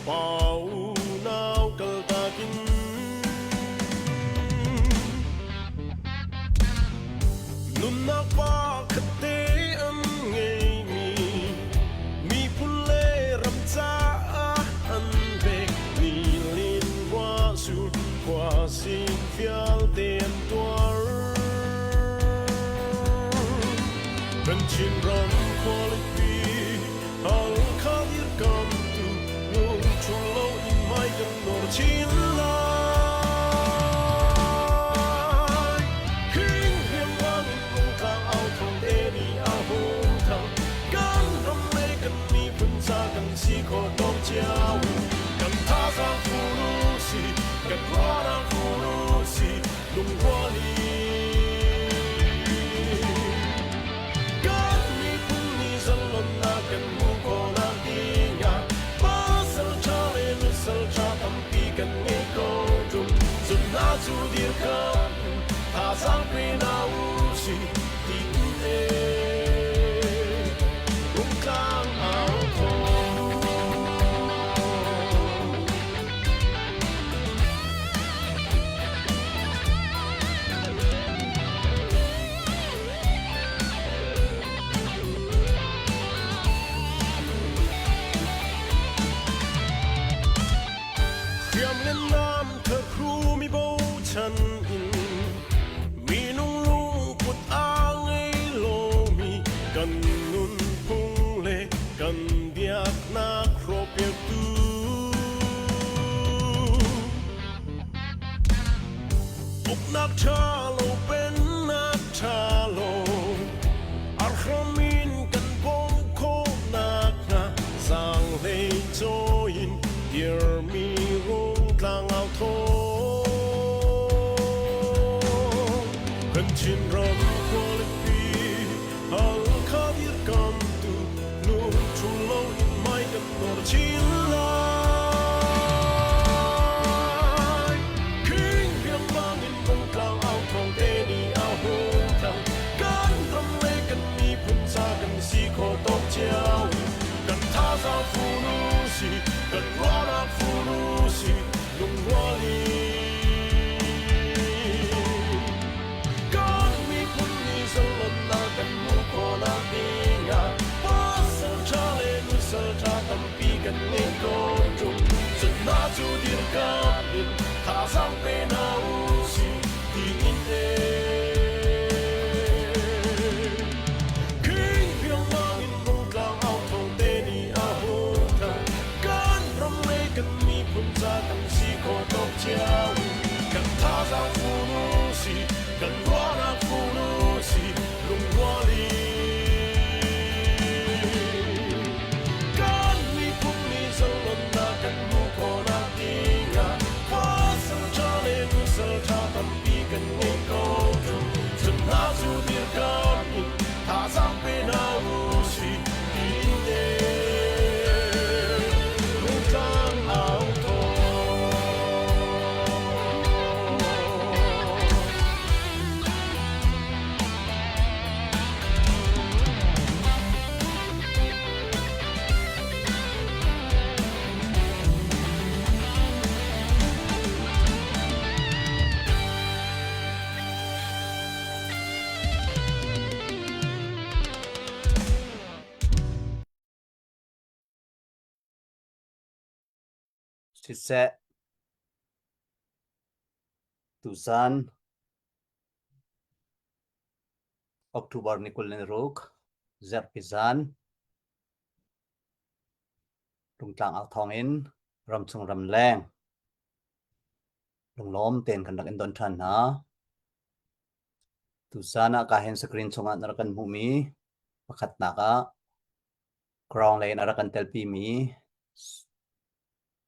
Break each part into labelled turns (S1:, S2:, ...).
S1: Pau nau kaltak in Nunnak pa khatte an ngeimi miphun le ram caah an pek ni lin khua sur khua sing vialte an tuar. Kan Chinram khualipi Halkha dirkamtu lungṭhul loin hmai kan nawr chin lai. King riangmang in rungtlang au thawng te nih a hung thang. Kan ram le kan miphun ca kan si khawh tawk cio. Kan thazaang fur u si, kan ruahnak fur u si, lungrual in. Kan miphun nih zalonnak kan hmuh khawhnak dingah pasal ṭha le nusal ṭha tampi kan ngei ko ṭung. Cun hna cu dirkamh in thazaang pe hna u sih tiin Rungtlang au thawng. Hriam le nam thahru mi bochan in minung lungput a ngei lomi kan nunphung le kan biaknak hrawhpiaktu Uknak ṭha lo pennak ṭha lo arhram in kan bawmh khawhnak hnga zaanghlei cawi in dirmi rungtlang au thawng. Kan Chinram khualipi Halkha dirkamtu lungṭhul loin hmai kan nawr chin lai. King riangmang in rungtlang au thawng te nih a hung thang. Kan ram le kan miphun ca kan si khawh tawk cio. Kan thazaang fun u si, kan ruahnak fun u si, lungrual in. Kan miphun nih zalonnak kan hmuh khawhnak dingah pasal ṭha le nusal ṭha tampi kan ngei ko ṭung. Cun hna cu dirkamh in thazaang pe hna u sih tiin King riangmang in rungtlang au thawng te nih a hung thang. Kan ram le kan miphun ca kan si khawh tawk cio. Kan thazaang fun u si, kan ruahnak fun u si, lungrual in. Kan miphun nih zalonnak kan hmuh khawhnak dingah pasal ṭha le nusal ṭha tampi kan ngei ko ṭung. Cun hna cu dirkamh in thazaang pe hna u sih tiin rungtlang au thawng.
S2: Siseh, tuzaan October ni 26 zarhpi zaan Rungtlang au thawng in ramchung ramleng lunglawm tein kan rak in don ṭhan hna. Tuzaan ah ka hen screen chungah na rak kan hmuhmi pakhatnak ah ground lei in a rak kan telpimi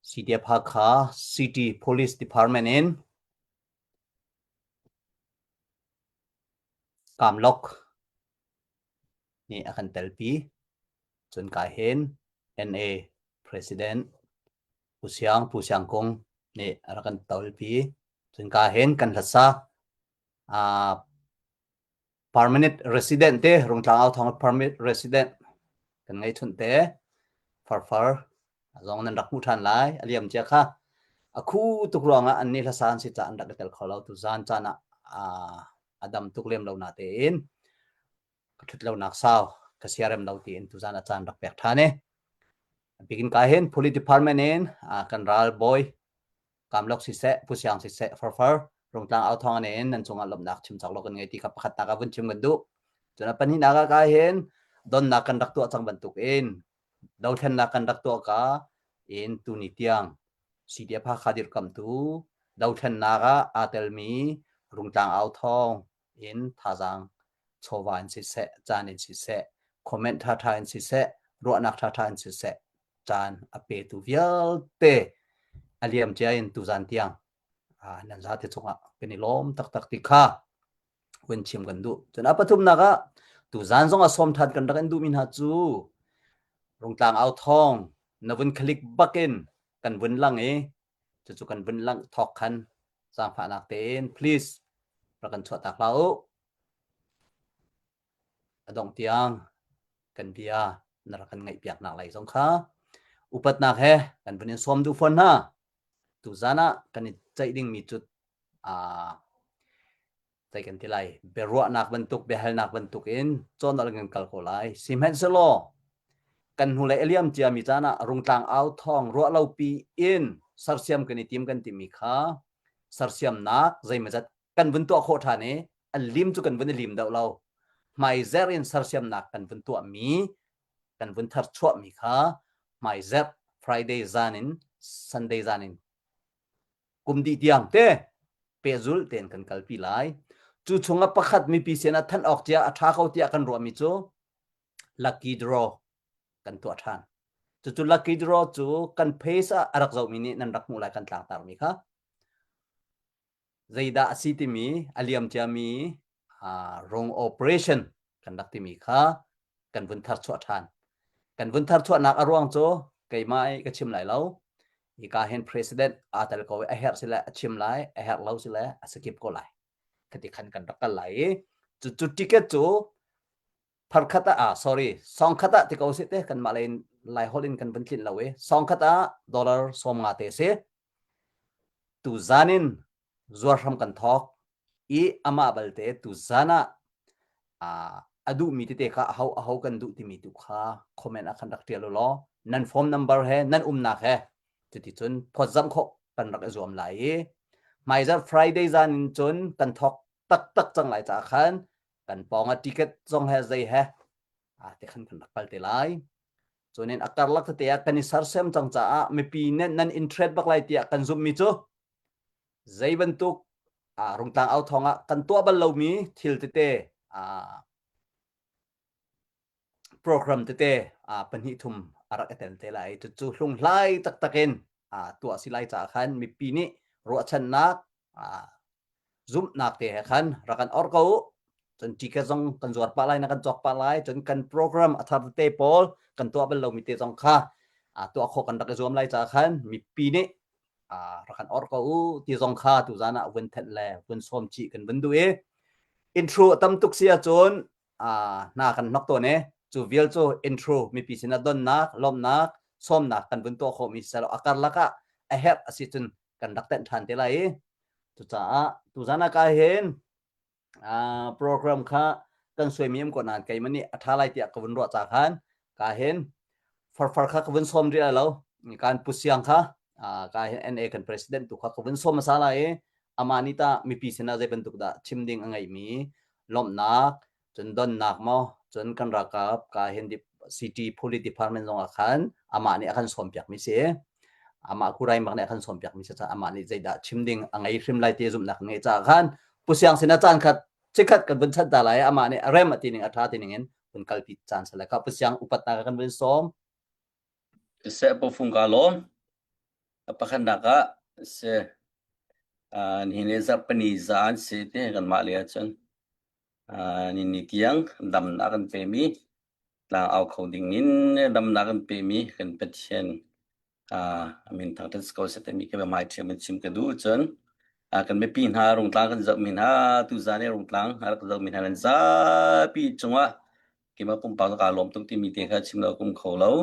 S2: CDF Hakha City Police Department in Kamlok nih a kan telpi. Cun ka hin NA President Pu Siang Pu Siang Kung nih a rak kan tolpi. Cun ka hin kan hlasa uh, permanent resident te Rungtlang au thong permanent resident kan ngei chunh te farfar Zong nan rak hmuh ṭhan lai. A liam cia kha. A khu tuk ruangah an nih hlasa an si caah an rak i tel kho lo. Tuzan caan ah a dam tuk lem lo natein ka ṭhut lonak sau ka siarem lo tiin tuzan a caan rak pek ṭhan i. Bikin ka hin Police Department in kan ral bawi Kamlok siseh, Pu Siang siseh, Farfar, Rungtlang au thawng ane in nan cungah lawmhnak chim cawk lo kan ngei ti kha pakhatnak ah vun chim kan duh. Cun a pahnihnak ah ka hin donnak kan rak tuah cang bantuk in dothlennak kan rak tuah ka in tuni tiang CDF Hakha dirkamtu dothlennak ah aa telmi Rungtlang au thawng in thazaang chawva in siseh, caan in siseh, comment ṭhaṭha in siseh, ruahnak ṭhaṭha in siseh, caan a petu vialte a liam cia in tuzan tiang nan zate cungah kan i lawm taktak ti kha hun chim kan duh. Cun a pathumnak ah tuzan zong a sawm ṭhan kan rak in duhmi hna cu Rungtlang au thawng na vun click bakin kan vun lang i cucu kan vun langh thawk khan zaangfahnak tein please rak kan chuahtak hlah u. A dongh tiang kan bia na rak kan ngaihpiaknak lai zong kha upatnak he kan vun in sawm duh fawn hna. Tuzan ah kan i ceih dingmi cu aa zei kan ti lai biaruahnak bantuk biahalnak bantuk in cawnal kan kal ko lai. Sihmanhsehlaw kan hnulei a liam ciami caan ah rungtlang au thawng ruah lopi in sersiam kan i tim kan timi kha sersiamnak zeimawzat kan vun tuah khawh ṭhan i an lim cu kan vun i lim deuh lo. Hmaizer in sersiamnak kan vun tuahmi kan vun tharchuahmi kha hmaizerh Friday zan in Sunday zan in kum dih tiang te pehzul tein kan kalpi lai. Cu chungah pakhat mipi sin ah thanh awk cia a ṭha ko tiah kan ruahmi cu lucky draw kan tuah ṭhan. Cucu lucky draw cu kan page ah a rak zohmi nih nan rak hmuh lai kan tlangtarmi kha. Zeidah a si timi a liam ciami rung operation kan rak timi kha kan vun tharchuah ṭhan. Kan vun tharchuahnak a ruang cu keimah i ka chim lai lo. Hika hin president aa tel ko i a herh sile a chim lai, a herh lo sile a skip ko lai. Khati khan kan rak kal lai i cu ticket cu pharkhat ah ah sorry songkhat ah ti ko si te kanmah lei in lai holh in kan vun tlinh lo i songkhat ah dollar 50 te si. Tuzan in zuar hram kan thawk i amah balte tuzan ah a duhmi tete kha aho aho kan duh timi tu kha comment ah khan rak ṭial u law nan phone number he nan umnak he cuticun phawtzamh khawh kan rak i zuam lai i hmaizarh Friday zan in cun kan thawk taktak cang lai caah khan kan pawng ah ticket zong he zei he te khan kan rak kal te lai. Cunin a karlak tete ah kan i sersiam cang caah mipi nih nan interest bak lai tiah kan zumhmi cu zei bantuk rungtlang au thawng ah kan tuah bal lomi thil tete program tete pahnih thum a rak i tel te lai. Cucu hlunghlai taktak in tuah si lai caah khan mipi nih ruahchannak zumhnak te he khan rak kan or ko u. Cun ticket zong kan zuar pah lai na kan cawk pah lai. Cun kan program a thar te pawl kan tuah bal lomi te zong kha tuah khawh kan rak i zuam lai caah khan mipi nih rak kan or ko u ti zong kha tuzan ah vun thenh le vun sawm chih kan vun duh i intro tam tuk si ahcun hna kan hnok tawn i cu vial cu intro mipi sinah donnak lawmhnak sawmnak kan vun tuah khawhmi siseh a karlak ah a herh a si cun kan rak tenh ṭhan te lai i cucaah tuzan ah ka hin program kha kan suaimi um ko nain keimah nih a ṭha lai tiah ka vun ruah ca khan ka hin farfar kha ka vun sawm rih lai lo kan pu siang kha ka hin NA kan president tu kha ka vun sawm hmasa lai i amah nih tah mipi sinah zei bantuk dah chim ding a ngeihmi lawmhnak cun donnak maw cun kan ralkap ka hin city police department zong ah khan amah nih a kan sawmpiak mi si amah kurai mak nih a kan sawmpiak mi si caah amah nih zeidah chim ding a ngei hrim lai ti zumhnak ngei caah khan pu siang sin a caan khat chikhat kan vun chan ta lai amah nih a rem a ti ning a tha ti ning in vun kalpi caan sale kha pu siang upatnak kan vun sawm
S3: Seh pofung ka lawm. A pakhatnak ah si nihin le zarhpini zaan si te kanmah le ahcun nini tiang damnak kan pemi tlang au kho ding in damnak kan pemi kan Pathian min thangṭhat si ko seh timi ka biahmai ṭhiam in chim ka duh cun kan mipi hna rungtlang kan zohmi hna tuzaan i rungtlang a rak zohmi hna nan zapi cungah keimah pumpak kaa lawm tuk timi te kha chim lo kum kho lo.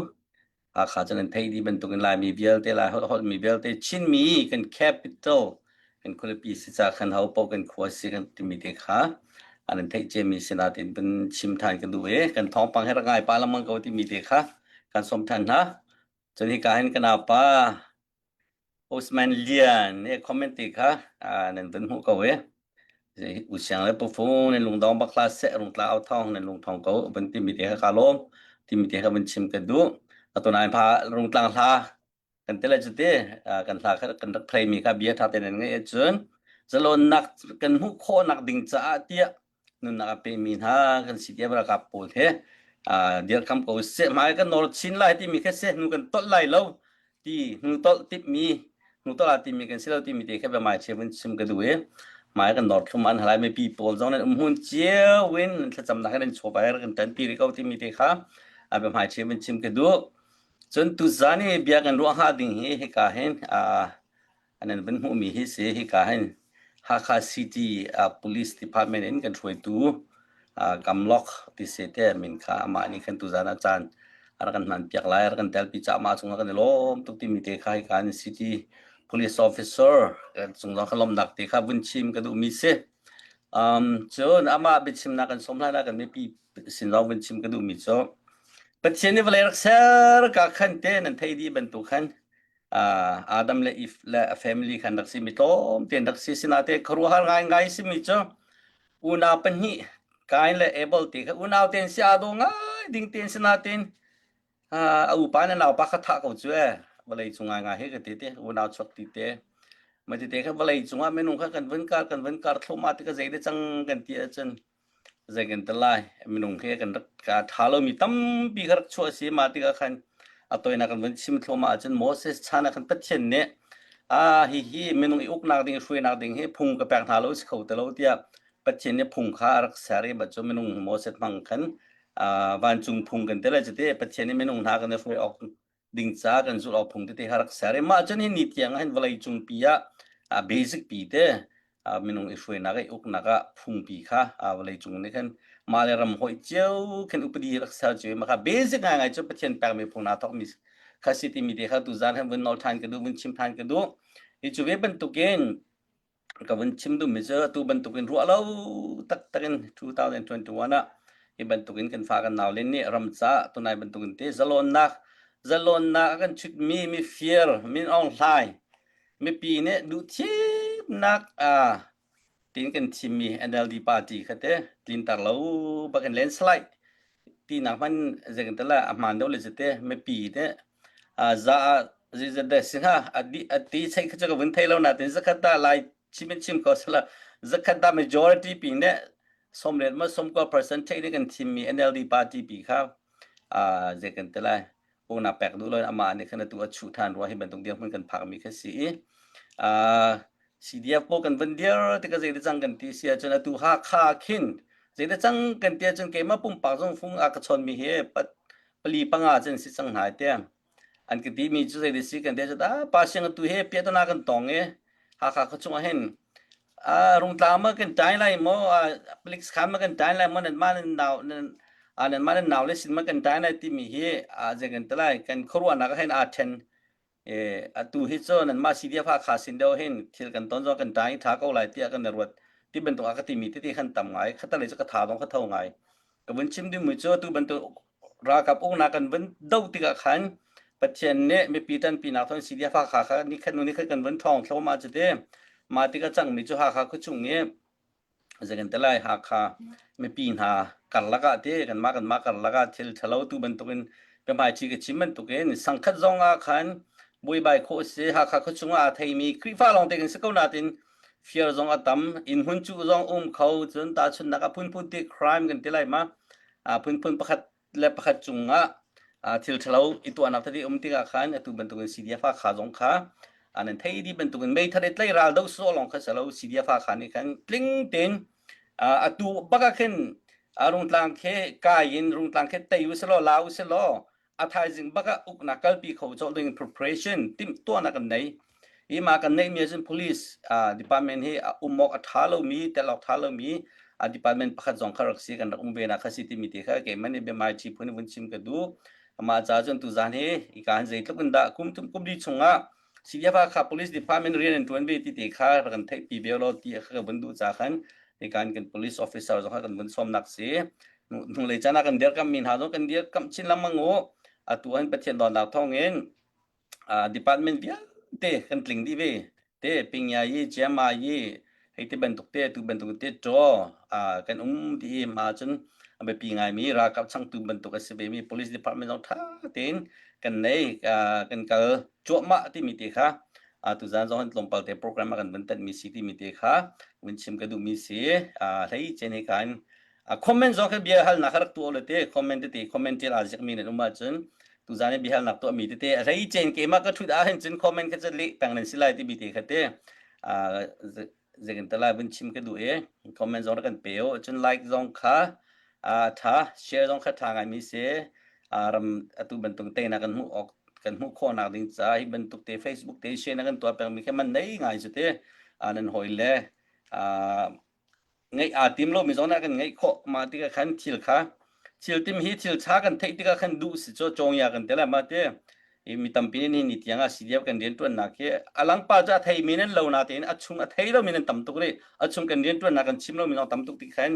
S3: Hakha cu nan theih dih bantukin Laimi vialte, Lai holh holhmi vialte, Chinmi kan capital, kan khualipi si ca khan ho paoh kan khua si kan timi te kha an theih ciami si nain kan chim than ka duh i kan thawngpang he rak ngai pa lengmang ko timi te kha kan sawm than hna. Cun hika hin ka naupa Osman Lian nih comment ti kha nan vun hmuh ko i U Siang le Pu Fung nan lungdong bak hlah seh rungtla au thawng nan lungthawng ko vun timi te kha ka lawm timi te kha vun chim ka duh. Atu nai pha rungtlang hla kan ti lai cu ti kan hla kha kan rak play mi kha bia ṭha tein nan ngaih ahcun zalonnak kan hmuh khawhnak ding caah tiah nunnak a pemi hna kan CDF ralkap pawl he dirhkam ko seh hmai kan nawr chin lai timi kha si hnu kan tolh lai lo ti hnu tolh tipmi hnu tolh ah timi kan si lo timi te kha biamai che vun chim ka duh i hmai kan nawr thlum an halai mipi pawl zong nan um hun cio in thlacamnak in an chawva kan ṭanpi rih ko timi te kha a biamai che vun chim ka duh cun tuzan i bia kan ruah hnga ding hi hika hin an van hmuhmi hi si hika hin Hakha City Police Department in kan hruaitu Kamlok ti se te min kha amah nih khan tuzan ah caan a rak kan hman piak lai a rak kan telpi caah mah cungah kan i lawm tuk timi te kha hika in City Police Officer cung zong kan lawmnak te kha vun chim ka duhmi si. Um, cun amah biachimnak kan sawm hlan ah kan mipi sin zong vun chim ka duhmi cu Pathian nih vawlei rak ser ka khan te nan thei dih bantuk khan Adam le Eve le a family khan rak si mi tlawm tein rak si sinate khuaruahhar ngaingai simi cu unau pahnih Kain le Abel ti kha unau tein si aa daw ngai ding tein sinatin a upa le naupa kha thah ko cu e vawlei cung ngaingai hi ka ti te unau chuak ti te ma ti te kha vawlei cungah minung kha kan vun kar kan vun kar thloma ti ka zei de cang kan ti ahcun zei kan ti lai minung he kan rak ka ṭha lomi tampi kha rak chuah a si mah tikah khan a toinak kan vun chim thluahmah ahcun Moses chan ah khan Pathian nih a hihi minung i uknak ding hruainak ding hi phung ka pek hna lo si kho ti lo tiah Pathian nih phung kha a rak ser i cu minung Moses hmang khan vancung phung kan ti lai cu ti Pathian nih minung hna kan i hruai awk ding ca kan zulh awk phung tete kha rak ser i mah cun hi ni tiang ah hin vawlei cung pi ah a basic pi te minung i hruainak i uknak ah phungpi kha vawlei cung nih khan mah le ram hawih cio khin upadi rak ser cio i mah kha basic ngaingai cu Pathian pekmi phung naa thawkmi kha si timi te kha tuzan han vun nawl ṭhan ka duh vun chim ṭhan ka duh hi cu ve bantukin ka vun chim duhmi cu atu bantukin ruah lo taktak in 2021 ah hi bantukin kan fa kan nau len nih ram ca tunai bantukin te zalonnak zalonnak a kan chutmi mifir Min Aung Hlaing mipi nih duh thimnak a tin kan thimmi NLD party kha te tlinter lo bakin landslide tinak hman zeikan tala a hmaan deuh le te mipi nih za zeizat dah si hnga a di a ti chei kha cu ka vun thei lo natin zakhat dah lai chim in chim ko sala zakhat dah majority pi nih sawmriat ma sawmkua percent thei nih kan thimmi NLD party pi kha zei kan ti lai uknak pek duh lo in amah nih khan atu a chuh than rua hi bantuk dirhmun kan phakmi kha si i CDF pawl kan van dir tikah zei cang kan ti si ahcun atu Hakha khin zei cang kan ti ahcun keimah pumpak zong fung a ka chawnmi hi pali panga cun si cang hna te an ka timi cu zei si kan ti ahcun ah pa siang atu he piahtana kan tong i Hakha khuachung ah hin rungtla ma kan ṭai lai maw palik sakhan ma kan ṭai lai maw nan mah nan nau nan nan mah nan nau le sin ma kan ṭai lai timi hi zei kan ti lai kan khuaruahnak ah hin aa ṭhen atu hi cu nanmah CDF Hakha sin deuh hin thil kan ton zong kan ṭai i ṭha ko lai tiah kan i ruat ti bantuk a ka timi tete khan tam ngai khatalei cu ka tha zong ka tho ngai ka vun chim dingmi cu atu bantuk ralkap uknak kan vun doh tikah khan Pathian nih mipi ṭanpinak thawng CDF Hakha kha nikhat hnu nikhat kan vun ṭhawng thluahmah cu ti mah tikah cangmi cu Hakha khuachung i zei kan ti lai Hakha mipi hna karlak ah ti kanmah kanmah karlak ah thil ṭhalo tu bantukin biahmaiṭhi ka chim bantukin sangkhat zong ah khan buaibai khawh a si Hakha khuachung ah aa theimi Khrihfa lawngte kan si ko nain fir zong a tam inn hmun cuh zong um kho cun tahchunhnak a phunphun ti crime kan ti lai ma a phunphun pakhat le pakhat cungah thil ṭhalo i tuahnak tete um tikah khan atu bantukin CDF Hakha zong kha nan thei dih bantukin meithal i tlai ral do sawh lawng kha si lo CDF Hakha nih khan tling tein atu bak ah khin rungtlang khi kai in rungtlang khi tei u selaw la u selaw a thaizing bak ah uknak kalpi kho colh ding preparation timhtuahnak kan nei hi ma kan neihmi ahcun police department hi um awk a ṭha lomi tel awk ṭha lomi department pakhat zong kha rak si kan rak um ve na kha si timi te kha keimah nih biamai chi phun vun chim ka duh. Amah ca cun tuzan hi ika hin zeitluk in dah kum thum kum li chungah CDF Hakha Police Department rian an ṭuan ve ti te kha rak kan theihpi ve law ti kha ka vun duh ca khan hikan kan police officer zong kha kan vun sawmnak si. Hnulei caan ah kan dirkamhmi hna zong kan dirkamh chin lengmang u. Atu an Pathian dawtnak thawngin department vialte kan tling dih ve te pingya yi chiama yi hei ti bantuk te tu bantuk te to kan um ti i ma cun a biapi ngaimi ralkap changtu bantuk a si ve mi police department zong tha tein kan nei kan kal cuahmah timi te kha tuzan zong tlawmpal te program a kan vun tat mi si timi te kha vun chim ka duh mi si hlei chen he kan comment zong kha bia halnak kha rak tuah le te comment tete comment tial aa ziakmi nan um ahcun tuzan i biahalnak tuahmi tete a hlei cen keimah ka ṭhut ahhin cun comment kha cu leh peng nan si lai timi te kha te zeitin talai vun chim ka duh i comment zong rak kan pe u cun like zong kha tha share zong kha tha ngaimi si ram atu bantuk te na kan hmuh awk kan hmuh khawhnak ding ca hi bantuk te Facebook te share na kan tuah pengmi kha man nei ngai cu te nan hawi le ngeih aa tim lomi zong nih a kan ngeih khawh. Mah tikah khan thil kha thil tim hi thil ṭha kan theih tikah khan duh si cu cawngya kan ti lai mah ti i mi tampi nih nihin ni tiang ah CDF kan rianṭuannak hi a langpa cu a theimi nan lo natein a chung a thei lomi nan tam tuk rih. A chung kan rianṭuannak kan chim lomi zong tam tuk ti khan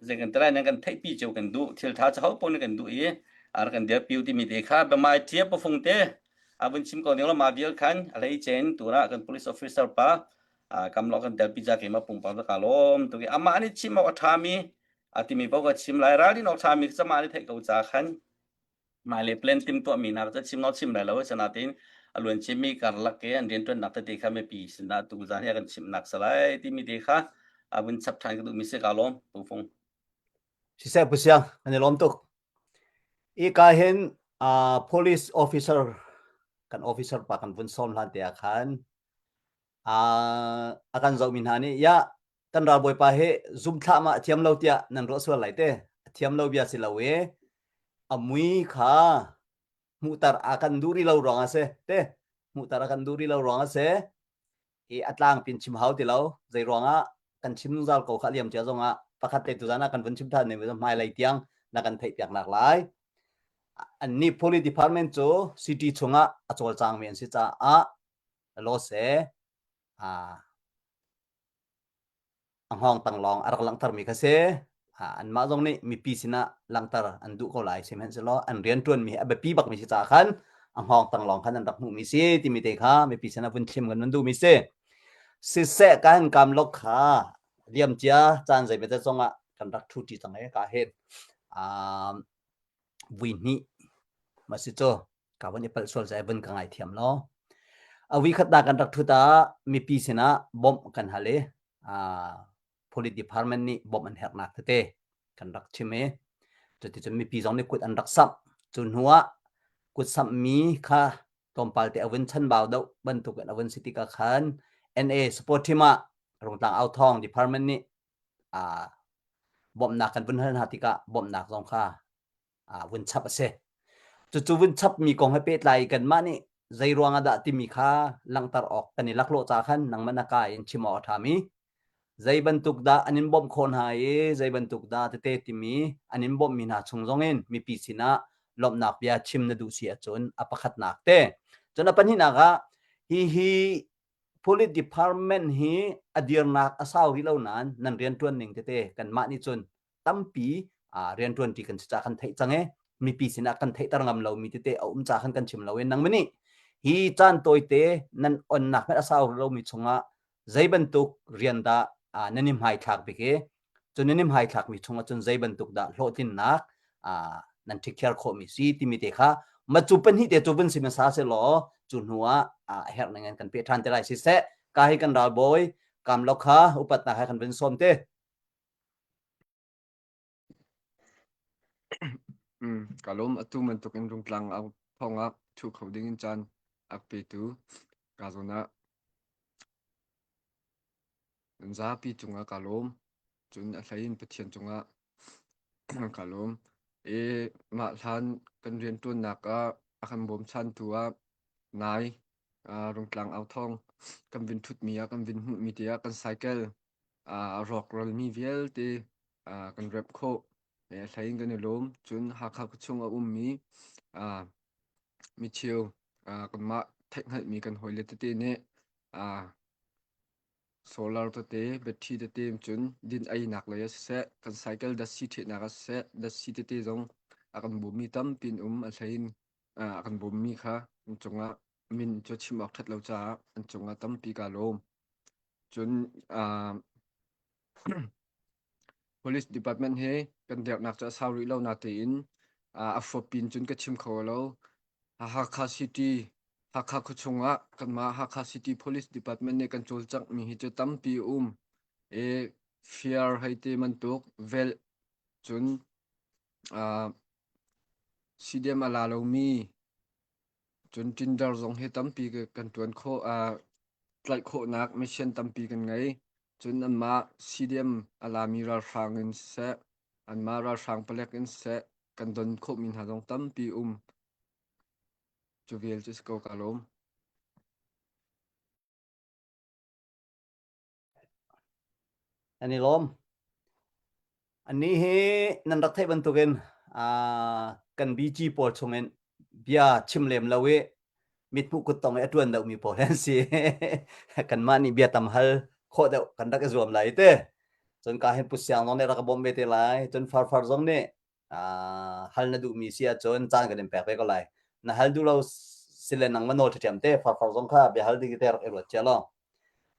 S3: zei kan ti lai nan kan theihpi cio kan duh. Thil ṭha cu ho paoh nih kan duh i a rak kan dirpi timi te kha biamai ṭia pafung te a vun chim ko ning lo mah vial khan a hlei cen turah kan police officer pa kam lo kan telpi ca keimah pumpak ka lawm tuk i amah nih chim awk a ṭhami a timi paoh ka chim lai ralrin awk ṭhami cu amah nih theih ko ca khan hmailei plan tim tuahmi hna cu chim lo chim lai lo asinain a luan cimmi karlak i an rianṭuannak tete kha mipi sinah tu zan hi a kan chimhnak salai timi te kha a vun chap ṭhan ka duhmi si ka lawm Tu Fung.
S2: Siseh Pu Siang, an i lawm tuk. Ika hin uh, police officer kan officer pa kan vun sawm hlan te ah khan a kan zohmi hna nih ya kan ralbawipa hi zum thlah ma a thiam lo tiah nan ruah sual lai te a thiam lo bia si lo i a mui kha hmuhter a kan duh rih lo ruang a si te hmuhter a kan duh rih lo ruang a si i a tlang pin chim hau ti lo zei ruangah kan chim zungzal ko kha liam cia zongah pakhat te tuzan ah kan vun chim than ne hmailei tiang na kan theih piak nak lai anni police department cu city chungah a cawlcang mi an si caah lawse a hngawng tang lawng a rak langhtermi kha si. Anmah zong nih mipi sinah langhter an duh ko lai sihmanhsehlaw an rianṭuanmi hi a biapi bakmi si caah khan a hngawng tang lawng khan an rak hmuhmi si timi te kha mipi sinah vun thlim kan vun duhmi si. Siseh ka han kam lok kha liamcia caan zeimawzat zongah kan rak ṭhuṭi cang e ka hin vui hnih ma si cu ka vun i palh sual cai vun ka ngaithiam law. A wi khat kan rak thut ah mipi sinah bawmh kan hal i police department nih bawmh an herhnak tete kan rak chim i cuticun mipi zong nih kut an rak samh. Cu hnu ah kut samhmi kha tlawmpal te a vun chanbau deuh bantuk in a vun si tikah khan NA support team ah Rungtlang Authawng department nih bawmhnak kan vun hal hna tikah bawmhnak zong kha vun chap a si. Cucu vun chapmi kong he pehtlai kanmah nih zei ruang ah dah timi kha langhter awk kan i laklawh ca khan nangmah na ka in chim awk a ṭhami zei bantuk dah an in bawmh khawh hna i zei bantuk dah tete timi an in bawmhmi hna chung zongin mipi sinah lawmhnak bia chim na duh si ahcun a pakhatnak te. Cun a pahnihnak ah hihi police department hi a dirnak a sau rih lo nain nan rianṭuan ning tete kanmah nih cun tampi rianṭuanṭi kan si ca kan theih cang e mipi sinah kan theihter ngam lomi tete a um ca khan kan chim lo e nang nih hi caan tawite nan onnak hmanh a sau lomi chungah zei bantuk rian dah nan i hmaithlak bik i cun nan i hmaithlakmi chungah cun zei bantuk dah hlawhtlinnak nan ṭhikhiar khawhmi si timi te kha macu pahnih te cu vun si hmasa se law cu hnu ah a herh ning in kan peh ṭhan te lai siseh ka hi kan ralbawi kam lo kha upatnak he kan vun sawm te
S4: Ka lawm atu bantuk in Rungtlang au thawng ah ṭhu kho ding in caan a ka petu ka zawn ah nan zapi cungah ka lawm. Cun a hlei in Pathian cungah ka lawm. I mah hlan kan rianṭuannak ah a kan bawmchantu ah nai Rungtlang au thawng kan vin ṭhutmi ah kan vin hmuhmi te ah kan cycle a rawkralmi vialte kan remh khawh. A hlei in kan i lawm. Cun Hakha khuachung a ummi micheu kanmah theihhngalhmi kan hawile tete nih solar tete, battery tete cun din einak lei ah siseh, kan cycle datsi ṭhehnak ah siseh, datsi tete zong a kan bawmmi tampi an um. A hlei in a kan bawmmi kha an cungah min cu chim awk ṭhat lo caah an cungah tampi kaa lawm. Cun Police Department hi kan dirhnak cu a sau rih lo natein a fuapin cun ka chim kho lo. Hakha City, Hakha khuachung ah kanmah Hakha City Police Department nih kan cawlcanghmi hi cu tampi a um. I fiar hei ti bantuk, velh, cun CDM a la lomi, cun Tinder zong hi tampi kan ṭuan khawh. Tlaih khawhnak mission tampi kan ngei. Cun anmah CDM a lami ralhrang in siseh, anmah ralhrang palek in siseh, kan don khawhmi hna zong tampi um. Cu vial cu si ko ka lawm.
S2: An i lawm. Annih hi nan rak theih bantukin kan BG pawl chungin bia chim lem lo i mithmuh kuttong i a ṭuan deuhmi pawl an si. Kanmah nih bia tam hal khawh deuh kan rak i zuam lai te. Cun ka hin Pu Siang zong nih rak ka bawmh ve te lai. Cun Farfar zong nih hal na duhmi si ahcun caan kan in pek ve ko lai. Na hal duh lo sile nangmah nawl ṭhiam te Farfar zong kha bia hal ding te rak i ruat cia law.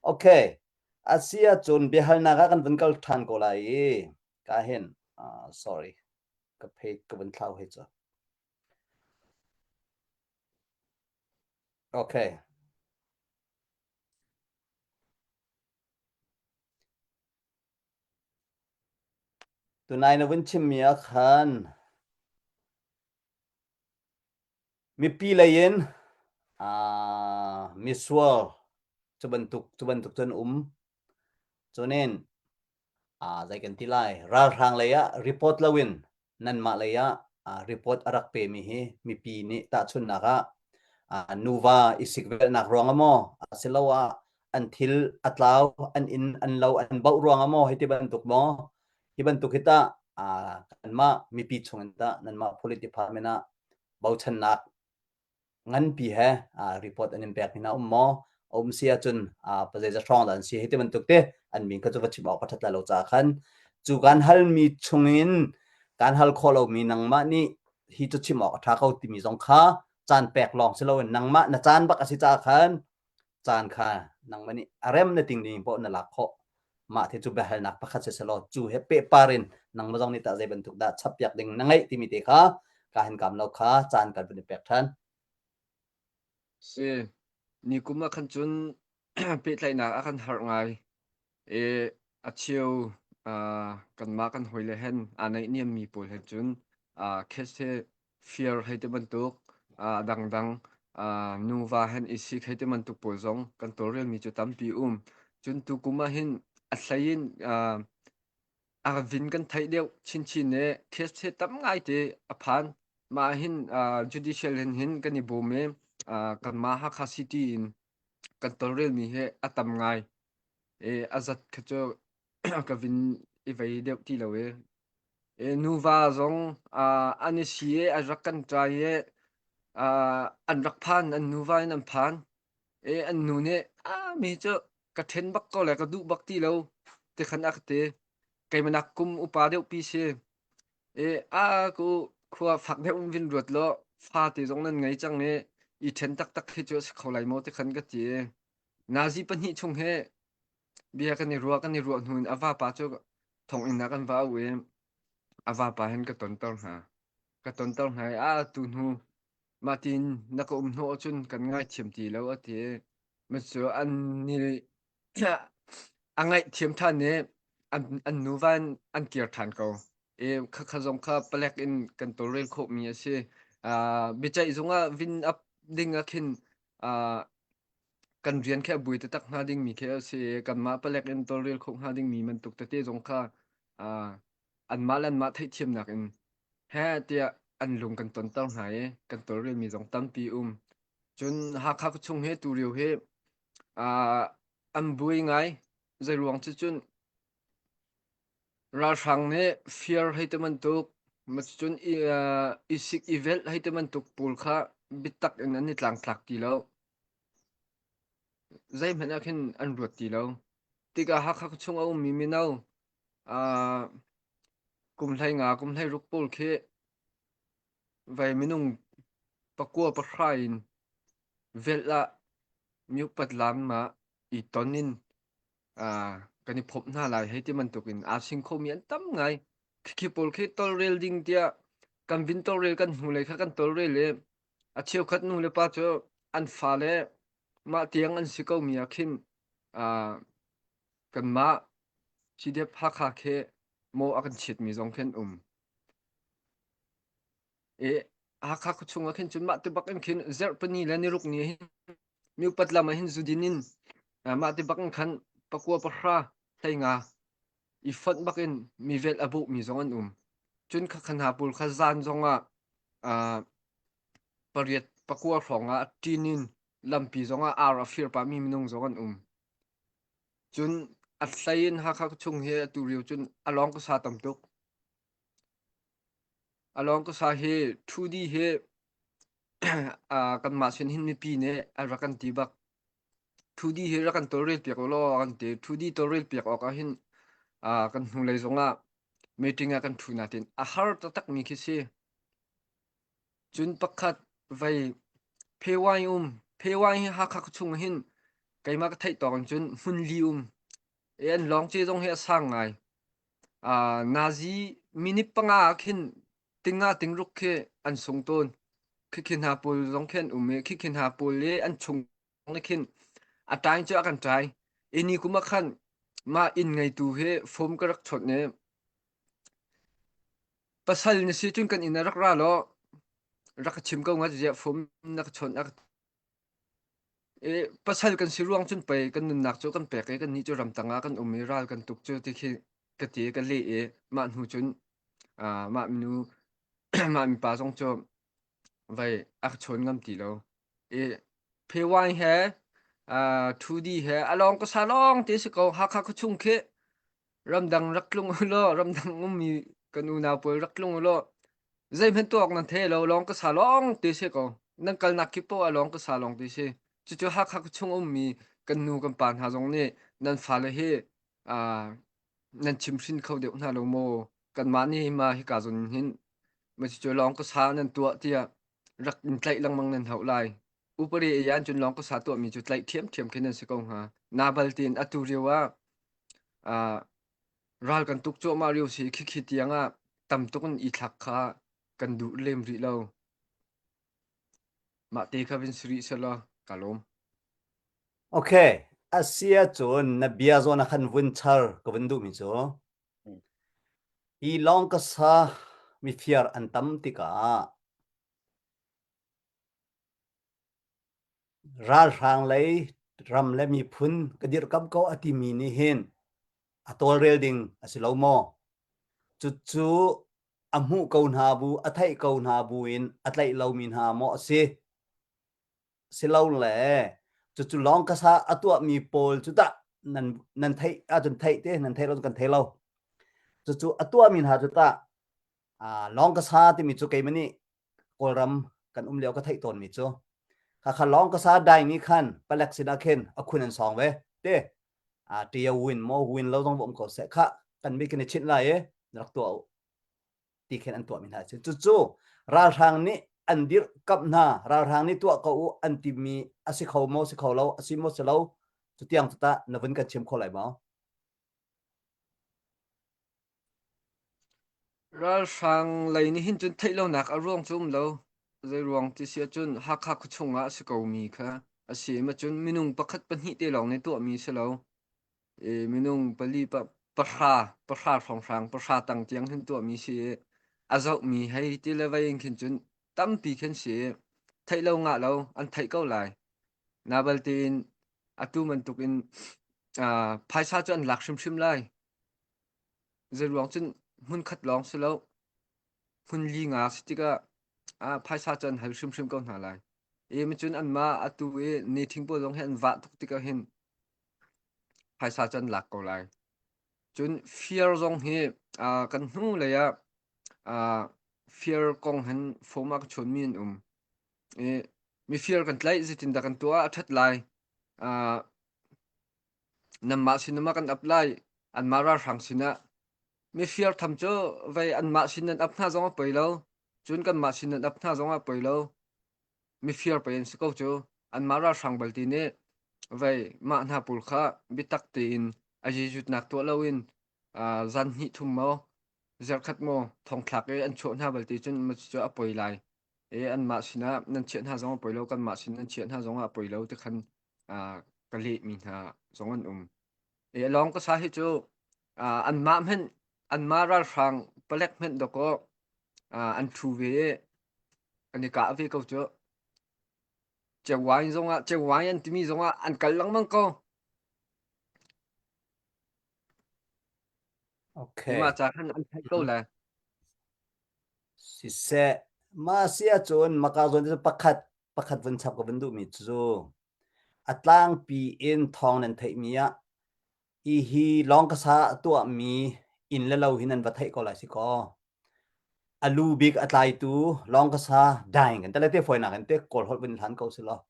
S2: Okay. A si ahcun biahalnak ah kan vun kal ṭhan ko lai i ka hin uh, sorry ka page ka vun thlau hei cu. Okay. Tunai na vun chimmi ah khan Mipi lei in uh, misual cu bantuk cu bantuk cun um. Cunin uh, zei kan ti lai ralhrang lei ah report loin nanmah lei ah uh, report a rak pemi hi mipi nih tahchunhnak ah uh, nuva i sikvelhnak ruang ah maw asiloah an thil a tlau an inn an lo an bauh ruang ah maw hei ti bantuk maw hi bantuk hi tah uh, kanmah mipi chung in tah nanmah police department ah bochannak nganpi he report an in pek hna um maw a um si ahcun pazeizat hrawng dah an si hei ti bantuk te an min kha cu va chim awk a ṭhat lai lo caah khan cu kan halmi chungin kan hal khawh lomi nangmah nih hi cu chim awk a ṭha ko timi zong kha caan pek lawng si loin nangmah na caan bak a si caah khan caan kha nangmah nih a rem na ting ding paoh na lak khawh mah te cu biahalnak pakhat si selaw cu he pehpar in nangmah zong nih tah zei bantuk dah chappiak ding na ngeih timi te kha ka hin kam lo kha caan kan vun i pek ṭhan.
S4: Si, ni kum ah khan cun pehtlaihnak a kan harh ngai. E, a cheu uh, kanmah kan hawile hen aa naihniammi pawl he cun uh, case he fir hei ti bantuk uh, dangdang uh, nuva hen i sik hei ti bantuk pawl zong kan tawlrelmi cu tampi um. Cun tukum ah hin a hlei in uh, a vin kan theih deuh chinchin i case he tam ngai te a phan. Mah hin uh, judicial hin hin kan i bawm i uh, kanmah Hakha City in kan tawlrelmi hi a tam ngai. E, a zat kha cu ka vin i vei deuh ti lo i. E, nuva zong uh, an i si i an rak kan ṭai i uh, an rak phan, an nuva in an phan. E, an nu nih, ah, mi cu ka ṭhen bak ko le ka duh bak ti lo ti khan a ka ti. Keimanak kum upa deuh pi si. E, a ku khua fak deuh in vin ruat law fa te zong nan ngei cang i i ṭhen taktak hi cu a si kho lai maw ti khan ka ti. Nazi pahnih chung hi bia kan i ruah kan i ruah hnu in a vapa cu thonginn ah kan va auh i a vapa hin ka tonter hna. Ka tonter hna i a tu hnu mah tiin na ka um hnawh ahcun kan ngaithiam ti lo a ti. Cu an ni a ngaihthiam ṭhan i an, an nuva in an kir ṭhan ko. I khakha zong kha palek in kan tawlrel khawhmi a si. Uh, biaceih zung ah vin up ding ah khin uh, kan rian khi a bui taktak hnga dingmi khi a si i kanmah palek in tawlrel khawh hnga dingmi bantuk tete zong kha uh, anmah le anmah theihthiamnak in heh tiah an lung kan tonter hna i kan tawlrelmi zong tampi um. Cun Hakha khuachung hi tulio hi uh, an buai ngai. Zeiruang cu cun Ralhrang nih fir hei ti bantuk, cun i sik i velh hei ti bantuk pawl kha biatak in an i tlangtlak ti lo. Zeihmanh ah khin an ruat ti lo. Tikah Hakha khuachung a ummi mino uh, kum 15 kum 16 pawl khi vai minung pakua pahra in velh ah miupat lam ah i ton in uh, kan i phomh hna lai hei ti bantuk in aa sing khomi an tam ngai. Khikhi pawl khi tolrel ding tiah kan vin tolrel kan hnulei kha kan tolrel i a cheukhat nu le pa cu an fale mah tiang an si komi ah khin uh, kanmah CDF Hakha khi maw a kan chiatmi zong khi an um. I Hakha khuachung ah khin cun mah ti bak in khin zarhpini le niruk ni hin miupat lam ah hin zudin in mah ti bak in khan pakua pahra 15 i fonh bak in mi vel a bawhmi zong an um. Cun khakhan hna pawl kha zan zong ah pariat pakua hrawng ah ṭin in lampi zong ah ar a fir pahmi minung zong an um. Cun a hlei in Hakha khuachung hi atu lio cun a lawng ka sa tam tuk. A lawng ka sa hi 2D hi kanmah sin hin mipi nih an rak kan ti bak. 2D hi rak kan tawlrel piak u law a kan ti. 2D tawlrel piak awk ah hin kan hnulei zong ah meeting ah kan ṭhu natin a har taktakmi khi si. Cun pakhat vei Phewaing um. Phewaing hi Hakha khuachung hin keimah ka theih tawk in cun hmun li um. E an lawng ce zong hi a sang ngai. Uh, nazi minute panga ah khin tinga tingruk khi an sung tawn. Khikhi hna pawl zong khi an um i khikhi hna pawl i an chung nih khin a ṭaing cu a kan ṭai. I ni kum ah khan mah inn ngeitu hi phone ka rak chawnh i pasal na si cun kan inn ah rak ra law rak ka chim ko hnga ziah phone na ka chawnh a i pasal kan si ruang cun pei kan nunnak cu kan pek i kannih cu ramtang ah kan um i ral kan tuk cu ti khi ka ti i ka leh i mah hnu cun uh, mah minu mah mipa zong cu vai a ka chawn ngam ti lo. I Phewaing he uh, 2D he along ka sa lawng te si ko Hakha khuachung khi ramdang rak tlung u law ramdang ummi kan unau pawl rak tlung u law zeihmanh tuak nan the lo lawng ka sa lawng te si ko nan kalnak kip poah lawng ka sa lawng te si cucu Hakha khuachung ummi kan nu kan pa hna zong nih nan fale hi uh, nan chimhrin kho deuh hna lo maw kanmah nih ma hika zawn hin macucu lawng ka sa nan tuah tiah rak in tlaih lengmang nan hauh lai. Upari i an cun lawng ka sa tuahmi cu tlaih ṭhiamṭhiam khin nan si ko hnga. Nabal tiin atu rio ah uh, ral kan tuk cuahmah rio si khikhi tiang ah tam tuk in i thlak kha kan duh lem rih lo. Mah te kha vin si rih selaw ka lawm.
S2: Okay, asia cun na bia zawn ah khan vun char ka vun duhmi cu Hi lawng ka sa mifiar an tam tikah ralhrang lei ram le miphun ka dirhkamh ko a timi nih hin a tawlrel ding a si lo maw? Cucu a hmuh ko hna bu, a theih ko hna bu in a tlaih lomi hna maw a si? Silole cucu lawng ka sa a tuahmi pawl cu tah nan nan theih ahcun theih te nan theih lo cu kan thei lo. Cucu a tuahmi hna cu tah lawng ka sa timi cu keimah nih Kawlram kan um lio ka theih tawnmi cu khakha lawng ka sa dai nih khan palek sinah khin a khun an sawng ve te a tia win mo win lo zong um ko seh kha kan mi kan i chinh lai i rak tuah u ti khin an tuahmi hna a si. Cucu ralhrang nih an dirhkamh hna, ralhrang nih tuah ko u an timi a si kho maw, si kho lo, a si maw si lo, cu tiang cu tah na vun kan chim kho lai maw?
S4: Ralhrang lei nih hin cun theih lonak a ruang cu um lo. Zei ruang ti si ahcun Hakha khuachung ah a si komi kha a si. Ma cun minung pakhat pahnih te lawng nih tuahmi si lo. I minung pali pa pahra pahra hrawnghrang pahra tang tiang hin tuahmi si i a zohmi hei ti le vei in khin cun tampi khin si i theih lo ngah lo an theih ko lai. Na balte in atu bantuk in uh, phaisa cu an lak hrimhrim lai. Zeiruang cun hmunkhat lawng si lo hmun li nga si tikah ah phaisa cu an hal hrimhrim ko hna lai. I cun anmah atu i ni thing pawl zong hi an vah tuk tikah hin phaisa cu an lak ko lai. Cun fir zong hi uh, kan hnu lei ah uh, fir kong hin form a ka chawnmi an um. I mifir kan tlaih zeitindah kan tuah a ṭhat lai. Uh, nanmah sinah kan ap lai anmah ralhrang sinah mifir tham cu vei anmah sin nan ap hna zong a poi lo cun kanmah sin nan ap hna zong a poi lo mifir pei an si ko cu anmah ralhrang balte nih vei mah hna pawl kha biatak tein a jijutnak tuah loin uh, zan hnih thum maw zarkhat maw thongthlak i an chuah hna balte cun cu a poi lai i anmah sinah nan chiah hna zong a poi lo kanmah sin nan chiah hna zong ah a poi lo ti khan uh, ka lehmi hna zong an um. I lawng ka sa hi cu uh, anmah hmanh anmah ralhrang palek hmanh dawkaw uh, an thu ve i an i kah ve ko cu. Cewain zongah cewain an timi zongah an kal lengmang ko.
S2: Okay.
S4: Mah ca khan an theih ko le.
S2: Siseh, mah si ahcun maka zawn cu pakhat pakhat vun chap ka vun duhmi cu a tlangpi in thawng nan theihmi ah hi hi lawngkasa a tuahmi inn le lo hi nan va theih ko lai si kaw. A lu bik a tlaitu lawngkasa daing kan tele te fawinak in te kawl holh vun hlan ko si law.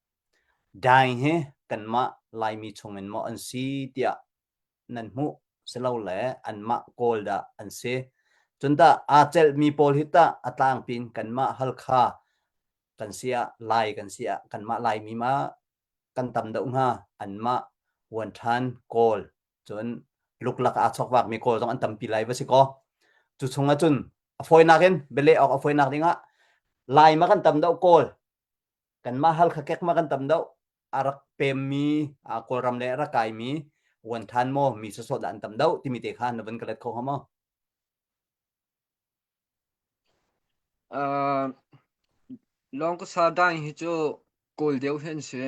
S2: Daing hi kanmah Laimi chungin maw an si tiah nan hmuh silole anmah Kawl dah an si. Cun tah aa celhmi pawl hi tah a tlangpi in kanmah Halkha kan si ah Lai kan si ah kanmah Laimi ma kan tam deuh hnga anmah Vuanṭhan Kawl cun luklak aa chawkvakmi Kawl zong an tampi lai va si kaw. Cu chung ahcun a fawinak in bialeh awk a fawinak dingah Lai ma kan tam deuh Kawl kanmah Halkha kek ma kan tam deuh a rak pemmi Kawlram le a rak kaimi vuanthan maw mi sawsawh dah an tam deuh timi te kha na vun ka let kho hnga maw?
S4: Uh, lawng ka sa dai hi cu kawl deuh hi an si.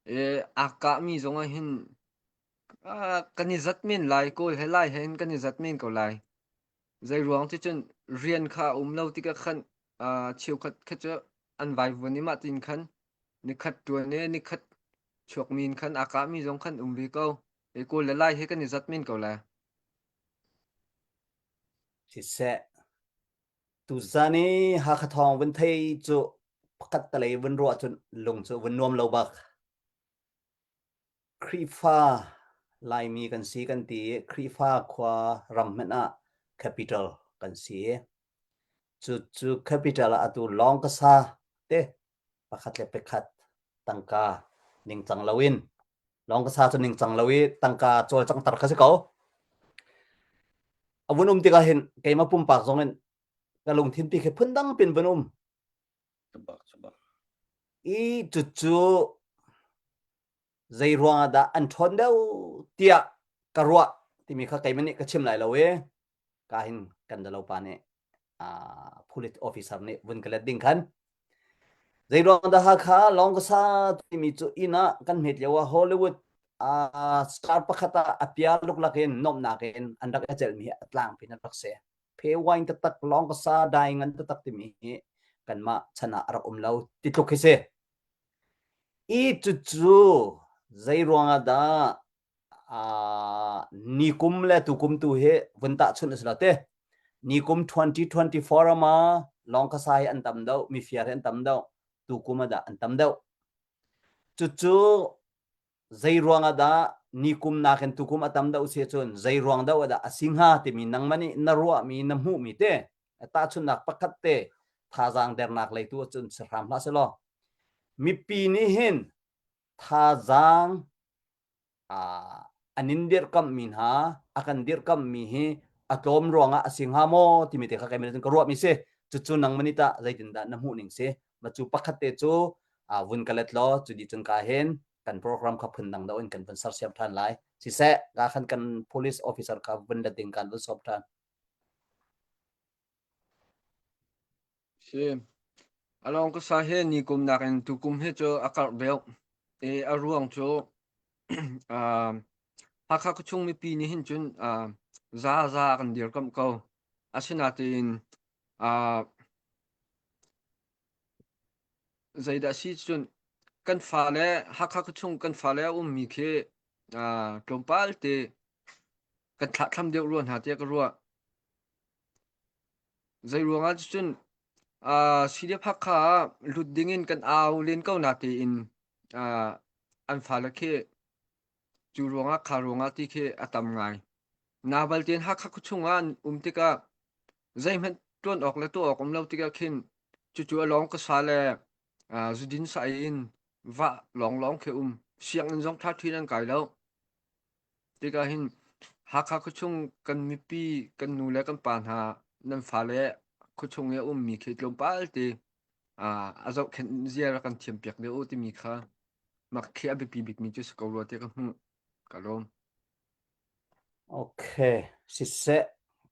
S4: E, aa kahmi zong ah hin uh, kan i zat men lai kawl he lai he hin kan i zat men ko lai. Zei ruang ti cun rian kha a um lo tikah khan uh, cheukhat kha cu an vaivuan i mah tin khan nikhat ṭuan i nikhat chuakmi in khan aa kahmi zong khan um ve ko. E kawl le lai he kan i zat men ko lai.
S2: Siseh, tuzan i Hakha thawng vun thei cu pakhat talei vun ruah cun lung cu vun nuam lo bak. Khrihfa Laimi kan si kan ti i Khrihfa khua ram hmanh ah capital kan si. Cucu capital ah atu lawng ka sa te pakhat le pakhat tangka ningcang loin lawng ka sa cu ningcang lo i tangka cawlcanghter kha si ko. A vun um tikah hin keimah pumpak zong in ka lungthin pi khi phundang pin vun um.
S3: Cubak cubak.
S2: I cucu zei ruang ah dah an ṭhawn deuh tiah ka ruah timi kha keimah nih ka chim lai lo i ka hin kan dalo pa nih uh, police officer nih vun ka let ding khan zei ruang dah Hakha Lawngkasa timi cu inn ah kan hmet lio ah Hollywood uh, star pakhat ah a pia luklak in nomnak in an rak i celmi a tlangpi in an rak si phe wine taktak Lawngkasa dai ngan taktak timi hi kanmah chan ah a rak um lo ti tluk hi si I cucu zei ruangah dah uh, nikum le tukum tu hi vun tahchunh a si lo te. Nikum 2024 ama lawngkasa hi an tam deuh, mifiar hi an tam deuh, tukum ah dah an tam deuh. Cucu zei ruangah dah nikum nakin tukum a tam deuh si cun zei ruang deuh dah a si hnga timi nangmah nih na ruahmi na hmuhmi te tahchunhnak pakhat te thazaang dernak lei tu cun si hram hlah selaw mipi nih hin thazaang an in dirhkamhmi hna a kan dirhkamhmi hi a tlawm ruangah a si hnga maw timi te kha keimah cun ka ruahmi si cucu nangmah nih tah zeitindah na hmuh ning si ma cu pakhat te cu vun ka let law cu dih cun ka hin kan program kha phun dang deuh in kan vun sersiam ṭhan lai siseh ka khan kan police officer kha vun let ding kan vun sawm ṭhan
S4: Si. Alawng ka sa hi ni kum nakin tukum hi cu a karh deuh. I a ruang cu uh, Hakha khuachung mipi nih hin cun uh, za za kan dirkamh ko. Asinain uh, zeidah si cun kan fale Hakha khuachung kan fale a ummi khi uh, tlawmpal te. kan thlahthlam deuh rua hna tiah ka ruah. Zei ruangah cun uh, CDF Hakha ah lut dingin kan au len ko na tiin uh, an fale khi cu ruangah kha ruangah ti khi a tam ngai. Na baltein Hakha khuachung ah an um tikah zeihmanh ṭuan awk le tuah awk um lo tikah khin cucu a lawng ka sa le uh, zudin sa in vah lawnglawng khi um. Sianginn zong ṭha ṭhin an kai lo. Tikah hin Hakha khuachung kan mipi kan nu le kan pa hna nan fale khuachung i a ummi khi tlawmpal te uh, a zohkhenh zia rak kan thiam piak deuh u timi kha mak khi a biapi bikmi cu si ko rua tiah ka hmuh. Ka lawm.
S2: Okay, siseh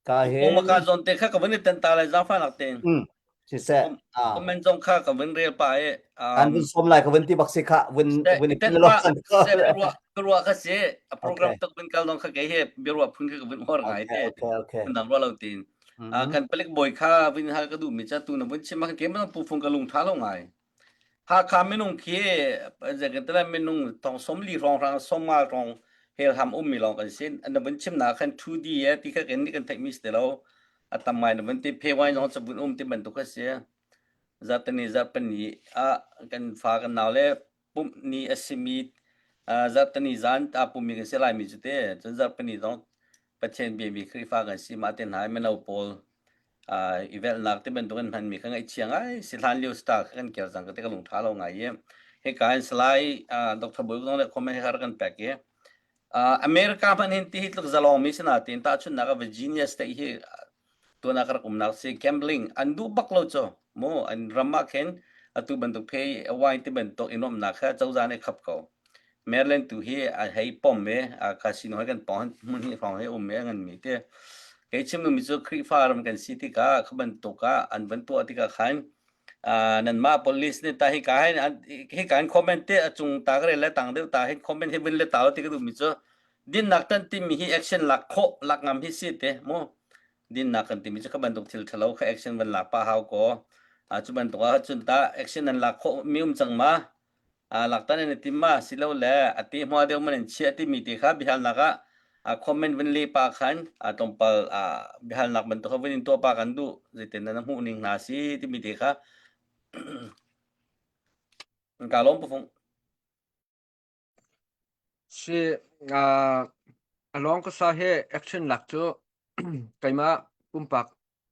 S2: ka
S3: Kung
S2: hin
S3: maka zawn te kha ka vun i tan ta lai zaangfahnak tein.
S2: mm, siseh ah
S3: Comment zong kha ka vun rel pa i
S2: kan
S3: um
S2: vun som lai ka vun ti bak si kha vun
S3: se
S2: vun
S3: i
S2: i
S3: tan
S2: lo
S3: pa
S2: san
S3: se ruah ka ruah kha si a program
S2: Okay.
S3: tak vun kal dong kha kei he biaruah phun kha ka vun hor ngai
S2: Okay,
S3: te
S2: okay, okay.
S3: phun dang ruah lo tin.
S2: Mm-hmm.
S3: Kan palik bawi kha vun hal ka duh mi cha tu na vun chim ma ke ma pu phung ka lung tha lo ngai. Hakha minung khi zeikatele minung thong 40 hrawnghrang 50 hrawng helham ummi lawng kan si. Na vun chimnak khan 2D e ti kha kan nih kan theihmi si ti lo. A tam ngai na vun ti phe wai zong cabun um ti bantuk kha si. Zarhteni zarhpini ah kan fa kan nau le pumh ni a simi zarhteni zan aa pummi kan si laimi cu te. Cun zarhpini zong Pathian biami Khrihfa kan si mah te hna i mino pawl i velhnak ti bantuk in hmanmi kha ngaihchia ngai si hlan lio star kha kan ker cang ka ti ka lung tha lo ngai i hika in Salai Dr. Bawi zong le comment har kan pek i America hmanh hin ti hi tluk zalong mi si natin tahchunhnak ah Virginia state hi tuan ah ka rak umnak si gambling an duh bak lo cu mu an ram ah khin atu bantuk phe wine ti bantuk i nuamhnak kha cozah nih khap ko Maryland tu hi a hei pom i a casino he kan pawng hmun hi hrawng he um i a nganmi ti. Kei chim duhmi cu Khrihfa ram kan si tikah kha bantuk ah an van tuah tikah khan uh, nanmah police nih ta hika hin hika hin comment te a cung ta ka rel le tang deuh ta hin comment hi vun le ta ti ka duhmi cu dinnak tan timi hi action lak khawh lak ngam hi si te mu dinnak kan timi cu kha bantuk thil ṭhalo kha action van lak pa hau ko a cu bantuk ah cun ta action nan lak khawh mi um cang ma laktan in i tim ma silole a ti hma deuh man in chiah timi ti kha biahalnak ah comment vun le pa khan tlawmpal biahalnak bantuk kha vun in tuah pa kan duh zeitin na hmuh ning hna si timi ti kha ka lawm pufung
S4: Si a lawng ka sa he action lak cu keimah pumpak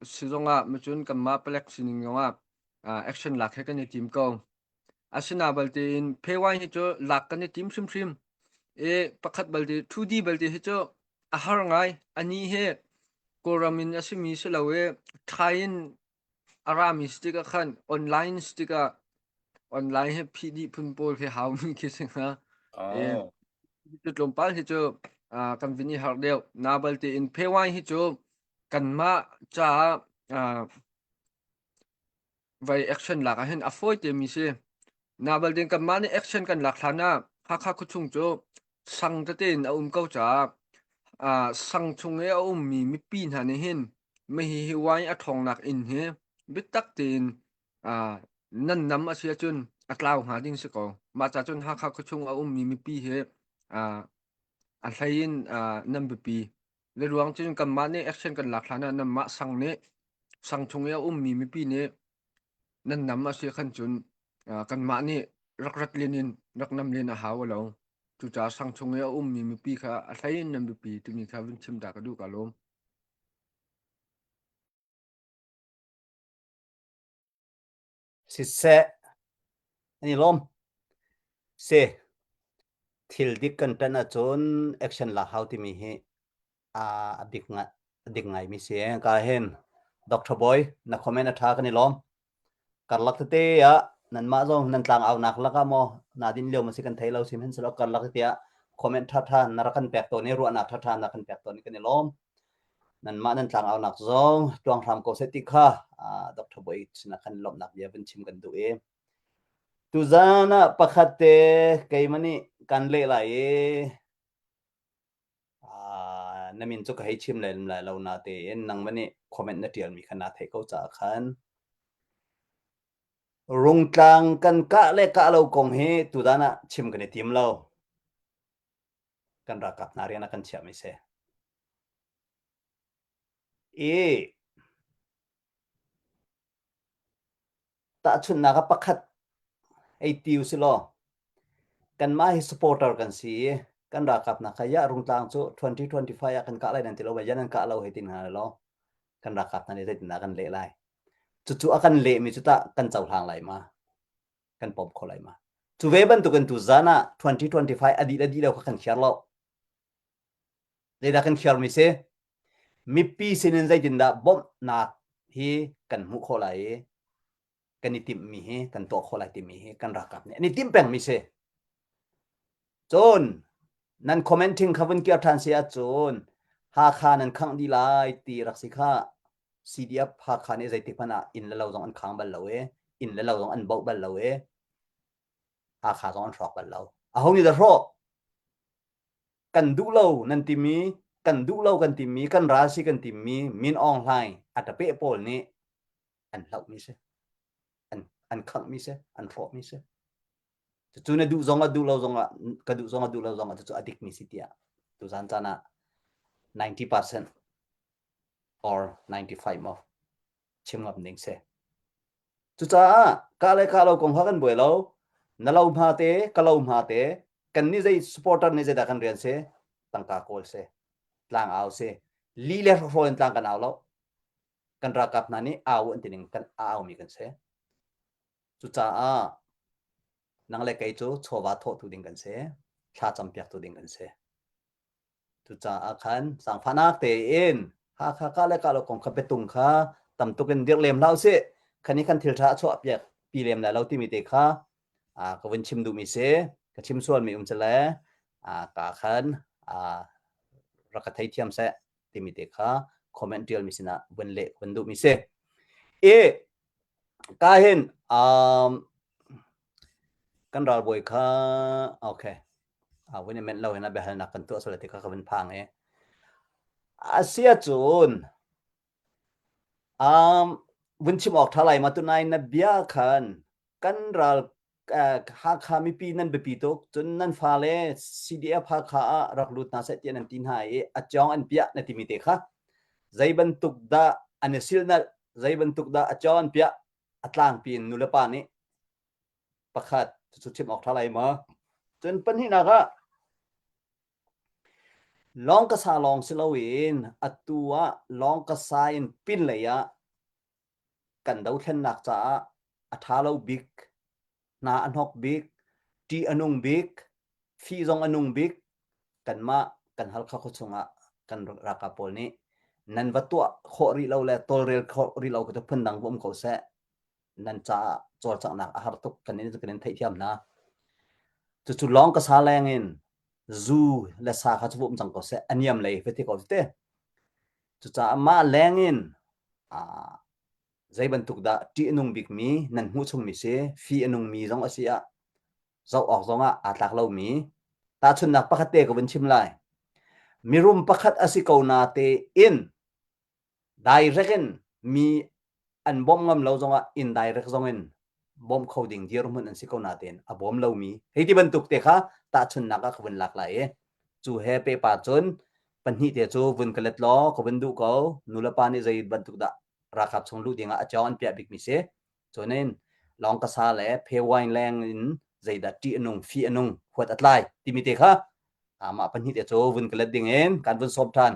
S4: si zongah macun kanmah palek sining zongah action lak he kan i tim ko. Asina balte in phewai hi cu lak kan i tim hrimhrim. I pakhat balte 2D balte hi cu a har ngai. Ani hi Kawlram in a simi si lo i Thai in a rami si tikah khan online si tikah online hi phih dih phun pawl khi haumi khi si hnga. I
S3: Oh.
S4: cu tlawmpal hi cu ah, kan vin i harh deuh. Na balte in phewai hi cu kanmah caah ah, vai action lak ahhin a fawi te mi si. Na bal ding kanmah nih action kan lak hlan ah Hakha khuachung cu sang tete in a um ko caah ah sang chung i a ummi mipi hna nih hin mihi hi wine a ṭhawngnak inn hi biatak tein ah nan nam a si ahcun a tlau hnga ding si ko. Mah ca cun Hakha khuachung a ummi mipi hi ah a hlei in ah nan biapi. Le ruang cun kanmah nih action kan lak hlan ah nanmah sang nih sang chung i a ummi mipi nih nan nam a si khan cun kanmah nih rak rat len in rak nam len a hau lo. Cucaah sang chung i a ummi mipi kha a hlei in nan biapi timi kha vun chim ta ka duh ka lawm.
S2: Siseh, an i lawm. Si, thil dik kan ṭanh ahcun action lak hau timi hi a a dik ngai a dik ngaimi si. Ka hin Dr. Boy, na comment a ṭha kan i lawm. Karlak tete ah nanmah zong nan tlang aunak lakah maw na din lio ma si kan thei lo sihmanhsehlaw karlak tete ah comment ṭhaṭha na rak kan pek tawn i ruahnak ṭhaṭha na kan pek tawn i kan i lawm. Nanmah nan tlangaunak zong tuang hram ko seh ti kha Dr. Bawi sinah khan lawmhnak bia vun chim kan duh i tuzan ah pakhat te keimah nih kan leh lai i na min cu ka hei chim lem lai lo na tein nangmah nih comment na ṭialmi kha naa theih ko caah khan Rungtlang kan kah le kah lo kong hi tutan ah chim kan i tim lo. Kan ralkap hna rian ah kan chiahmi si. I Tahchunhnak ah pakhat hei ti usilaw kanmah hi supporter kan si i kan ralkap hna kha yah Rungtlang cu 2025 ah kan kah lai nan ti lo ma, ya nan kah lo hei ti hna law kan ralkap hna nih zeitindah kan leh lai? Cucu a kan lehmi cu tah kan cohlang lai ma? Kan pom kho lai ma? Cu ve bantukin tuzan ah 2025 a dih le dih lo kha kan khiar lo. Zeidah kan khiarmi si? Mipi sinin zeitindah bawmhnak hi kan hmuh khawh lai i kan i timhmi hi kan tuah khawh lai timi hi kan ralkap nih an i timh pengmi si. Cun nan commenting kha vun kir ṭhan si ahcun Hakha nan khangh dih lai ti rak si kha CDF Hakha nih zeitik hmanh ah inn le lo zong an khang bal lo i inn le lo zong an boh bal lo i Hakha zong an hrawk bal lo. Aho nih dah hrawh? Kan duh lo nan timi, kan duh lo kan timi, kan ral si kan timi Min Aung Hlaing a ṭapeh pawl nih an hlohmi si. An, an khanghmi si, an hrawhmi si. Cucu na duh zong ah duh lo zong ah ka duh zong ah duh lo zong ah cucu a dikmi si tiah tuzan caan ah 90% or 95 maw chim ngam ding si. Cucaah kah le kah lo kong kha kan buai lo. Na lo hma te, ka lo hma te, kan nih zei supporter nih zeidah kan rian si? Tangka kawl si. Tlang au si. Li le hrawhrawl in tlang kan au lo. Kan ralkap hna nih au an ti ning kan a aumi kan si. Cucaah nang le kei cu chawva thawhtu ding kan si. Thla campiaktu ding kan si. Cucaah khan zaangfahnak tein Hakha kah le kah lo kong kha biatung kha tam tuk in dirh lem hlah usih. Khan i kan thil ṭha a chuah piak pi lem lai lo timi te kha ka vun chim duhmi si. Ka chim sualmi um cale ka khan rak ka theithiam seh timi te kha comment ṭialmi sinah vun leh vun duhmi si. I ka hin um, kan ralbawi kha okay vun i menh lo hin a biahalnak kan tuah sual ti kha ka vun phang i a si ahcun um, vun chim awk ṭha lai ma tunai na bia khan kan ral Hakha mipi nan biapi tuk cun nan fale CDF Hakha ah rak lut hna seh tiah nan ti hna i a cawng an piah na timi te kha zei bantuk dah an i silnalh zei bantuk dah a cawng an piah a tlangpi in nulepa nih pakhat cucu chim awk ṭha lai maw? Cun pahnihnak ah lawng ka sa lawng si loin atu ah lawng ka sa in pinlei ah kan dothlennak caah a ṭha lo bik, hna a hnok bik, ṭih a nung bik, fih zong a nung bik kanmah kan Halkha khua chungah kan ralkap pawl nih nan va tuah khawh rih lo le tawlrel khawh rih lo khi cu phundang va um ko seh. Nan caah cawlcanghnak a har tuk kan in kan in theihthiam hna. Cucu lawng ka sa leng in zu le sa kha cu va um cang ko seh a niam lei va ti ko te. Cucaah mah leng in aa zei bantuk dah ṭih a nung bikmi nan hmuh chungmi si, fi a nungmi zong a si ah zoh awk zong ah aa tlak lomi tahchunhnak pakhat te ka vun chim lai. Mirum pakhat a si ko na tein direct in mi an bawmh ngam lo zongah indirect zong in bawmh kho ding dirhmun an si ko natein a bawm lomi hei ti bantuk te kha tahchunhnak ah ka vun lak lai i cu he pepa cun pahnih te cu vun ka let law ka vun duh ko nulepa nih zei bantuk dah ralkap chung luh dingah a cawng an piah bikmi si cunin lawng ka sa le phe wine leng in zeidah ṭih a nung fi a nung huat a tlai timi te kha mah pahnih te cu vun ka let ding in kan vun sawm ṭhan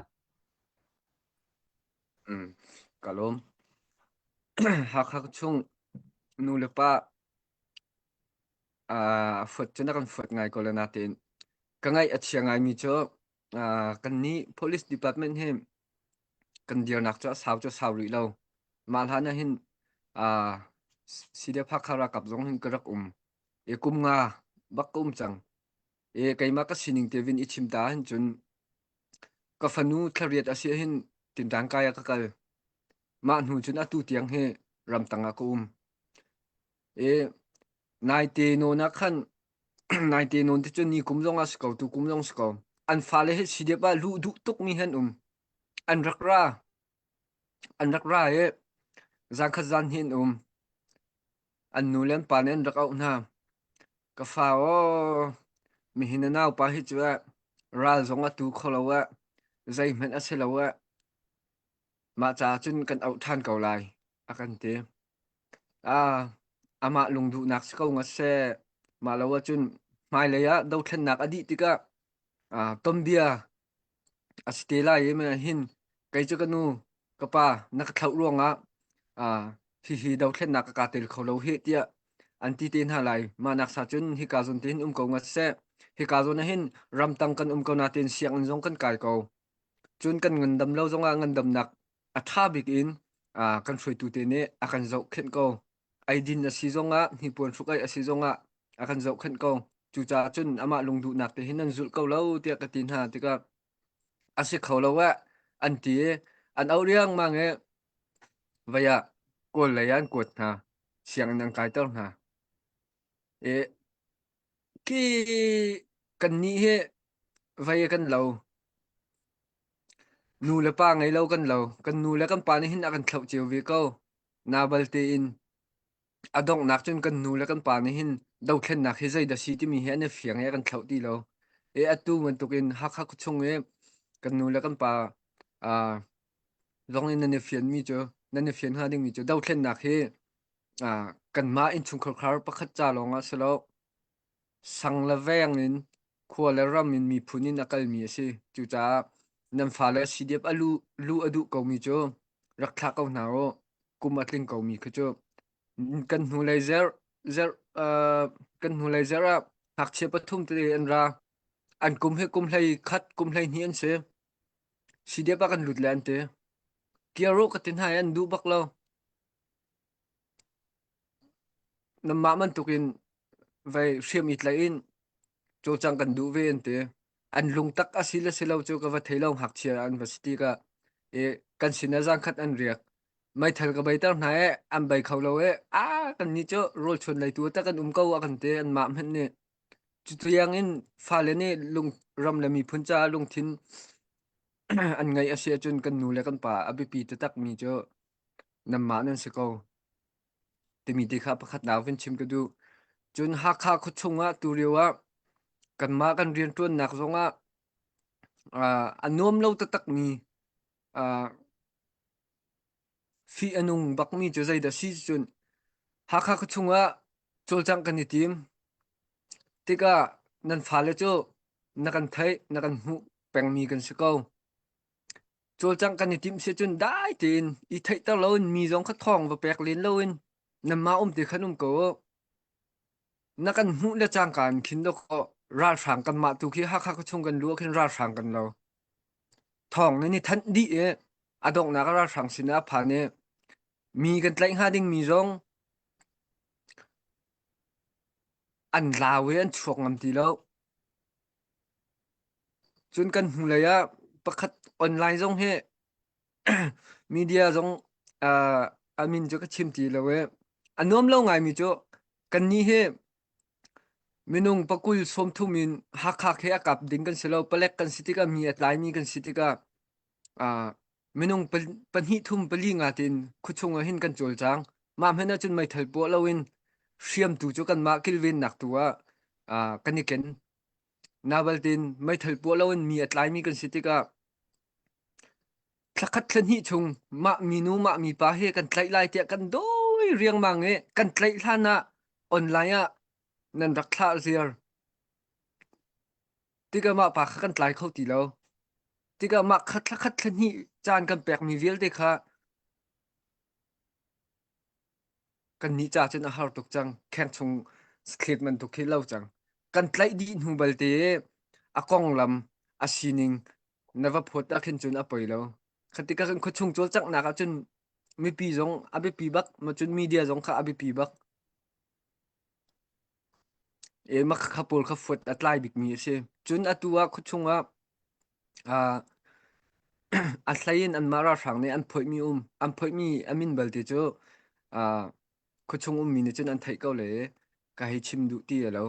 S4: Mm, ka lawm. Hakha chung nu le pa uh, fuat cu na kan fuat ngai ko le natein ka ngaih a chia ngaimi cu uh, kan nih police department hi kan dirnak cu a sau cu a sau rih lo. Mah hlan ah hin uh, CDF Hakha ralkap zong hin ka rak um. I kum nga bak ka um cang. I keimah ka sining te vin i chim ta hin cun Ka fanu thlariat a si ahhin Tintang kai ah ka kal. Mah hnu cun atu tiang hi ramtang ah ka um. I naite nawn ah khan naite nawn te cun ni kum zong ah si ko, tu kum zong si ko. An fale hi CDF ah luh duh tukmi han um. An rak ra. An rak ra i zankhat zan hi an um. An nu le an pa nih an rak auh hna. Ka fa aw, mihin na naupa hi cu eh, ral zong a tu kho lo eh, zeihmanh a si lo eh. Mah caah cun kan auh ṭhan ko lai, a kan ti. Ah, amah lungduhnak si ko ngat seh. Mah lo ahcun hmailei ah dothlennak a dih tikah ah tonbia a si te lai i hin kei cu ka nu ka pa na ka thlauh ruangah ah hihi dothlennak ka kaa tel kho lo hih tiah an ti te hna lai. Mah nak sa cun hika zawn te hin um ko ngat seh. Hika zawn ah hin ramtang kan um ko nain sianginn zong kan kai ko. Cun kan ngandam lo zongah ngandamnak a ṭha bik in ah kan hruaitu te nih a kan zohkhenh ko. Eidin a si zongah hnipuan hruk-aih a si zongah a kan zohkhenh ko. Cucaah cun amah lungduhnak te hin nan zulh ko lo tiah ka ti hna tikah a si kho lo eh an ti i an auh riangmang i vei ah Kawl lei ah an kuat hna. Sianginn an kaiter hna. I khi kannih hi vei kan lo. Nu le pa ngei lo kan lo. Kan nu le kan pa nih hin a kan thlauh cio ve ko. Nabal tein a donghnak cun kan nu le kan pa nih hin dothlennak hi zeidah si timi hi an i fiang i a kan thlauh ti lo. I atu bantukin Hakha khuachung i kan nu le kan pa uh, zong in nan i fianmi cu nan i fian hnga dingmi cu dothlennak hi uh, kanmah innchungkhar pakhat ca lawng ah si lo sang le veng in khua le ram in miphun in a kalmi a si. Cucaah nan fale CDF a luh, luh a duh komi cu rak thlah ko hna u. Kum a tling komi kha cu kan hnulei zerh zerh uh, kan hnulei zerh ah ngakchia pathum tete an ra. An kum hi kum hlei khat, kum hlei hnih an si. CDF ah kan lut le an ti. Kir u ka ti hna i an duh bak lo. Nanmah bantukin vei hriam i tlaih in cawlcang kan duh ve an ti. An lungtak a si le si lo cu ka va thei lo ngakchia an va si tikah i kan sinah zaangkhat an riak. Meithal ka beiter hna i an bei kho lo i aa kannih cu rawl chuan leitu tak kan um ko a kan ti anmah hmanh nih. Cutiang in fale nih lung ram le miphun caah lungthin an ngeih a si ahcun kan nu le kan pa a biapi taktakmi cu nanmah nan si ko timi ti kha pakhatnak vun chim ka duh. Cun Hakha khuachung ah tulio ah kanmah kan rianṭuannak zongah uh, a nuam lo taktakmi uh, fih a nung bakmi cu zeidah si cun Hakha khuachung ah cawlcangh kan i tim tikah nan fale cu na kan theih na kan hmuh pengmi kan si ko. Cawlcangh kan i timh si cun dai tein i theihter loin mi zong kha thawng va pek len loin nanmah um te khan um ko u. Na kan hmuh le cangka in khin dawkaw ralhrang kanmah tu khi Hakha khuachung kan luh ah khin ralhrang kan lo. Thawng nan i thanh dih i a donghnak ah ralhrang sinah a phan i mi kan tlaih hnga dingmi zong an lau i an chuak ngam ti lo. Cun kan hnulei ah pakhat online zong hi media zong uh, a min cu ka chim ti lo i a nuam lo ngaimi cu kannih hi minung pakul 30 in Hakha khi a kap ding kan si lo palek kan si tikah mi a tlaimi kan si tikah uh, minung pahnih thum pali nga tin khuachung ah hin kan cawlcang mah hmanh ahcun meithal puah loin hriamtu cu kanmah kilvennak tu ah uh, kan i ken Nabaltin meithal puah loin mi a tlaimi kan si tikah thlakhat thlahnih chung mah minu mah mipa hi kan tlaih lai tiah kan dawi riangmang i kan tlaih hlan ah online ah nan rak thlah ziar. Tikah mah pa kha kan tlai kho ti lo. Tikah mah kha thlakhat thlahnih caan kan pekmi vialte kha Kannih ca cun a har tuk cang. Kheng chung thlet bantuk khi lo cang. Kan tlaih dih hnu balte a konglam a sining na va phawt ah khin cun a poi lo. Khatika kan khuachung cawlcanghnak ah cun mipi zong a biapi bak, ma cun media zong kha a biapi bak. E ma kha pawl kha fuat a tlai bikmi a si. Cun atu ah khuachung ah uh, a hlei in anmah ralhrang nih an phoihmi um an phoihmi a min balte cu uh, khuachung ummi nih cun an theih ko le ka hei chim duh ti lo.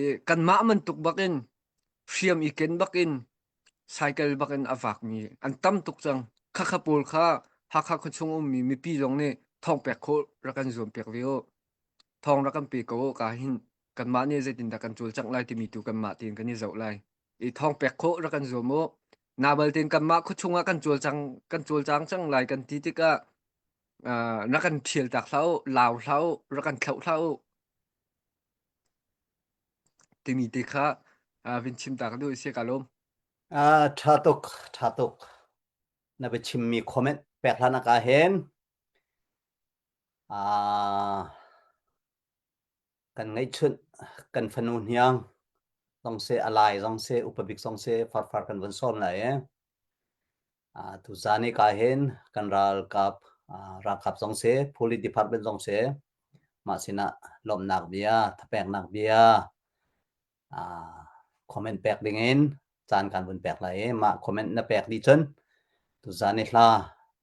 S4: I kanmah bantuk bakin hriam i ken bakin cycle bakin a vakmi an tam tuk cang. Khakha pawl kha Hakha khuachung ummi mipi zong nih thawng pek khawh rak kan zuam piak ve u. Thawng rak kan pe ko u ka hin kanmah nih zeitindah kan cawlcangh lai timi tu kanmah tein kan i zoh lai. I thawng pek khawh rak kan zuam u. Na baltein kanmah khuachung ah kan cawlcang kan cawlcang cang lai kan ti tikah uh, rak kan ṭhial tak hlah u, lau hlah u, rak kan thloh hlah u timi te kha uh, vin chim ta ka duh si ka lawm.
S2: Ah, ṭha tuk, ṭha tuk. Na biachimmi comment pek hlan ah hin ah kan ngeihchunh kan fanu hniang zong seh a lai zong seh upa bik zong seh farfar kan vun sawm lai i ah tuzan i ka hin kan ralkap ah ralkap zong seh police department zong seh mah sinah lawmhnak bia thapeknak bia ah comment pek dingin caan kan vun pek lai i mah comment na pek dih cun tuzan i hla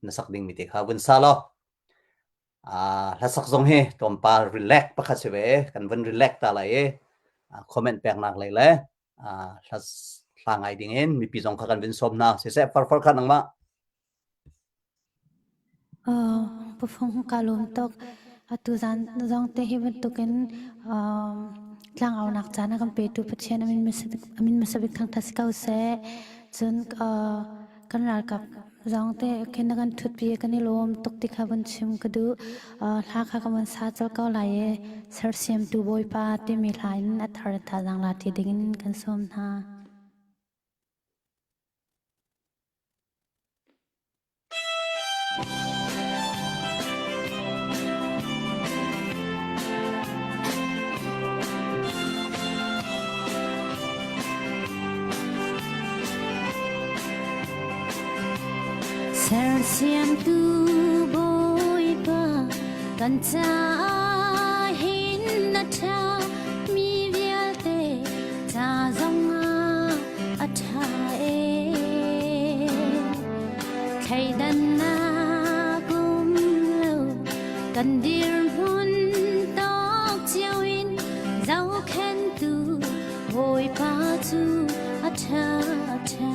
S2: na sak dingmi te kha vun sa law Ah hlasak zong hi tlawmpal relax pakhat si ve. Kan vun relax ta lai i comment peknak lei le hla hla ngai ding in mipi zong kha kan vun sawm hna. Siseh farfar kha nangmah.
S5: Pafung ka lawm tuk. Atu zan zong te hi bantukin tlangaunak caan a kan petu Pathian amin amin hmasa bik thangthat si ko seh. Cun kan ralkap zong te khin na kan ṭhutpi kan i lawm tuk ti kha vun chim ka duh. Hla kha ka vun sa colh ko lai i sersiamtu Bawipa timi hla in a thar thazaang la ṭi dingin kan sawm hna. Sersiamtu Bawipa kan caah hin na ṭha mi vialte ca zongah a ṭha ee. Thleidannak um lo kan dirhmun tawk cio in zohkhenhtu Bawipa cu a ṭha a ṭha.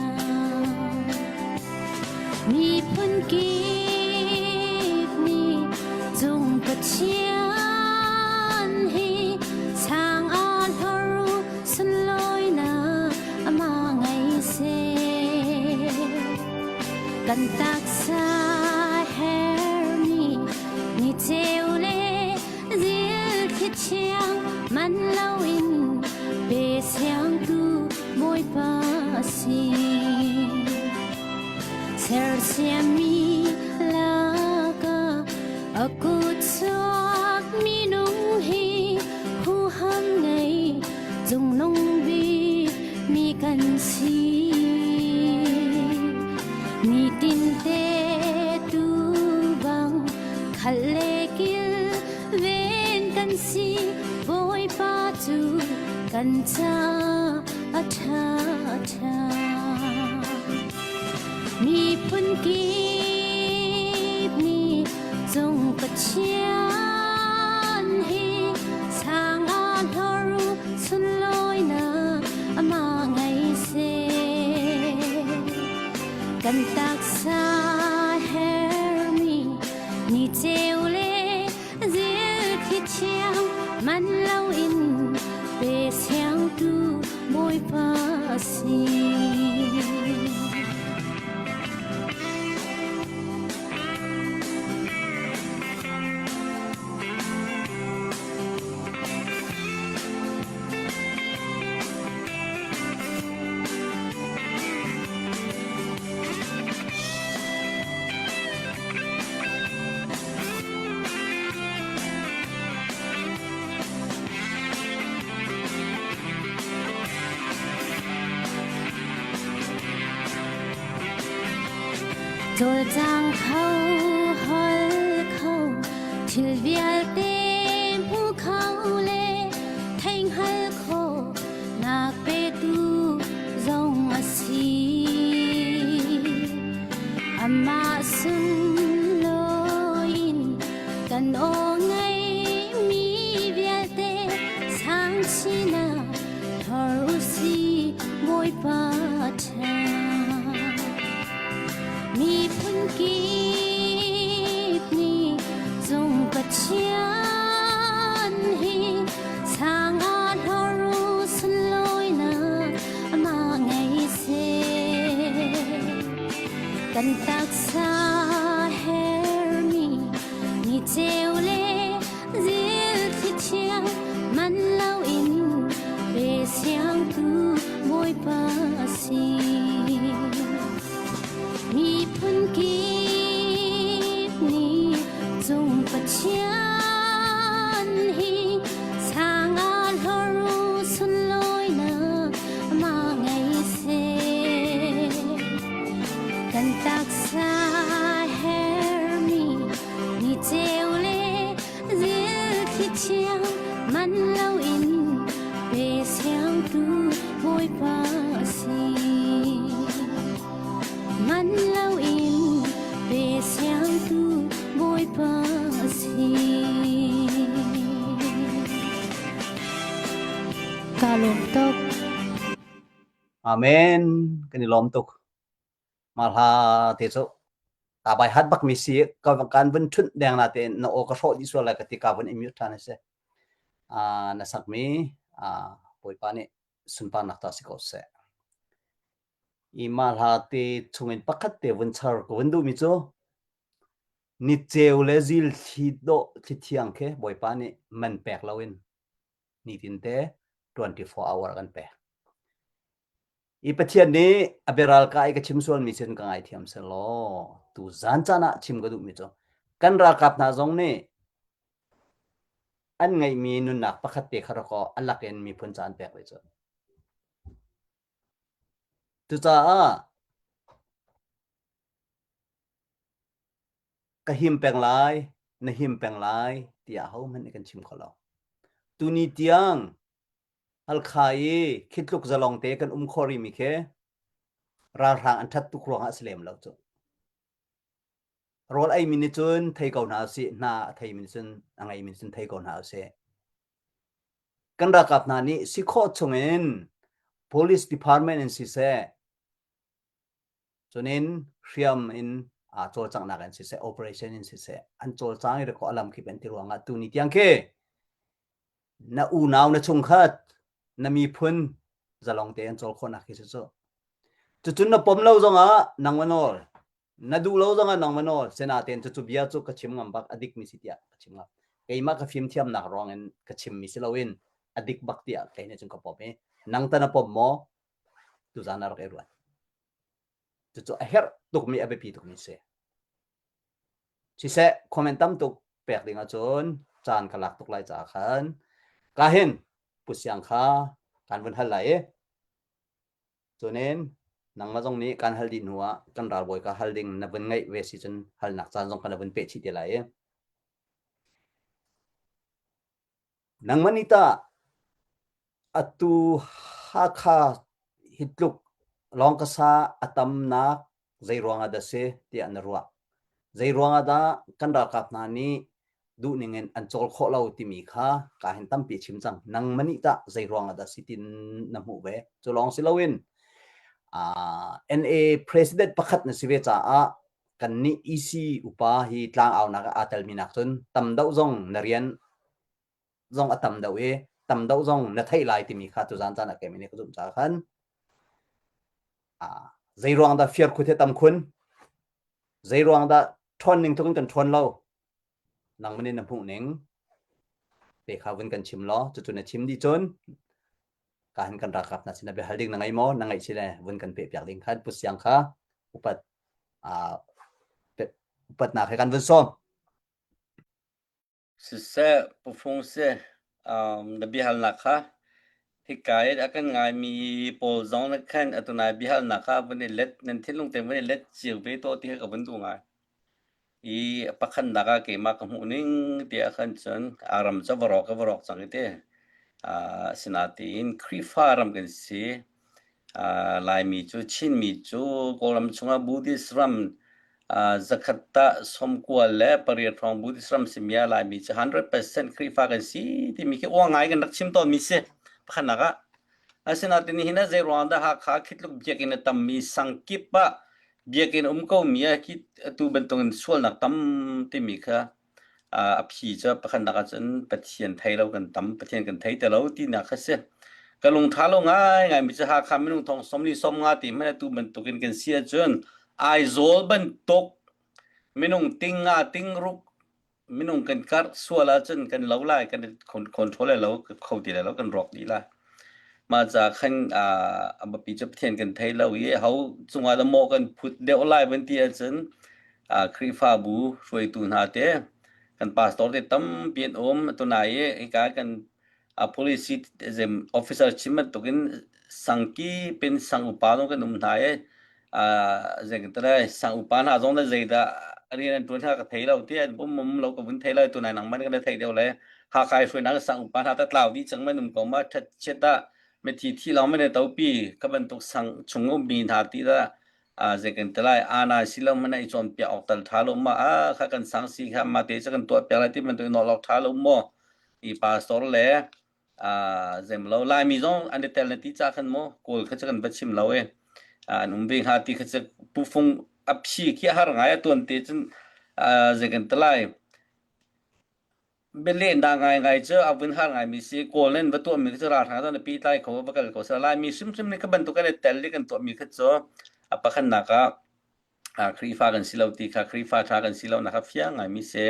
S5: Miphun kip nih cung Pathian hi sang ah hlor u sunlawinak amah ngei seh. Kan taksa hermi ni ceu le Zil thli thiang man loin pe siangtu Bawipa a si. Sersiammi lakah a kut chuak minung hi huham ngei cungnung bik mi kan si. Nitinte tu bang khal le kil ven kan si Bawipa cu kan ca a ṭha a ṭha. Miphun kip nih cung Pathian hi sang ah hlor u sunlawinak amah ngei seh. Kan taksa hermi ni ceu le zil thli thiang man loin pe siangtu Bawipa a si. Cawlcang kho hol kho thil vialte hmu kho le thei hngal kho nak petu zong a si. Amah sunlawi in kan aw ngeimi vialte sang sinah thor u si Bawipa ṭha. Miphun kip nih cung Pathian hi sang ah hlor u sunlawinak amah ngei seh. Kan taksa hermi ni ceu le zil thli thiang man loin pe siangtu Bawipa a si. Miphun kip nih cung Pathian hi sang ah hlor u sunlawinak amah ngei seh. Kan taksa hermi ni ceu le zil thli thiang man loin pe siangtu Bawipa a si. Man loin pe siangtu Bawipa a si. Ka lawm tuk.
S2: Amen. Kan i lawm tuk. Mah hla te cu ta bai hat bak mi si ka kan vun ṭhunh deng na tein na aw ka hrawh dih sual lai ka ti ka vun i mute ṭhan a si. Ah na sakmi ah Bawipa nih sunparnak ta si ko seh. I mah hla te chungin pakhat te vun char ka vun duhmi cu ni ceu le zil thli dawh thli thiang khi Bawipa nih man pek loin nitin te 24 hour kan pek. I Pathian nih a biaral ka i ka chim sualmi sin ka ngaithiam selaw tu zan caan ah chim ka duhmi cu kan ralkap hna zong nih an ngeihmi nunnak pakhat te kha rak aw a lakin miphun caan pek ve cu. Cucaah ka him peng lai, na him peng lai tiah hohmanh nih kan chim kho lo. Tuni tiang Halkha i khi tluk zalong te kan um khawh rihmi khi ralhrang an ṭhat tuk ruangah a si lem lo cu. Rawl eimi nih cun thei ko hna usih, hna a theimi nih cun a ngeimi nih cun thei ko hna usih. Kan ralkap hna nih si khawh chungin police department in siseh, cunin hriam in aa cawlcanghnak in siseh, operation in siseh, an cawlcang i rikaw a lam kip an ti ruangah tuni tiang khi na unau na chungkhat na miphun zalong te an cawl khawhnak khi cu cucun na pom lo zongah nang ma nawl na duh lo zongah nang ma nawl senaten cucu bia cu ka chim ngam bak a dik mi si tiah ka chim ngam keimah ka fim thiamnak ruang in ka chim mi si loin a dik bak tiah kei nih cun ka pom i nang ta na pom maw tuzan ah rak i ruat cucu a herh tukmi a biapi tukmi si Siseh, comment tam tuk pek ding ahcun caan ka lak tuk lai caah khan ka hin Pu Siang kha kan vun hal lai i cunin nangmah zong nih kan hal dih hnu ah kan ralbawi ka hal ding na vun ngeih ve si cun halnak caan zong kan vun peh chih te lai i Nangmah nih tah atu Hakha hi tluk lawngkasa a tamnak zei ruangah dah si tiah na ruah? Zei ruangah dah kan ralkap hna nih duhning in an cawl khawh lo timi kha ka hin tampi chim cang. Nangmah nih tah zei ruangah dah si tin na hmuh ve? Cu lawng si loin uh, NA president pakhat na si ve caah kannih EC upa hi tlangaunak ah aa telmi nak cun tam deuh zong na rian zong a tam deuh i tam deuh zong na theih lai timi kha tuzan caan ah keimah nih ka zumh caah khan zei ruang dah firkhut hi tam khun zei ruang dah ṭhawn ning tluk in kan ṭhawn lo nangman in na hmuh ning te kha vun kan chim law cucu na chim dih cun ka hin kan ralkap hna sin bia hal ding na ngei maw na ngeih si le vun kan peh piak ding khan pu siang kha upat upatnak he kan vun sawm
S3: Siseh, pufung si, um, na biahalnak kha hika i a kan ngaimi pawl zong nih khan atu nai biahalnak kha vun i let nan thinlung tein vun i let cio ve tuah ti kha ka vun duh ngai. I pakhatnak ah keimah ka hmuh ning tiah khan cun a ram cu va rawk ka va rawk cang i ti. Uh, asinain Khrihfa ram kan si. Uh, Laimi cu Chinmi cu Kawlram chungah Buddhist ram uh, zakhat tah 98 hrawng Buddhist ram simi ah Laimi cu 100% Khrihfa kan si timi khi uang ngai kan rak chim tawnmi si. Pakhatnak ah Asinain nihin ah zei ruang dah Hakha khi tluk biakinn a tammi sang kip ah biakinn um komi ah khi atu bantukin sualnak tam timi kha a phi cu pakhatnak ahcun Pathian thei lo kan tam, Pathian kan thei ti lo tinak kha si. Ka lungṭha lo ngaingai mi cu Hakha minung thong 45 ti hmanh atu bantukin kan si ahcun Aizawl bantuk minung ting nga ting ruk minung kan karh sual ahcun kan lo lai kan control lai lo kho ti lai lo kan rawk dih lai mah ca khan a biapi cu Pathian kan thei lo i ho cungah dah maw kan phut deuh lai van ti ahcun Khrihfabu hruaitu hna te kan pastor te tampi an um tunai i hika kan a police officer chim bantukin sangki pin sang upa zong kan um hna i zei sang upa hna zong le zeidah rian an ṭuan hna ka thei lo ti an um um lo ka vun thei lo tunai nang man kan thei deuh le Hakha i hruainak sang upa hna ta tlau dih cang man um ko ma ṭhat chiat ah mithi thi lawng man topi ka bantuk sang chung ummi hna ti dah zei kan ti lai ana si lo man i cawnpiak awk tal ṭha lo ma a kha kan sang si kha ma te ca kan tuah piak lai ti bantuk in awk ṭha lo maw i pastor le zemlo Laimi zong an i tel na ti ca khan maw Kawl kha cu kan va chim lo e an um ve hnga ti kha cu pufung a phi khi a har ngai a tuan te cun zei kan ti lai bialehnak ngai ngai cu a vun har ngai mi si Kawl nan va tuah mi cu ralhrang zong na pi tlai kho va kal ko sa Laimi hrimhrim nih kha bantuk kan i tel i kan tuah mi kha cu a pakhatnak ah Khrihfa kan si lo ti kha Khrihfa ṭha kan si lo nak kha fiang ngaimi si.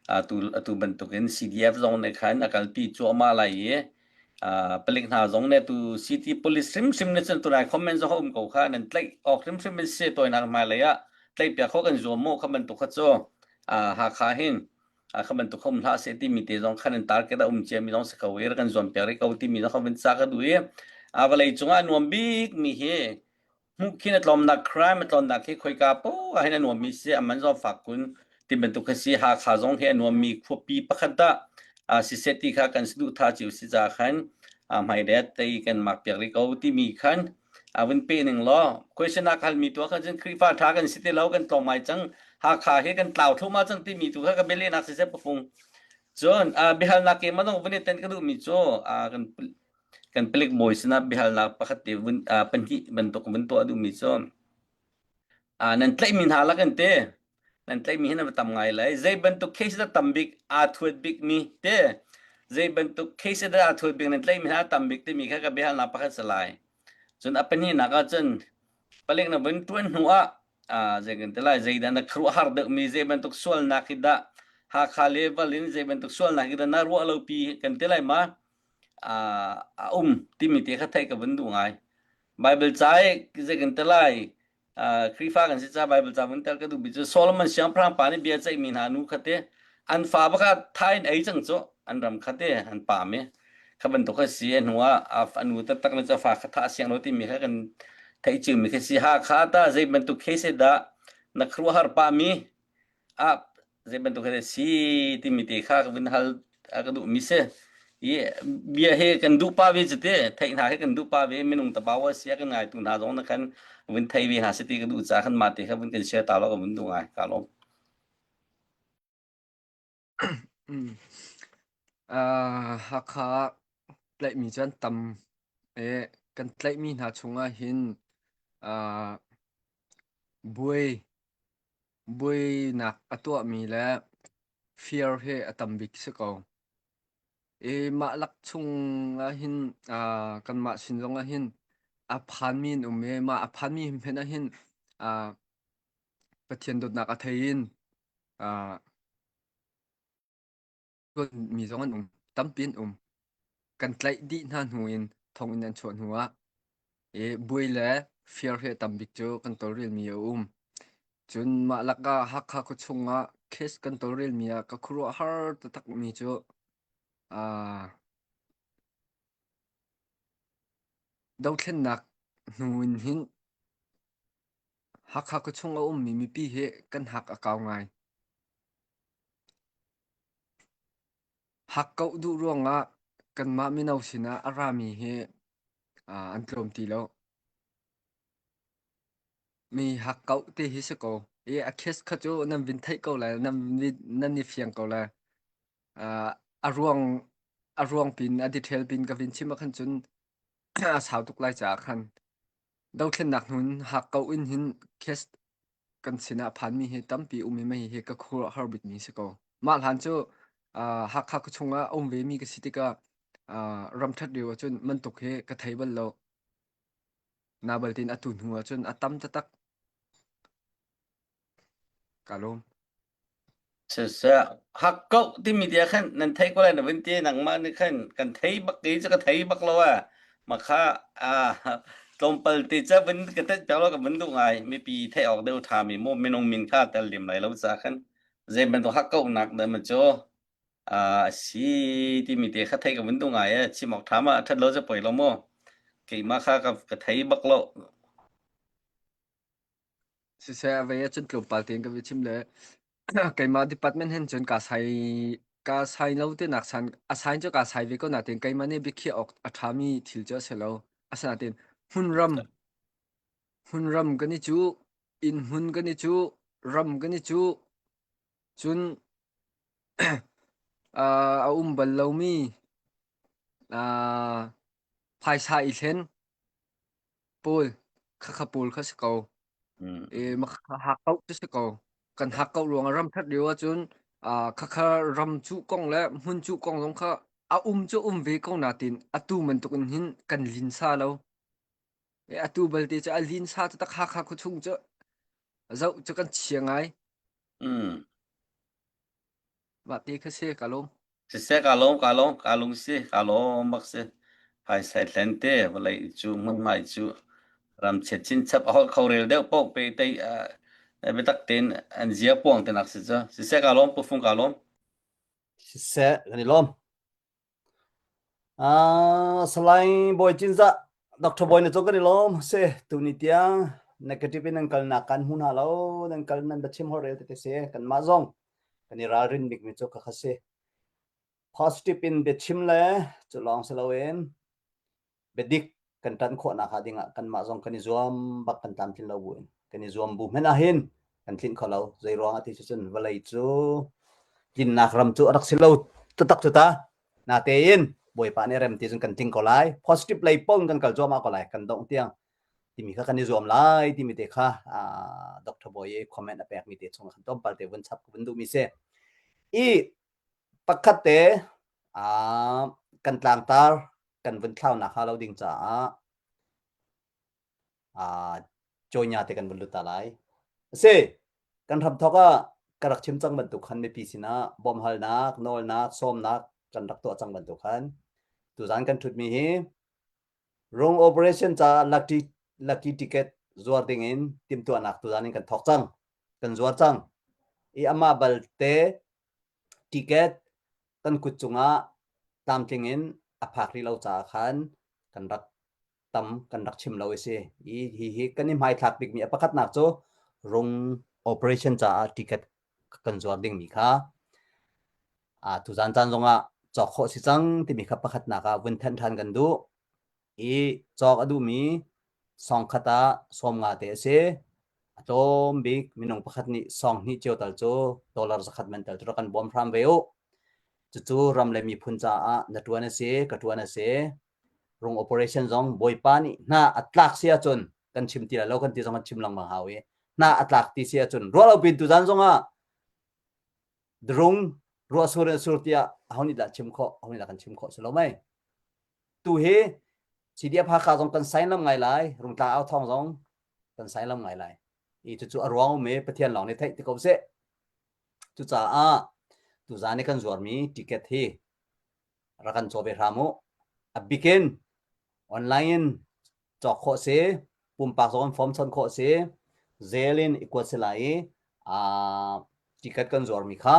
S3: Atu atu bantukin CDF zong nih khan a kalpi cuahmah lai i palik hna zong nih tu city police hrimhrim nih cun tunai comment zong a um ko kha nan tlaih awk hrimhrim in si tawinak hmailei ah tlaihpiak kho kan zuam mu kha bantuk kha cu Hakha hin kha bantuk kha um hlah seh timi te zong khan an target a um ciami zong si ko i kan zuam piak rih ko timi zong kha vun ca ka duh i vawlei cungah a nuam bik mi hi hmuh khin a tlawmnak crime a tlawmnak hi khoika poah ah hin a nuammi si a man zong fak kun ti bantuk kha si Hakha zong hi a nuammi khuapi pakhat dah siseh ti kha kan saduhthah cio si ca khan hmailei tei kan mak piak rih ko timi khan a vun pe ning law question a halmi tu khan cun Khrihfa ṭha kan si ti lo kan tlawm ngai cang Hakha hi kan tlau thluahmah cang timi tu kha ka bialehnak siseh pafung cun biahalnak keimah zong vun i ten ka duhmi cu kan Kan palik bawi sinah biahalnak pakhat te vun pahnih bantuk vun tuah duhmi cu nan tlaihmi hna lak in te nan tlaihmi hi nan va tam ngai lai. Zei bantuk case dah tam bik aa thuat bikmi te zei bantuk case dah aa thuat bik nan tlaihmi hna tam bik timi kha ka biahalnak pakhat si lai. Cun a pahnihnak ah cun palik na vun ṭuan hnu ah zei kan ti lai zeidah na khuaruahhar deuhmi zei bantuk sualnak hi dah Hakha level in zei bantuk sualnak hi dah na ruah lopi kan ti lai ma a um timi te kha theih ka vun duh ngai. Bible ca i zei kan ti lai Khrihfa kan si ca Bible ca vun tel ka duh bi cu Solomon siangpahrang pa nih bia ceihmi hna nu kha te an fa baka tha in ei cang cu an ram kha te an pam i kha bantuk kha si a hnu ah a nu taktak nih cu fa kha thah siang lo timi kha kan theih ciomi kha si Hakha ta zei bantuk case dah na khuaruahhar pah mi ah zei bantuk he si timi te kha ka vun hal a ka duhmi si i bia he kan duh pa ve cu te theih hna he kan duh pa ve minung tabawa sia kan ngai tu hna zong na kan vun thei ve hna si ti ka duh ca khan ma te kha vun kan share ta lo ka vun duh ngai ka lawm.
S4: Mm. Uh, Hakha tlaihmi cu an tam i kan tlaihmi hna chungah hin uh, buai Buainak a tuahmi le fir hi a tam bik si ko. I mah lak chung ahhin uh, kanmah sin zong ahhin a phanmi an um i mah a phanmi hmenh ahhin uh, Pathian dawtnak a thei in uh, mi zong an um. Tampi an um. Kan tlaih dih hna hnu in thonginn an chuah hnu ah i buai le fir hi a tam bik cu kan tawlrelmi a um. Cun mah lakah Hakha khuachung ah case kan tawlrelmi ah ka khuaruahhar taktakmi cu aa dothlennak hnu in hin Hakha khuachung a ummi mipi hi kan hak a kau ngai. Hakkauh duh ruangah kanmah mino sinah a rami hi an tlawm ti lo. Mi hakkauh ti hi si ko. I a case kha cu nan vin theih ko lai, nan, nan i fiang ko lai. Uh, a ruang a ruang pin, a detail pin ka vin chim ah khan cun a sau tuk lai caah khan dothlennak hnun hakkauh in hin case kan sinah a phanmi hi tampi um i mei hi ka khuaruahhar bikmi si ko. Mah hlan cu uh, Hakha khuachung ah a um vemi ka si tikah uh, ramṭhat lio ahcun mantuk hi ka thei bal lo. Na baltin atu hnu ahcun a tam taktak. Ka lawm.
S3: Siseh, hakkauh timi tia khan nan thei ko lai na vun ti nangmah nih khan kan thei bak ti cu ka thei bak lo a makha a tlawmpal te ca vun ka tet piak lo ka vun duh ngai mipi theih awk deuh tha mi mu minung min kha tel lim lai lo ca khan zei bantuk hakkauhnak dah ma cu a si timi te kha thei ka vun duh ngai e chim awk tha ma that lo cu poi lo mu keimah kha ka ka thei bak lo.
S4: Siseh a vei ahcun tlawmpal tein ka va chim le keimah department hin cun kaa sai kaa sai lo tinak san a sign cu kaa sai ve ko nain keimah nih biakhiah awk a ṭhami thil cu a si lo. Asinain hmunram hmunram kan i cuh, inn hmun kan i cuh, ram kan i cuh, cun a um bal lomi phaisa i thlen pawl khakha pawl kha si ko. E makha hakkauh cu si ko. Kan hakkauh ruangah ram ṭhat lio ahcun khakha ram cuh kong le hmun cuh kong zong kha a um cu um ve ko natin atu bantuk in hin kan linsa lo. E atu balte cu a linsa cu tak Hakha khuachung cu zoh cu kan chia ngai. Mah te kha si ka lawm.
S3: Siseh ka lawm ka lawm ka lung si ka lawm bak si. Phaisai thlen te vawlei cu hmunhmai cu ram chiat chinchap a holh kho rel deuh paoh pe tei biatak tein an zia puang te nak si cu. Siseh ka lawm pufung ka lawm.
S2: Siseh kan i lawm. Ah, Salai Bawi Cinzah, Dr. Bawi na cung kan i lawm. Si, tuni tiang negative in nan kalnak kan hmu hna lo, nan kal nan va chim holhrel tete si. Kanmah zong kan i ralrin bikmi cu khakha si. Positive in biachim le cu lawng si loin biadik kan ṭan khawhnak hnga dingah kanmah zong kan i zuam bak kan tlamtlin lo buin kan i zuam bu hmanh ahhin kan tlinh kho lo. Zei ruangah ti cu cun vawlei cu tlinnak ram cu a rak si lo taktak cu ta. Natein Bawipa nih rem ti cun kan tling ko lai. Positive lei paoh in kan kal cuahmah ko lai kan dongh tiang timi kha kan i zuam lai timi te kha Dr. Bawi i comment a pekmi te chung khan tlawmpal te vun chap ka vun duhmi si. I pakhat te kan tlangtar kan vun thlaunak hnga lo ding caah cawinya te kan vun lut ta lai. A si, kan hramthawk ah ka rak chim cang bantuk khan mipi sinah bawmhalnak, nawlnak, sawmnak kan rak tuah cang bantuk khan tuzan kan ṭhutmi hi rung operation caah lucky, lucky ticket zuar ding in timhtuahnak tuzan in kan thawk cang. Kan zuar cang. I amah balte ticket kan kut cungah tlamtling in a phak rih lo caah khan kan rak tam kan rak chim lo i si. Hi hi hi kan i hmaithlak bikmi a pakhatnak cu rung operation caah ticket kan zuar dingmi kha a tuzan caan zongah cawk khawh si cang timi kha pakhatnak ah vun thanh ṭhan kan duh. I cawk a duhmi sawngkhat ah 50 te a si. A tlawm bik minung pakhat nih sawng hnih cio tal cu dollar zakhat man tal cu rak kan bawm hram ve u. Cucu ram le miphun caah na ṭuan a si, ka ṭuan a si. Rung operation zong Bawipa nih hna a tlak si ahcun kan chim ti lai lo kan ti zong kan chim lengmang hau i hna a tlak ti si ahcun ruah lo pin tuzan zong ah drung ruah sur in sur tiah aho nih dah chim khawh aho nih dah kan chim khawh si lo mei tu hi CDF Hakha zong kan sign lam ngai lai rungtla au thawng zong kan sign lam ngai lai i cucu a ruang um i Pathian lawng nih theih ti ko seh cucaah tuzan i kan zuarmi ticket hi rak kan caw ve hram u a bikin online in cawk khawh si pumpak zong in form chon khawh si zel in i kuat si lai i ticket kan zuarmi kha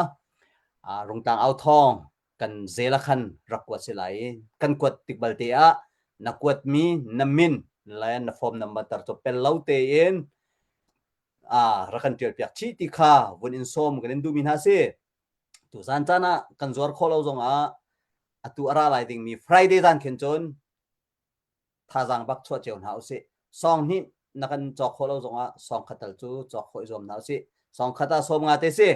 S2: rungtlang au thawng kan zel ah khan rak kuat si lai i kan kuat tik balte ah na kuatmi na min le na form number tar cu pel lo tein rak kan tial piak chih ti kha vun in sawm kan in duhmi hna si. Tuzan caan ah kan zuar khawh lo zongah atu a ra lai dingmi Friday zan khin cun thazaang bak chuah cio hna usih. Sawng hnih na kan cawk khawh lo zongah sawng khat tal cu cawk khawh i zuam hna usih. Sawng khat ah 50 te si.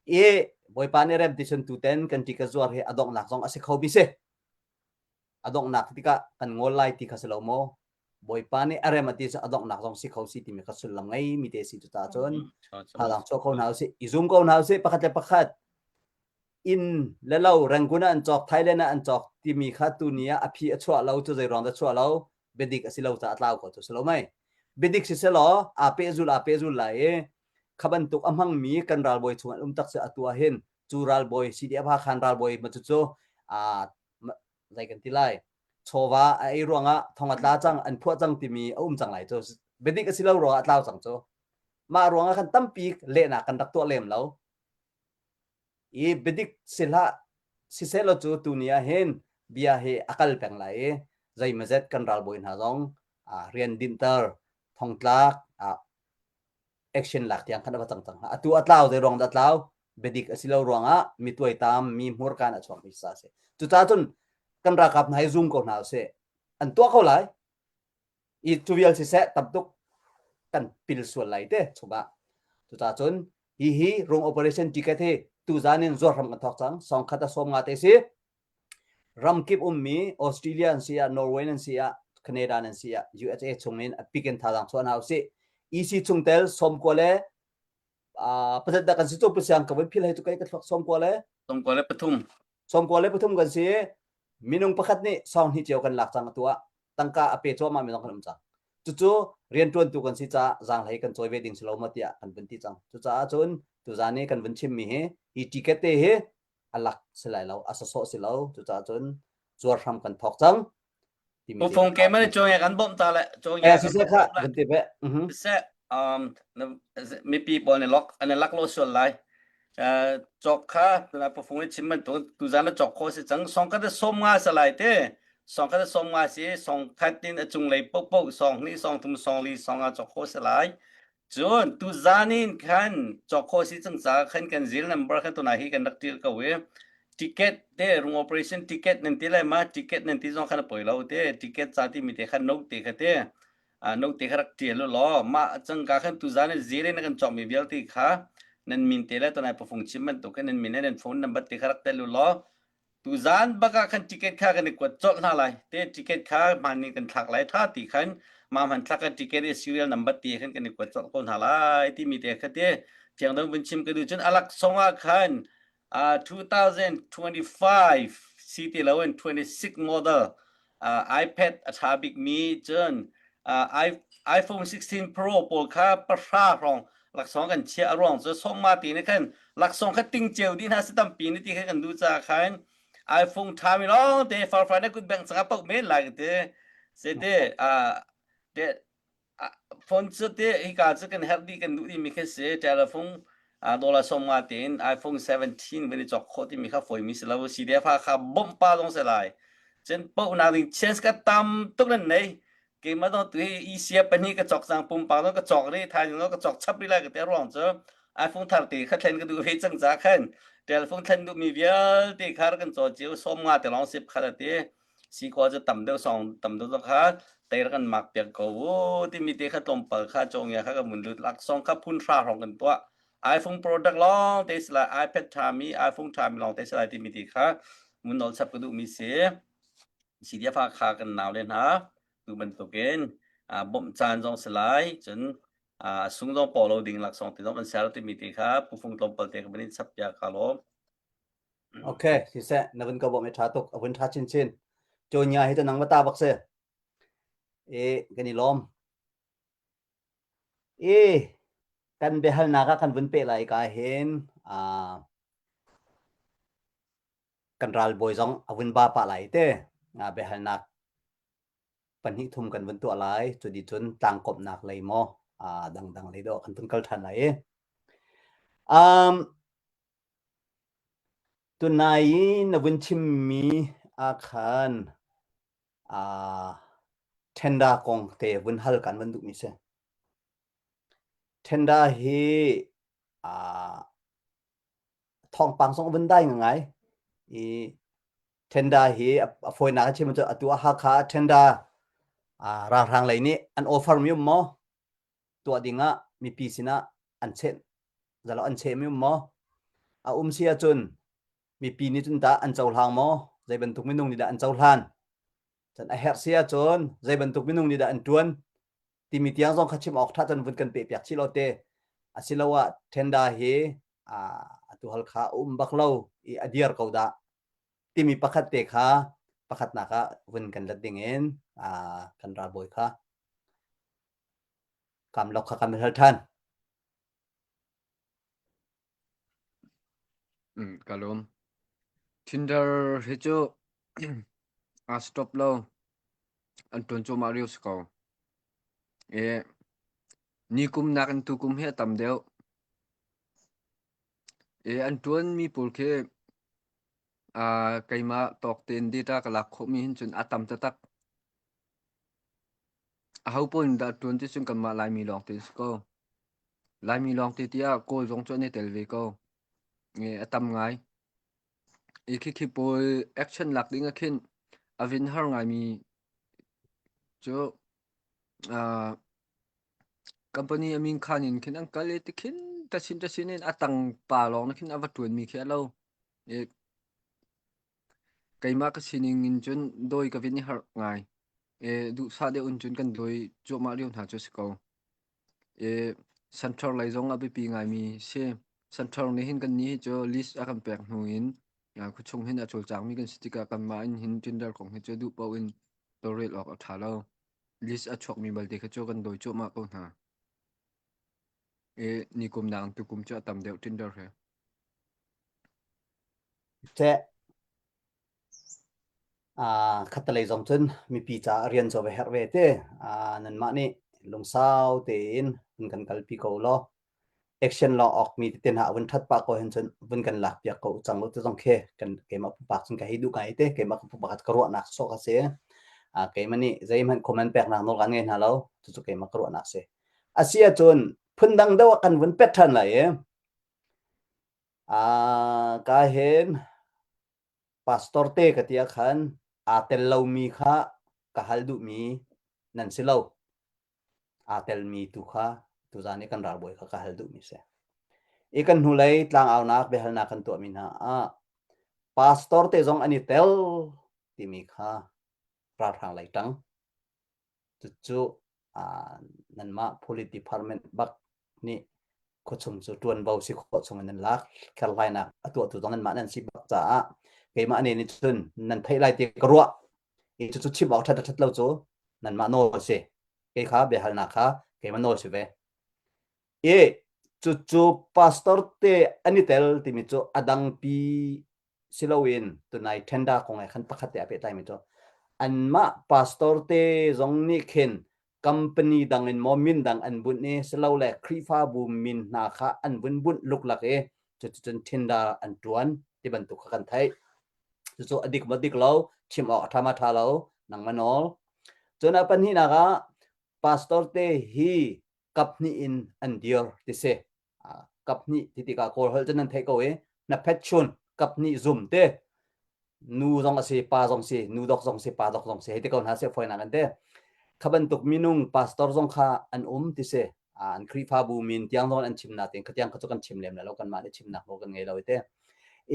S2: I Bawipa nih rem ti cun tuten kan ti ka zuar hi a donghnak zong a si kho bi si. A donghnak tikah kan ngol lai ti kha si lo maw? Bawipa nih a rem a ti cu a donghnak zong si kho si timi kha sullam ngei mi te si cu ta cun thazaang chuah ko hna usih. I zum ko hna usih pakhat le pakhat inn le lo Rangoon ah an cawk Thailand ah an cawk timi kha tuni ah a phi a chuah lo cu zei ruang dah chuah lo biadik a si lo caah a tlau ko cu si lo mei biadik si selaw aa pehzul aa pehzul lai i. Kha bantuk a hmangmi kan ralbawi chung an um tak si atu ah hin cu ralbawi CDF Hakhan ralbawi ma cu cu zei kan ti lai chawva a ei ruangah thong a tla cang an phuah cang timi a um cang lai cu biadik a si lo ruangah a tlau cang cu mah ruangah khan tampi lehnak kan rak tuah lem lo i biadik si hlah siseh law cu tuni ah hin bia hi a kal peng lai i zeimazet kan ralbawi hna zong rian dinhter thongtlak action lak tiang khan a va cang cang atu a tlau zei ruang dah a tlau biadik a si lo ruangah mi tuaitam mi hmurkan a chuak mi sa si cucaah cun kan ralkap hna hi zoom ko hna usih an tuah ko lai i cu vial siseh tam tuk kan pil sual lai te chungah cucaah cun hi hi rung operation ticket hi tuzan in zuar hram kan thawk cang song khat a som nga te si ramkip ummi Australia an si ah Norway an si ah Canada an si ah USA chung in a pikin thazaang chuah hna usih EC chungtel sawmkua le pasat dah kan si cu pasiang ka vun phil hei cu kai ka thluak sawmkua le
S3: 93.
S2: 93 kan si minung pakhat nih sawng hnih cio kan lak cang atu ah tangka a pe cuahmah mi zong kan um cang cucu riantuantu kan si caah zaanghlei kan cawi ve ding si lo maw tiah kan vun ti cang cucaah cun tuzaan i kan vun chimmi hi hi ticket te hi a lak si lai lo a sawsawh si lo cucaah cun zuar hram kan thawk cang timi
S3: Ufung ke man chong kan bom ta le chong
S2: eh siseh kha vun ti ve
S3: siseh um mipi pawl nih lok an lak lo sual lai cawk kha tuna pufung i chim bantuk tuzan la cawk kho si cang song khat som nga sa lai te song khat som nga si song khat in a cung lei po po song ni song thum song li song nga cawk kho si lai cun tuzan in khan cawk kho si cang ca khan kan zil number khan tuna hi kan rak til ko i ticket te rung operation ticket nan ti lai ma ticket nan ti zong khan a poi lo te ticket ca ti mi te khan note te kha te note kha rak ṭial u law mah cangka khan tuzan in zere na kan cawkmi vialte kha nan min te le tonai pafung chim bantuk khan nan min le nan phone number te kha rak tel u law tuzan bak ah khan ticket kha kan i kuat colh hna lai te ticket kha hmaan in kan thlak lai tha ti khan ma hman thlak kan ticket i serial number te khan kan i kuat colh ko hna lai timi te kha te thiang dong vun chim ka duh cun alak song ah khan uh, 2025 si ti loin 26 model uh, iPad a ṭha bikmi cun uh, iPhone 16 Pro pawl kha pahra hrawng laksawng kan chiah a ruang cu sawmma ti nih khan laksawng kha ting ceu dih hna si tampi ni ti kha kan duh caah khan iPhone ṭha mi lawng te farfar na kut beng cangah paoh men lai te se te uh, te Phone cu teh hika cu kan herh dih kan duh dihmi khi si. Telephone dollar 50 tein iPhone 17 van i cawk khawh timi kha fawimi si lo. CDF kha bawmh pa zong si lai. Cun pohnak ding chance ka tam tuk nan nei. Keimah zong tu hi ECF pahnih ka cawk cang, pumpak zong ka cawk rih, thaizing zong ka cawk chap rih lai ka ti ruang cu iPhone thar te kha thlen ka duh ve cang ca khan telephone thlen duhmi vialte kha kan caw cio 50 te lawng sip kha ti. Sikhua cu tam deuh song tam deuh zong kha teir kan mak piak ko u timi te kha tlawmpal kha cawngia kha kan vun lut laksawng kha phun hra hrawng kan tuah iPhone product lawng te si lai iPad ṭhami iPhone ṭhami lawng te si lai timi ti kha mun nawl chap ka duhmi si CDF kha kan nau le hna tu bantukin bawmh caan zong si lai cun sung zong paw lo ding laksawng te zong kan ser timi te kha pufung tlawmpal te ka van in chap piak ka lawm
S2: Okay, siseh na vun ka bawmh i ṭha tuk, a vun ṭha chinchin. Cawngia hi cu nang va ta bak si. E, kan i lawm. E, kan biahalnak ah kan vun peh lai ka hin ah kan ralbawi zong a vun ba pah lai te. Ah, biahalnak pahnih thum kan vun tuah lai. Cu di cun tlangkawmhnak lei maw ah dangdang lei dawh kan vun kal ṭhan lai i. Um, Tunai i na vun chimmi ahkhan aa tender kong te vun hal kan van duhmi si. Tender hi aa thawngpang zong a vun dai ngai i tender hi a fawinak a chim cu atu ah Hakha tender aa ralhrang lei nih an offer mi um maw? Tuah ding ah mipi sinah an cheh zalo an cheh mi um maw? A um si ahcun mipi nih cun tah an cohlang maw? Zei bantuk minung nih dah an cohlan? Cun a herh si ahcun zei bantuk minung nih dah an tuan? Timi tiang zong kha chim awk tha cun vun kan peh piak chih lo te. Asiloah tender hi atu Halkha a um bak lo i a dir ko dah timi pakhat te kha pakhatnak ah vun kan let ding in kan ralbawi kha kam lok kha kan hal than.
S4: Mm, ka lawm. Tinder hi cu aa stop lo. An ṭuan cuahmah lio si ko. E, ni kum nakin tu kum hi a tam deuh. E, an ṭuanmi pawl khi aa keimah tawk tein data ka lak khawhmi hin cun a tam taktak. Aho pawl nih dah ṭuan ti cun kanmah Laimi lawng te si ko. Laimi lawng te tiah Kawl zong cu an i tel ve ko. E, a tam ngai. I khikhi pawl action lak ding ah khin a vin har ngaimi cu uh, company a min khan in khin an kal i tikhin tasin tasin in a tang pa lawng na khin a va ṭuanmi khi a lo. I keimah ka sining in cun dawi ka vin i harh ngai. E, duhsah deuh in cun kan dawi cuahmah lio hna cu a si ko. E, Central lei zong a biapi ngaimi si. Central nih hin kan nih hi cu list a kan pek hnu in khuachung hin a cawlcangmi kan si tikah kanmah in hin tender kong hi cu duh paoh in tawlrel awk a ṭha lo. List a chuakmi balte kha cu kan dawi cuahmah ko hna. E, nikum nak tukum cu a tam deuh tender he.
S2: Teh Khattelei zong cun mipi caah rian cu a va herh ve te. Nanmah nih lungsau tein vun kan kalpi ko law action lawng awk mi tete hna vun ṭhat pah ko hin cun vun kan lak piak ko cang u ti zong khi kan keimah pumpak cun ka hei duh ngai te. Keimah ka pumpak ka ruahnak sawh a si. Keimah nih zeihmanh comment peknak nawl kan ngei hna lo. Cucu keimah ka ruahnak si. A si ahcun phundang deuh ah kan vun pet ṭhan lai i ka hin Pastor te ka ti ah khan aa tel lomi kha ka hal duhmi nan si lo. Aa telmi tu kha tuzaan i kan ralbawi kha ka hal duhmi si. I kan hnulei tlangaunak biahalnak kan tuahmi hna ah pastor te zong an i tel timi kha ralhrang lei ṭang. Cucu nanmah police department bak nih khuachung cu ṭuanvo si khawh chung in nan lak. Kherhlainak a tuahtu zong nanmah nan si bak caah keimah nih nih cun nan theih lai ti ka ruah. I cucu chim awk ṭhat ṭhat lo cu nanmah nawl a si. Kei kha biahalnak kha keimah nawl si ve. I cucu pastor te an i tel timi cu a dangpi si loin tunai tender kong he khan pakhat te a pehtlaimi cu anmah pastor te zong nih khin company dang in maw min dang an bunh i silole Khrihfabu min hna kha an vun bunh luklak i cuticun tender an ṭuan ti bantuk kha kan theih. Cucu a dik maw dik lo chim awk a ṭha ma ṭha lo nangmah nawl. Cun a pahnihnak ah pastor te hi kap hnih in an dir ti si. Kap hnih ti tikah Kawl holh cu nan theih ko i na phet chun kap hnih zum te nu zong a si pa zong si nu dok zong si pa dok zong si hei ti ko hna seh fawinak an te kha bantuk minung pastor zong kha an um ti si an Khrihfabu min tiang zong an chim natin kha tiang kha cu kan chim lem lo kanmah nih chimnak nawl kan ngei lo te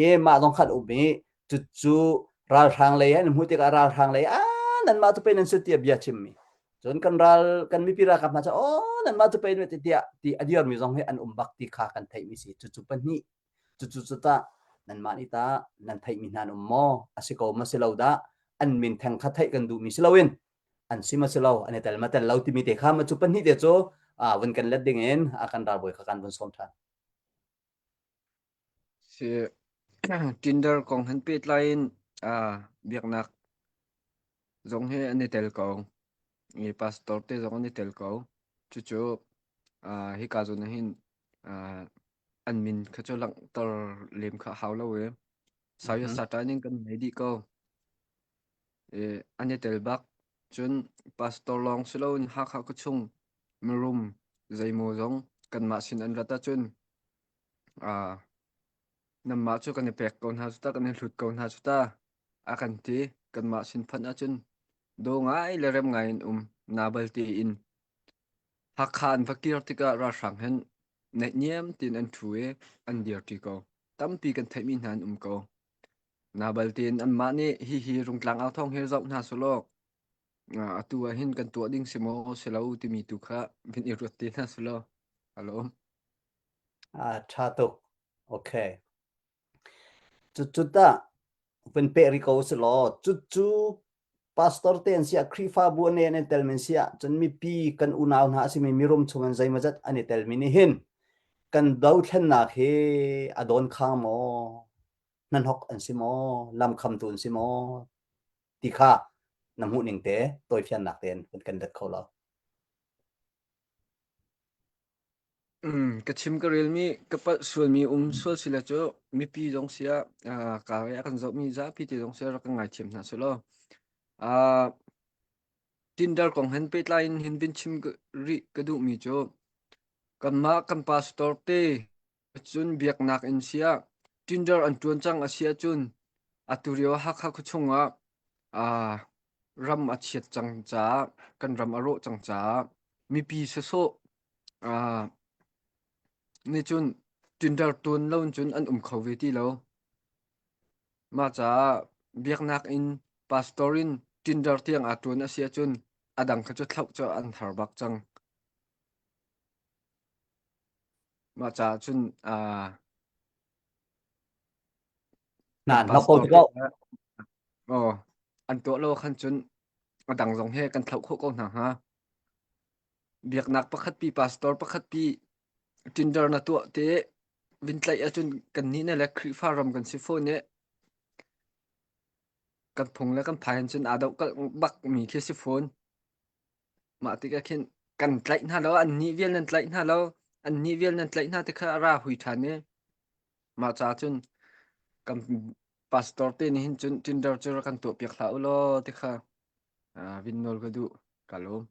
S2: i mah zong khan um i cucu ralhrang lei an hmuh tikah ralhrang lei a nanmah cu pei nan si tiah bia chimmi cun kan ral kan mipi ralkap hna cu oh nanmah cu pei nan ti tiah ti a dirmi zong hi an um bak ti kha kan theihmi si cucu pahnih cucu cu tah nanmah nih tah nan theihmi hna an um maw a si ko ma si lo dah an min theng kha theih kan duhmi si loin an si ma si lo an i tel ma tel lo timi te kha ma cu pahnih te cu vun kan let ding in a kan ralbawi kha kan vun sawm ṭhan.
S4: Si Tinder kong han pehtlai in biaknak zong hi an i tel ko. I pastor te zong an i tel ko. Cucu hika zawn ah hin an min kha cu langhter lem kha a hau lo i saya satan in kan ngei dih ko. I an i tel bak. Cun pastor lawng si loin Hakha khuachung mirum zeimaw zong kanmah sin an rat ahcun Nanmah cu kan i pek ko hna cu ta, kan i hlut ko hna cu ta, a kan ti. Kanmah sin phanh ahcun daw ngai le rem ngai in um, nabal tiin. Hakha an va kir tikah ralhrang hin naihniam tiin an ṭhu i an dirṭi ko. Tampi kan theihmi hna an um ko. Nabal tiin anmah nih hihi Rungtlang au thawng hi zoh hna sulaw atu ah hin kan tuah ding si maw si lo timi tu kha vin i ruat te hna sulaw. Alo.
S2: Ah, ṭha tuk. Okay. Cucu tah vun peh rih ko usih law cucu pastor te an si ah Khrihfabu an an i telmi an si ah cun mipi kan unau hna a simi mirum chung in zeimawzat an i telmi nih hin kan dothlennak hi a dawn khang maw? Hnahnok an si maw? Lamkhamtu an si maw? Ti kha na hmuh ning te tawifiannak tein kan kan let kho lo.
S4: Mm, ka chim ka relmi ka palh sualmi um sual sila cu mipi zong sia uh, ka a kan zohmi zapi te zong sia rak kan ngaithiam hna selaw. Uh, Tinder kong hen pehtlai in hin vin chim rih ka duhmi cu kanmah kan pastor te cun biaknak in siah Tinder an ṭuan cang a si ahcun atu lio Hakha khuachung ah uh, ram a chiat cang caah kan ram a rawh cang caah mipi sawsawh uh, nih cun Tinder ṭuan lo cun an um kho ve ti lo. Mah caah biaknak in pastor in Tinder tiang aa ṭuan a si ahcun a dang kha cu thlauh cu an har bak cang. Mah caah cun uh,
S2: Na
S4: kan
S2: na ko
S4: pastor
S2: ti
S4: te
S2: ko.
S4: aw an tuah lo khan cun a dang zong he kan thlauh khawh ko hna hnga. Biaknak pakhat pi pastor pakhat pi Tinder na tuah te vin tlaih ahcun kannih ne le Khrihfa ram kan si fawn i kan phung le kan phai hin cun aa dohkalh bak mi khi si fawn. Mah tikah khin kan tlaih hna lo, annih vial nan tlaih hna lo, annih vial nan tlaih hna ti kha a ra hui ṭhan i mah caah cun kan pastor te nih hin cun Tinder cu rak kan tuahpiak hlah u law ti kha uh, vin nawl ka duh. Ka lawm.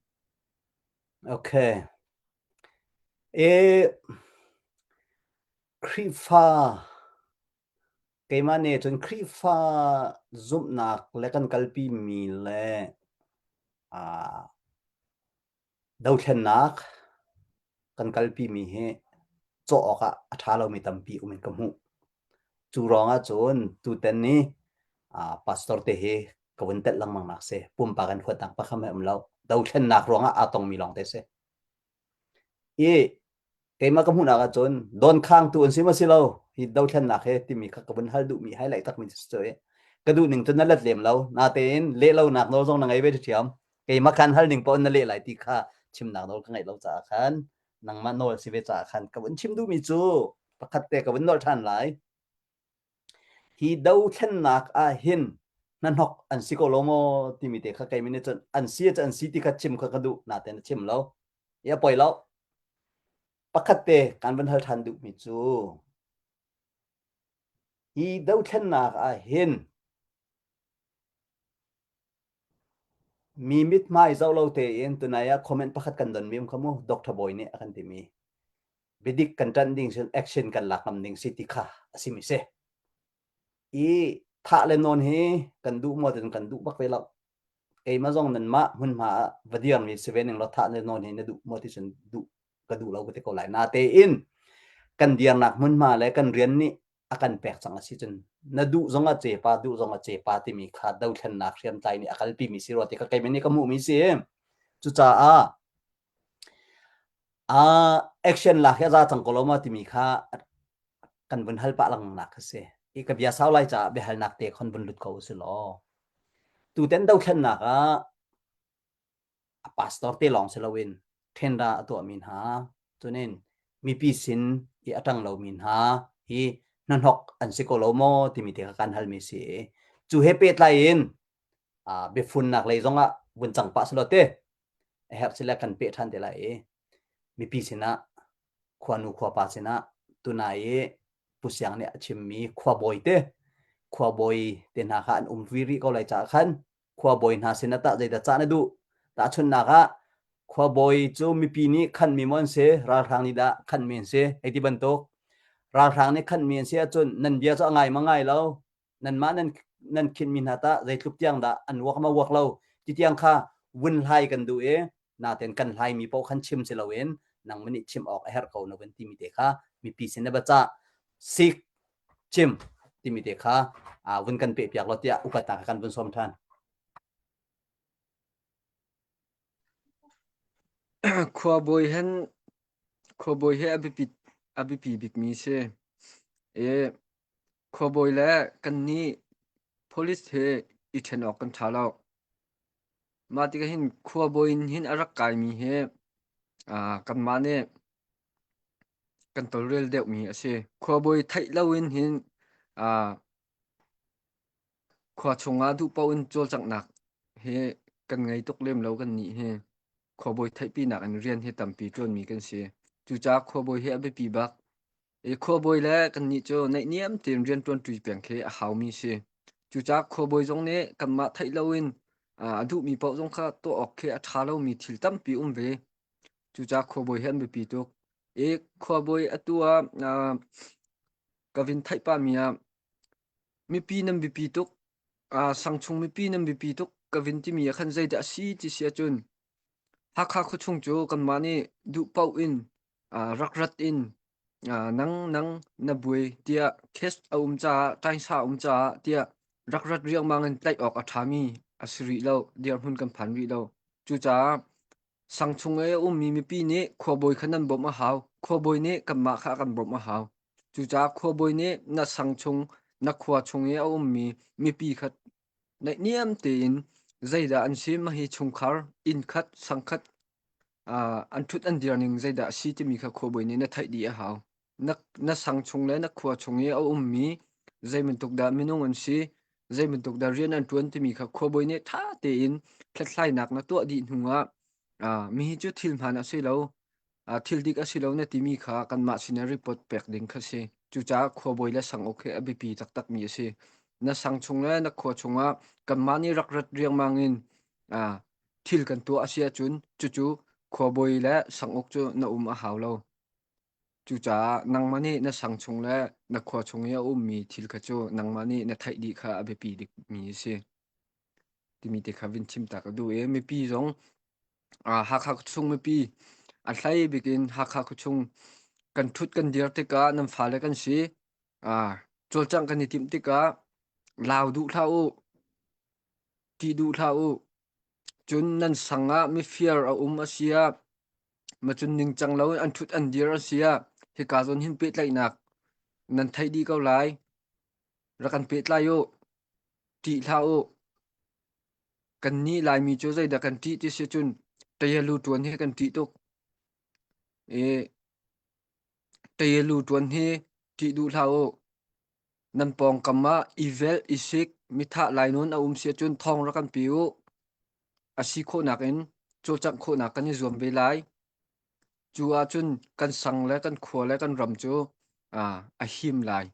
S2: Okay. E Khrihfa keimah nih cun Khrihfa zumhnak le kan kalpi mi le aa dothlennak kan kalpi mi hi cawh awk ah a ṭha lomi tampi um in ka hmuh. Cu ruang ah cun tutan ni aa pastor te hi ka vun telh lengmang nak si. Pumpak in huatnak pakhat hmanh um lo. Dothlennak ruang ah aa tongmi lawng te si. I keimah ka hmuhnak ahcun dawnkhaangtu an si maw si lo hi dothlennak he timi kha ka vun hal duhmi highlight takmi cu si. Ka duh ning cun na let lem lo. Natein leh lonak nawl zong na ngei ve ṭhiam. Keimah khan hal ning paoh na leh lai ti kha chimnak nawl ka ngeih lo caah khan nangmah nawl si ve caah khan ka vun chim duhmi cu pakhat te ka vun nolh ṭhan lai. Hi dothlennak ah hin hnahnok an si ko lo maw timi te kha keimah nih cun an si cu an si ti kha chim kha ka duh natein a chim lo. I a poi lo. Pakhat te kan van hal ṭhan duhmi cu hi dothlennak ah hin Mi mithmai zoh lo tein tunai ah comment pakhat kan donmi um kha mu Dr. Bawi nih a kan timi. Biadik kan ṭanh ding sin action kan lak ngam ding si ti kha a simi si. I thah le nawn hi kan duh maw tiin kan duh bak ve lo. Keimah zong nanmah hmunhma ah va dirmi si ve ning law thah le nawn hi na duh maw ti cun duh ka duh lo ka ti ko lai. Natein kan dirnak hmunhma le kan rian nih a kan pek cang a si cun na duh zong ah cepa duh zong ah cepa timi kha dothlennak hriamtlai nih a kalpi mi si rua ti kha keimah nih ka hmuh mi si. Cucaah uh, action lak hi a za cang ko lo ma timi kha kan vun hal pah lengmang nak kha si. I ka bia sau lai caah biahalnak te khon vun lut ko si law. Tuten dothlennak ah a pastor te lawng si loin ṭhenra a tuahmi hna cunin mipi sin i a ṭang lomi hna hi hnahnok an si ko lo maw timi te kha kan halmi si i cu he pehtlai in biafunnak lei zongah vun cang pah selaw te a herh sile kan peh ṭhan te lai i mipi sinah khuanu khuapa sinah tunai i Pu Siang nih a chimmi khuabawi te khuabawi te hna kha an um rih ko lai caah khan khuabawi hna sin ah tah zeidah cah na duh? Tahchunhnak ah, khuabawi cu mipi nih khanmi maw an si, ralhrang nih dah khanmi an si, hei ti bantuk. Ralhrang nih khanmi an si ahcun nan bia cu a ngai ma ngai lo, nanmah nan nan khinmi hna tah zeitluk tiang dah an uak ma uak lo, ti tiang kha vun hlai kan duh i natein kan hlaimi paoh khan chim si loin nangmah nih chim awk a herh ko na vun timi te kha mipi sin na va cah sik chim timi te kha vun kan peh piak law tiah upatnak kan vun sawm ṭhan.
S4: Khuabawi hen khuabawi hi a biapi a biapi bikmi si. I khuabawi le kannih police he i ṭhen awk kan ṭha lo. Mah tikah hin khuabawi in hin a rak kaimi hi uh, kanmah nih kan tawlrel deuhmi a si. Khuabawi theih loin hin uh, Khua chungah duh paoh in cawlcanghnak hi kan ngei tuk lem lo kan nih hi. Khuabawi theihpinak in rian hi tampi ṭuanmi kan si. Cucaah khuabawi hi a biapi bak. I khuabawi le kannih cu naihniam tein rian ṭuanṭi peng khi a haumi si. Cucaah khuabawi zong nih kanmah theih loin a duhmi paoh zong kha tuah awk khi a ṭha lomi thil tampi um ve. Cucaah khuabawi hi an biapi tuk. I khuabawi atu ah ka vin theih pahmi ah mipi nan biapi tuk. Sangchung mipi nan biapi tuk ka vin timi ah khan zeidah a si ti si ahcun Hakha khuachung cu kanmah nih duh paoh in rak rat in nang nang na buai tiah case a um caah ṭaingsa a um caah tiah rak rat riangmang in tlaih awk a ṭhami a si rih lo dirhmun kan phan rih lo. Cucaah sang chung i a ummi mipi nih khuabawi kha nan bawmh a hau. Khuabawi nih kanmah kha a kan bawmh a hau. Cucaah khuabawi nih na sang chung na khua chung i a ummi mipi kha naihniam tein zeidah an si mahhi chungkhar inn khat sang khat an ṭhut an dir ning zeidah a si timi kha khuabawi nih na theih dih a hau. Na, na sang chung le na khua chung i a ummi zei bantuk dah minung an si, zei bantuk dah rian an ṭuan timi kha khuabawi nih ṭha tein hlathlainak na tuah dih hnuah uh, mihi cu thil hmaan a si lo, uh, thil dik a si lo na timi kha kanmah sinah report pek ding kha si. Cucaah khuabawi le sanguk hi a biapi taktakmi a si. Na sang chung le na khua chungah kanmah nih rak rat riangmang in uh, thil kan tuah a si ahcun cucu khuabawi le sanguk cu na um a hau lo. Cucaah nangmah nih na sang chung le na khua chung i a ummi thil kha cu nangmah nih na theih dih kha a biapi bikmi a si. Timi te kha vin chim ta ka duh i mipi zong Hakha khuachung mipi a hlei bik in Hakha khuachung kan ṭhut kan dir tikah nan fale kan si. Cawlcangh kan i timh tikah lau duh hlah u, ṭih duh hlah u. Cun nan sang ah mifir a um a si ah, macun ningcang loin an ṭhut an dir a si ah, hika zawn hin pehtlaihnak nan theih dih ko lai. Rak kan pehtlai u. Ṭih hlah u. Kannih Laimi cu zeidah kan ṭih ti si cun ṭayalu ṭuan hi kan ṭih tuk. I ṭayalu ṭuan hi ṭih duh hlah u. Nan pawngkam ah i velh, i sik, mithah lainawn a um si ahcun thawng rak kan pe u. A si khawhnak in cawlcangh khawhnak kan i zuam ve lai. Cu ahcun kan sang le kan khua le kan ram cu a him lai.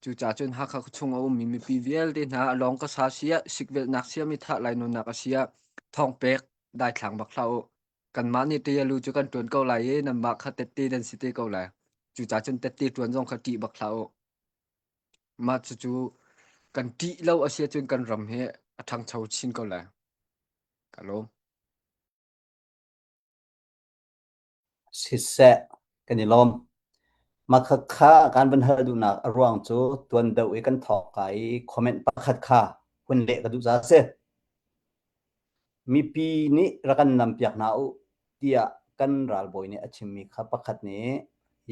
S4: Cucaah cun Hakha khuachung a ummi mipi vialte hna a lawng ka sa siah, sikvelhnak siah, mithah lainawnnak a siah thawngpek daithlang bak hlah u. Kanmah nih ṭialu cu kan ṭuan ko lai i nanmah kha tette nan si te ko lai. Cucaah cun tette ṭuan zong kha ṭih bak hlah u. Mah cucu kan ṭih lo a si ahcun kan ram hi a ṭhangcho chin ko lai. Ka lawm.
S2: Siseh, kan i lawm. Mah khakha kan van hal duhnak a ruang cu tuan deuh i kan thawk ka i comment pakhat kha hun leh ka duh caah a si. Mipi nih rak kan nampiak hna u tiah kan ralbawi nih a chimmi kha pakhat nih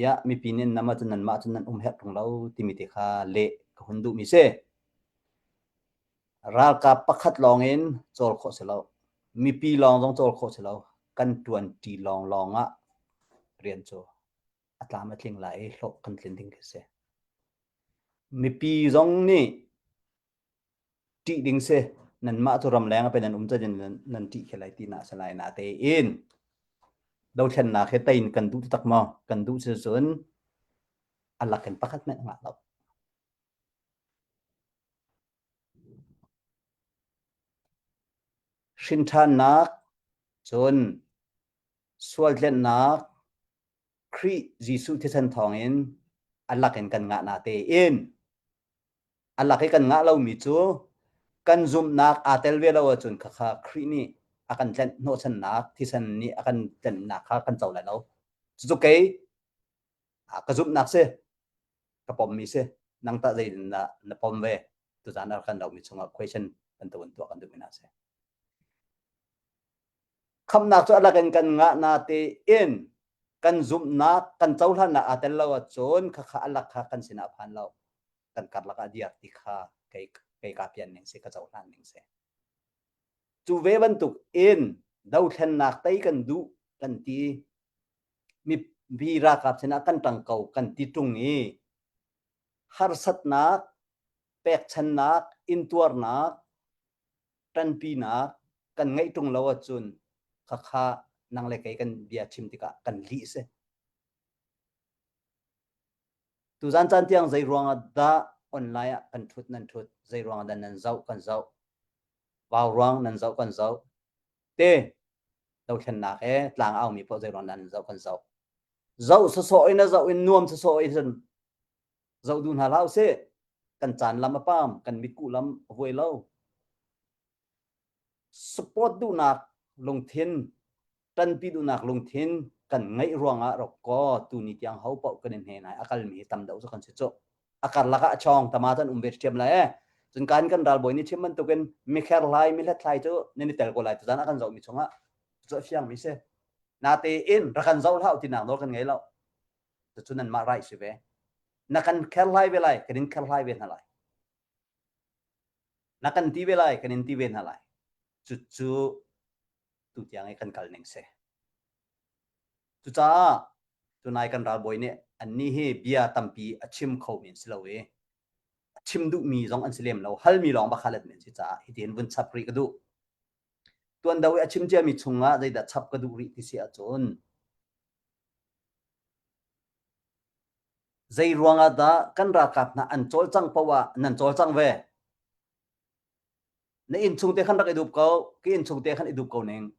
S2: ya mipi nih nam ahcun nanmah cun nan um herh ṭung lo timi te kha leh ka hun duhmi si. Ralkap pakhat lawng in cawl khawh si lo. Mipi lawng zong cawl khawh si lo. Kan ṭuanṭi lawnglawng ah rian cu a tlam a tling lai i hlawh kan tlin ding khi si. Mipi zong nih ṭih ding si. Nanmah cu ramleng ah pei nan um cazin nan, nan ṭih khi lai ti na si lai natein dothlennak hi tei in kan duh taktak maw? Kan duh si cun a lak in pakhat hmanh a ngah lo. Hrinṭhannak, cun sualtlenhnak, Khrih Jesuh thisen thawngin a lakin kan ngah natein a lak i kan ngah lomi cu kan zumhnak aa tel ve lo ahcun khakha Khrih nih a kan tlenh hnawhchannak thisen nih a kan tlenhnak kha kan co lai lo. Cucu kei ka zumhnak si. Ka pommi si. Nang tah zeitindah na pom ve? Tuzaan a kan lomi chungah question bantuk in tuah kan duhmi hna si. Khamnak cu a lakin kan ngah na tein kan zumhnak kan cohlannak aa tel lo ahcun khakha a lak kha kan sinah a phan lo. Kan karlak ah diar ti kha kei kei ka pian ning si ka cohlan ning si. Cu ve bantuk in dothlennak tei kan duh kan ti mipi ralkap sinah kan ṭang ko kan ti ṭung i harsatnak Pekchannak, intuarnak, ṭanpinak kan ngeih ṭung lo ahcun khakha nang le kei kan bia chim tikah kan lih si. Tuzan caan tiang zei ruangah dah online ah kan ṭhut nan ṭhut, zei ruangah dah nan zoh kan zoh, vau ruang nan zoh kan zoh, te dothlennak he tlang aumi paoh zei ruangah dah nan zoh kan zoh. Zoh sawsawh in a zoh in nuam sawsawh in zoh duh hna hlah usih. Kan caan lam a pam, kan mitkuh lam a vuai lo. Support duhnak lungthin, ṭanpi duhnak lungthin kan ngeih ruangah rok kaw tuni tiang ho paoh kan in hne nai a kalmi hi tam deuh cu kan si cu. A karlak ah a chawng tama cu an um ve ṭhiam lai e. Cun kan kan ralbawi nih chim bantukin mikher hlai mihlet hlai cu nan i tel ko lai tuzan a kan zohmi chungah cu a fiangmi si. Natein rak kan zoh hlah tinak nawl kan ngei lo. Cucu nanmah right si ve. Na kan kherhlai ve lai, kan in kherhlai ve hna lai. Na kan ti ve lai, kan in ti ve hna lai. Cucu tu tiang i kan kal ning si. Cucaah tunai kan ralbawi nih annih hi bia tampi a chim kho men si lo i a chim duhmi zong an si lem lo halmi lawng bakha let men si caah hitin vun chap rih ka duh. Tuan do i a chim ciami chungah zeidah chap ka duh rih ti si ahcun Zei ruangah dah kan ralkap hna an cawlcangh paoh ah nan cawlcangh ve? Na innchung te khan rak i dup ko, ka innchung te khan i dup ko ning.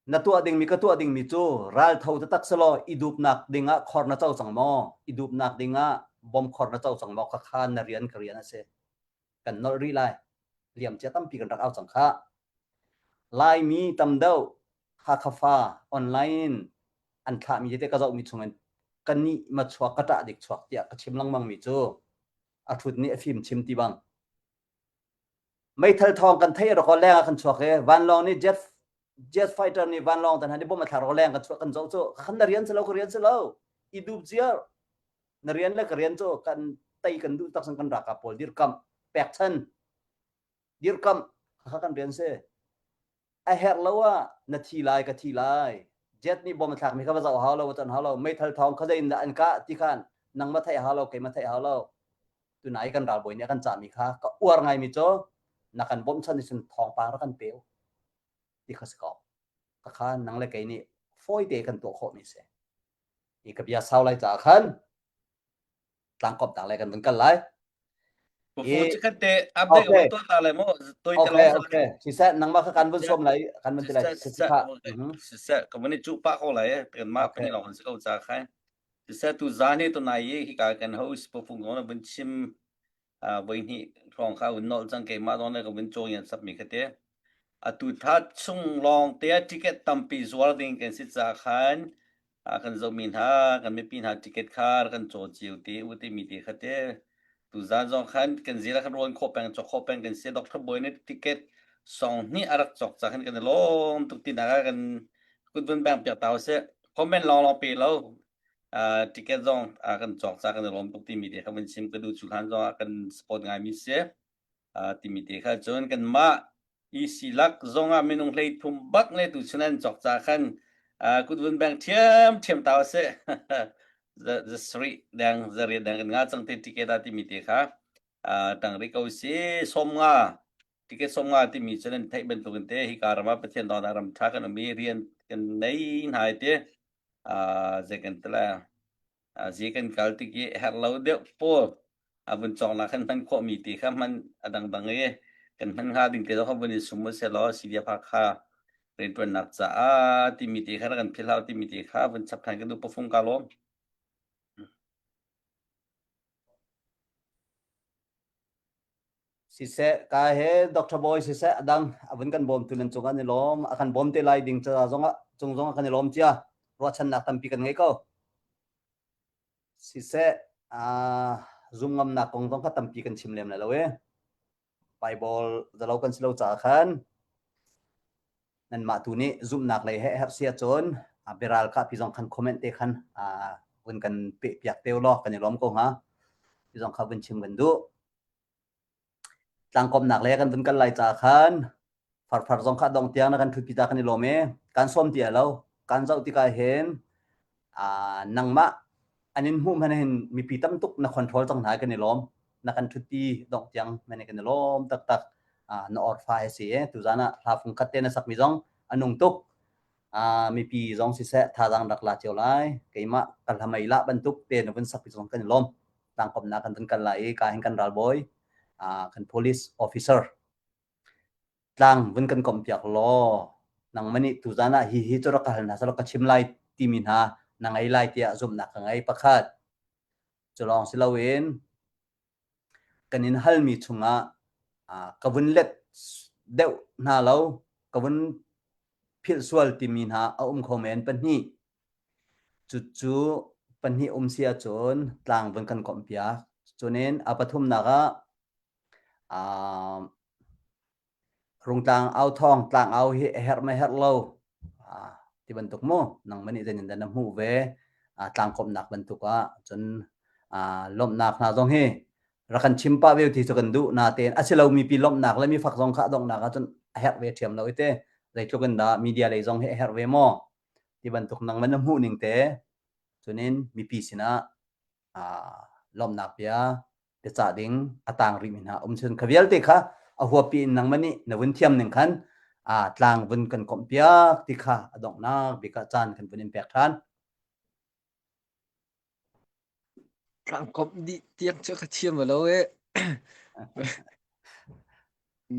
S2: Na tuah dingmi ka tuah dingmi cu raltho taktak selaw i dupnak dingah khor na co cang maw? I dupnak dingah bom khor na co cang maw? Khakha na rian ka rian a si. Kan nolh rih lai. Liamcia tampi kan rak au cang khah. Laimi tam deuh Hakha fa online in an thlahmi tete ka zohmi chungin ka nih ma chuak ka ṭah dik chuak tiah ka chim lengmang mi cu a ṭhut nih a fim chim ti bang meithal thawng kan theih rakaw leng ah kan chuak i vanlawng nih jet jet fighter nih vanlawng tan han i bom a thlak rakaw leng kan chuak kan zoh cu khan na rian si lo ka rian si lo i dup ziar na rian le ka rian cu kan tei kan duh tak kan ralkap pawl dirkamh pekchan dirkamh kha kan rian si a herh lo ah na thi lai ka thi lai jet nih bom a thlak mi kha va zoh hau lo va ton hau lo meithal thawng kha zei in dah an kah ti khan nang ma theih hau lo kei ma theih hau lo tunai kan ralbawi nih a kan cah mi kha ka uar ngai mi cu na kan bawmchan cun thawngpang rak kan pe ti kha si ko kha nang le kei nih fawi te kan tuah khawh mi si hi ka bia sau lai caah khan tlangkop tak le kan vun kal lai.
S3: Pu chikat te update okay. tuah ta lai mo toi te
S2: Okay okay siseh nangmah kha kan vun som lai kan vun ti lai
S3: siseh siseh ka vun chu pa ko lai kan ma pani long si ko cha khai siseh tu zan he tu nai hi ka kan host pu fung na vun chim voi hnih hrawng kha un nol cang keimah zong le ka vun cawng yan sap mi kha te atu tha chung lawng te ticket tampi zuar ding kan si ca khan kan zohmi hna kan mipi hna ticket kha kan caw cio te u te mi te kha te tu zan zong khan kan zira kan rawn khawh peng cawk khawh peng kan si doctor boy nih ticket song hnih a rak cawk ca khan kan i lawm tuk ti nak kan kut vun bang piak tau se comment long long pe lo ticket zong kan cawk ca kan i lawm tuk timi te kha vun chim ka duh cu hlan zong ah kan support ngaimi si timi te kha cun kanmah EC lak zong ah minung hlei thum bak le tu chun an cawk ca khan kut vun beng thiam thiam tau si za sri deng zari deng kan nga cang te ticket a timi te kha tang ri ko si som nga ticket som nga timi cun an theih bantukin te hi ka ram ah Pathian dawt ram tha kan um i rian kan nei hna te zei kan tla zi kan kal tik i herh lo deuh pawl a vun cawk nak khan hman khawh mi ti kha hman a dangdang i kan hman hnga ding te zong vun in sum se law CDF Hakha rianṭuannak caah timi te kha kan philhau timi te kha vun chap than kan duh pafung ka lawm.
S2: Siseh ka he Dr. Boy siseh adang a vun kan bawmtu nan cung an i lawm a kan bawm te lai ding ca zongah cung zongah kan i lawm cia ruahchannak tampi kan ngei ko siseh zum ngamnak kong zong kha tampi kan chim lem lai lo e Bible zalo kan si lo caah khan nanmah tu nih zumhnak lei he herh sia cun biaral ka pi zong khan comment te khan vun kan pe piak te law kan i lawm ko hnga ti zong kha vun chim kan duh tlangkawmnak le kan vun kal lai ca khan farfar zong kha dong tiang na kan thut pi ta kan i lawm e kan sawm ti lo kan zoh tikah hin nangmah. An in hmuh hmanh hin mipi tam tuk na control cang hna kan i lawm. Na kan ṭhutpi dongh tiang hmanh kan i lawm taktak. Na orfa he si e. Tuzan ah hla fung khat te na sakmi zong a nung tuk. Mipi zong siseh thazaang rak la cio lai. Keimah ka hlamei lah bantuk te na vun sakmi zong kan i lawm. Tlangkomnak kan vun kal lai i ka hin kan ralbawi kan police officer tlang vun kan komh piak law nangmah nih tuzan ah hihi cu rak ka hal hna selaw ka chim lai timi hna na ngei lai tiah zumhnak ka ngei pakhat. Cu lawng si loin kan in halmi chungah ka vun let deuh hna lo, ka vun philh sual timi hna a um kho men pahnih. Cucu pahnih um si ahcun tlang vun kan komh piak. Cunin a pathumnak ah Rungtlang au thawng tlang au hi a herh ma herh lo ti bantuk mu nangmah nih zeitin dah na hmuh ve tlangkawmhnak bantuk ah cun lawmhnak hna zong hi rak kan chim pah ve ti cu kan duh natein a si lo mipi lawmhnak le mifak zong kha a donghnak ah cun a herh ve ṭhiam lo i te zeitluk in dah media lei zong hi a herh ve maw ti bantuk nangmah na hmuh ning te cunin mipi sinah lawmhnak bia biacah ding a tang rihmi hna um cun kha vialte kha a huapi in nangmah nih na vun thiam ning khan a tlang vun kan komh piak ti kha a donghnak bik ah caan kan vun in pek ṭhan.
S4: Tlang komh dih tiang cu ka thiam lo e.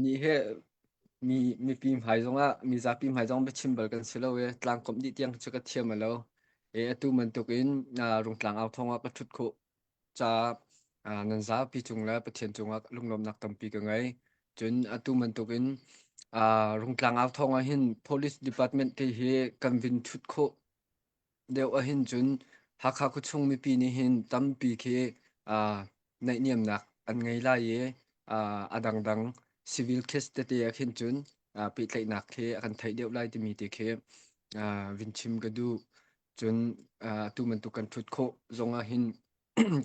S4: Ni he mi mipi hmai zongah mizapi hmai zong biachim bal kan si lo e tlang komh dih tiang cu ka thiam lo. E atu bantuk in rungtlang au thong ah ka ṭhut khawh ca nan zapi cung le Pathian cungah lunglawmhnak tampi ka ngei. Cun atu bantukin Rungtlang au thawng ah hin Police Department te hi kan vin ṭhut khawh deuh ahhin cun Hakha khuachung mipi nih hin tampi khi naihniamnak an ngei lai i a dangdang civil case tete ah khin cun pehtlaihnak khi a kan theih deuh lai timi te khi vin chim ka duh. Cun atu bantuk kan ṭhut khawh zong ah hin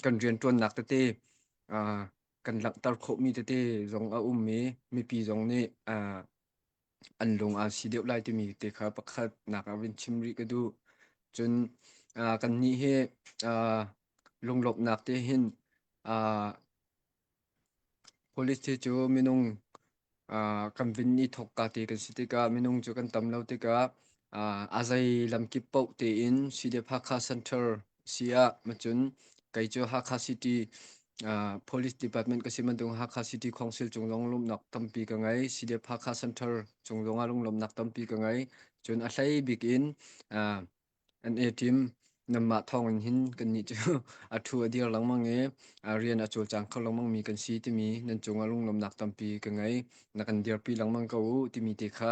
S4: kan rianṭuannak tete kan langhter khawhmi tete zong a um i mipi zong nih an lung aa si deuh lai timi te kha pakhatnak ah vun chim rih ka duh. Cun kannih hi lunglawmhnak te hin Police hi cu minung kan vin i thawkka te kan si tikah minung cu kan tam lo tikah a zei lamkip paoh tein CDF Hakha Center si ah macun kei cu Hakha City Police Department ka si bantuk Hakha City Council cung zong lawmhnak tampi ka ngei. CDF Hakha Center cung zong ah lunglawmhnak tampi ka ngei. Cun a hlei bik in An i ṭim. Nanmah thawngin hin kannih cu a ṭhu a dir lengmang i rian a cawlcang kho lengmangmi kan si timi nan cungah lunglawmhnak tampi ka ngei. Na kan dirpi lengmang ko u timi te kha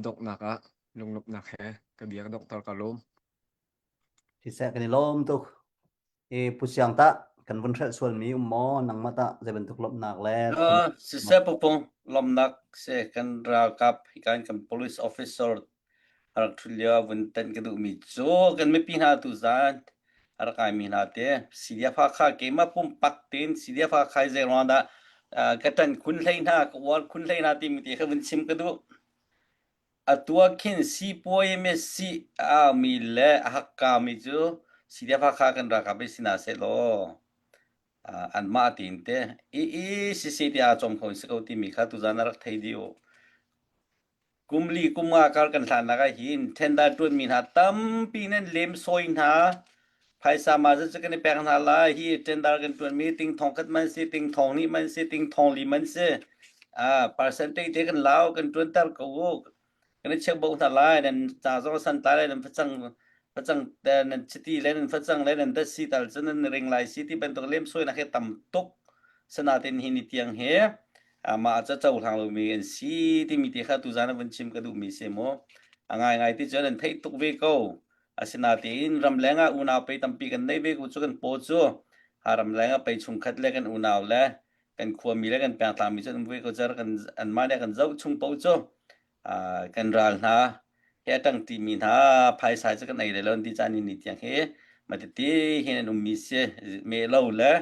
S4: donghnak ah lunglawmhnak he ka bia ka donghter ka lawm.
S2: Siseh kan i lawm tuk. I Pu Siang tah kan vun hrelh sualmi um maw? Nangmah tah zei bantuk lawmhnak le
S3: Siseh pupung lawmhnak si kan ralkap hi kan kan police officer a rak ṭhut lio ah vun tenh ka duhmi cu kan mipi hna tuzan a rak ngaimi hna te CDF Hakha keimah pumpak tein CDF Hakha hi zei ruang dah ka ṭan khun hlei hna ka uar khun hlei hna timi te kha vun chim ka duh. Atu ah khin sipuai mesi a aumi le a hakkami cu CDF Hakha kan ralkap hi si hna sehlaw anmah tiin te i i sisi tiah aa cawm kho in si ko timi kha tuzan a rak thei dih u. Kum li kum nga kar kan hlannak ah hin tender ṭuanmi hna tampi nan lemsawi hna. Phaisa ma zat cu kan i pek hna lai. Hi tender kan ṭuanmi ting thong khat man si, ting thong hnih man si, ting thong li man si. Ah, percentage te kan lau, kan ṭuanter ko u. Kan i checkboh hna lai. Nan ca zong san tlai lai, nan facang facang nan chiti le nan facang le nan datsi tal cu nan ring lai si ti bantuk lemsawinak hi tam tuk. Sanatin hi ni tiang hi mah ca cohlang lomi an si timi te kha tuzan ah vun chim ka duhmi si mu. A ngaingai ti cun an theih tuk ve ko. Asinatein ramleng ah unau pei tampi kan nei ve ko cu kan paw cu ha ramleng ah pei chungkhat le kan unau le kan khuami le kan pengtlangmi cu an um ve ko car kan anmah nih kan zoh chung paoh cu kan ral hna he a ṭang ṭimi hna phaisa cu kan ei lai lo an ti caan ni tiang hi matiti hin an ummi si me lo le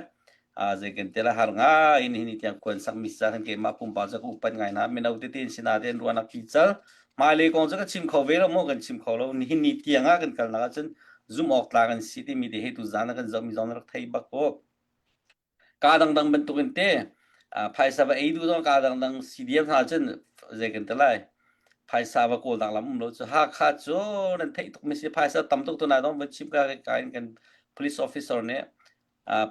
S3: zei kan te la har ngai in hi tiang khuan sak mi sa kan keimah pumpak cu ka upat ngai hna mino tete in sina te an ruahnak pi cal hmailei kong cu ka chim kho ve lo mu kan chim kho lo nihin ni tiang ah kan kalnak ahcun Zum awk tlak an si timi te he tu zan ah kan zohmi zong na rak thei bak ko. Ka dangdang bantukin te phaisa va ei duh zong ka dangdang CDM hna cun zei kan ti lai. Phaisa va kawl dang lam um lo cu Hakha cu nan theih tuk mi si phaisa tam tuk tu na dong van chim ka ka in kan police officer nih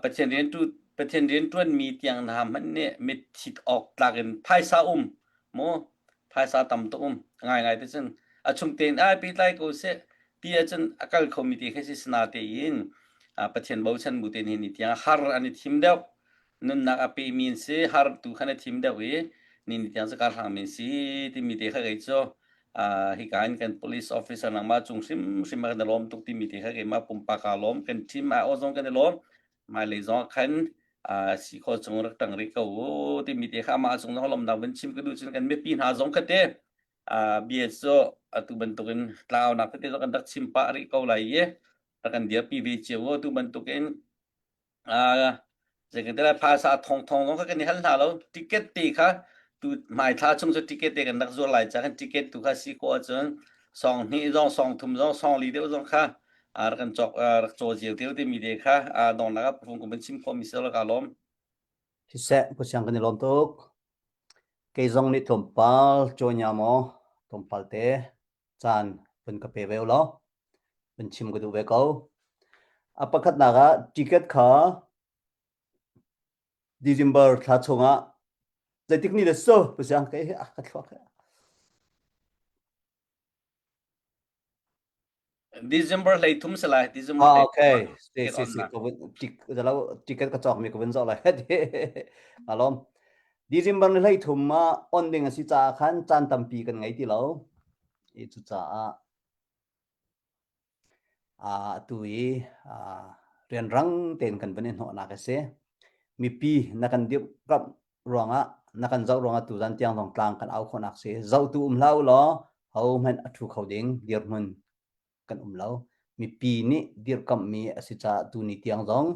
S3: Pathian rian tu Pathian rian tuan mi tiang hna hmanh nih mit thit awk tlak in phaisa um mu phaisa tam tuk um ngai ngai te cun a chung tein ai pehtlai ko seh ti ahcun a kal kho mi te khi si sana tein Pathian bochan bu tein hi ni tiang har an i thim deuh nunnak a pe mi an si har tu khan a thim deuh i ni ni tiang zakar hlang mi si timi te kha kei cu hika in kan police officer nangmah cung hrimhrim ah kan i lawm tuk timi te kha keimah pumpak kaa lawm kan team ai aw zong kan i lawm hmailei zong ah khan si khawh chung rak ṭang rih ko u timi te kha amah cung zong lawmnak van chim ka duh cun kan mipi hna zong kha te bia cu atu bantukin tlaunak tete zong kan rak chim pah rih ko lai i rak kan dirpi ve cio u atu bantukin Zeitintiah phaisa thongthong zong kha kan i hal hna lo. Ticket te kha tu hmaithla chung cu ticket te kan rak zuar lai ca kan ticket tu kha si khawh ahcun song hnih zong song thum zong song li deuh zong kha rak kan cawk rak caw cio te timi te kha dongnak ah pufung kum in chim khawh mi si lo ka lawm.
S2: Siseh, Pu Siang kan i lawm tuk. Kei zong nih tlawmpal caw maw tlawmpal te caan vun ka pe ve law vun chim ka duh ve ko. A pakhatnak ah ticket kha December thla chungah zeitik ni le so pusiang kei hi a ka thluak
S3: December hlei thum se lai December
S2: Ah, okay. Si si si ko vun tik zalo ticket ka cawk mi ka vun zoh lai. Alom. December ni hlei thum ah on ding a si caah khan caan tampi kan ngei ti lo. I cucaah atu i rianrang tein kan van i hnawhnak a si. Mipi na kan dirhkamh ruangah na kan zoh ruangah tuzan tiang zong tlang kan au khawhnak si. Zohtu um hlah u law hohmanh a ṭhu kho ding dirhmun kan um lo. Mipi nih dirhkamhmi a si caah tuni tiang zong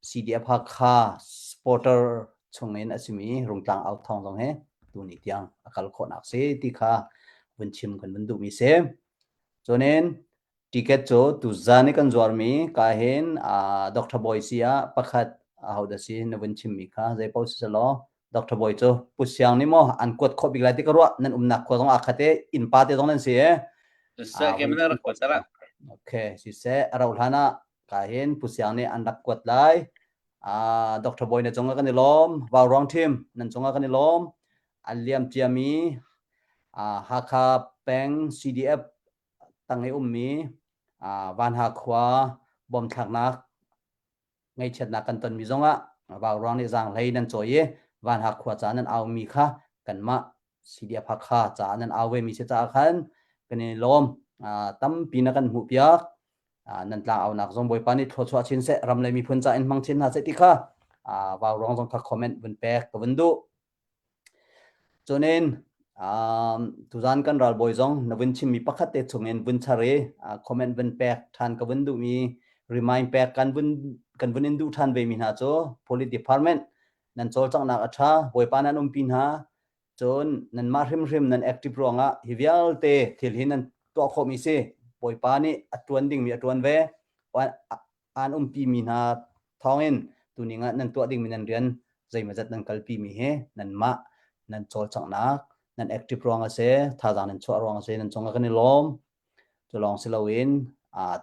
S2: CDF Hakha supporter chungin a simi Rungtlang au thawng zong he tuni tiang a kal khawhnak si ti kha vun chim kan vun duhmi si. Cunin ticket cu tuzan i kan zuarmi ka hin Dr. Bawi si ah pakhat ahodah si na vun chimmi kha zei paoh si selaw Dr. Bawi cu Pu Siang nih maw an kuat khawh bik lai ti ka ruah nan umnak khua zong aa khat i innpa te zong nan si e. Okay, siseh a rauh hlan ah ka hin Pu Siang nih an rak kuat lai. Uh, Dr. Bawi na cungah kan i lawm, Vau Ruang Team nan cungah kan i lawm. An liam ciami uh, Hakha peng CDF tang i ummi uh, Vanha khua bom thlaknak ngaihchiatnak kan tonmi zongah Vauruang nih zaanghlei nan cawi i Vanhak khua ca nan aumi kha kanmah CDF Hakha caah nan au vemi si caah khan kan i lawm. Tampi na kan hmuhpiak. Nan tlang aunak zong Bawipa nih thluachuah chin seh, ram le miphun ca in hmang chin hna seh ti kha Vauruang zong kha comment vun pek ka vun duh. Cunin tuzan kan ralbawi zong na vun chimmi pakhat te chungin vun char i comment vun pek ṭhan ka vun duhmi remind pek kan vun kan vun in duh ṭhan ve mi hna cu police department nan cawlcanghnak a ṭha Bawipa nan umpi hna cun nanmah hrimhrim nan active ruangah hi vialte thil hi nan tuah khawhmi si Bawipa nih a ṭuan dingmi a ṭuan ve aan umpimi hna thawngin tuning ah nan tuah dingmi nan rian zeimawzat nan kalpimi hi nanmah nan cawlcanghnak nan active ruang a si thazaang nan chuah ruang a si nan cungah kan i lawm cu lawng si loin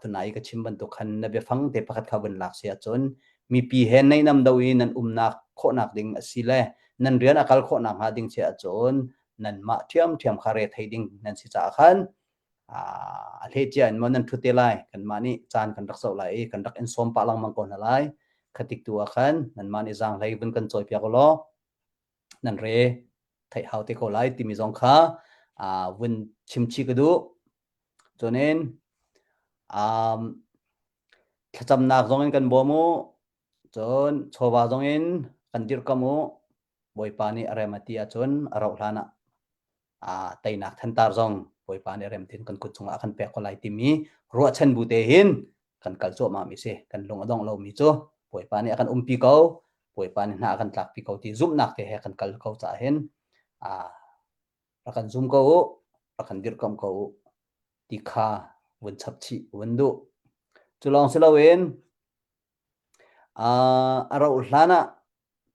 S2: tunai ka chim bantuk khan na biafang te pakhat kha vun lak si ahcun mipi he neinam do i nan umnak khawhnak ding a si le nan rian a kal khawhnak hnga ding si ahcun nanmah ṭhiamṭhiam kha re thei ding nan si caah khan a hlei cia in maw nan ṭhu te lai kanmah nih caan kan rak zoh lai i kan rak in sawm pah lengmang ko hna lai khatik tu ah khan nanmah nih zaanghlei vun kan cawipiak u law nan re theih hau te ko lai timi zong kha vun chim chih ka duh cunin um, thlacamnak zong in kan bawm u cun chawva zong in kan dirhkam u Bawipa nih a rem a ti ahcun a rauh hlan ah aa teinak thantar zong Bawipa nih rem tin kan kut chungah a kan pek ko lai timi ruahchan bu te hin kan kal cuahmah mi si kan lung a dong lomi cu Bawipa nih a kan umpi ko Bawipa nih hna a kan tlakpi ko ti zumhnak te he kan kal ko caah hin aa rak kan zum ko u rak kan dirhkamh ko u ti kha vun chap chih vun duh. Cu lawng si loin a rauh hlan ah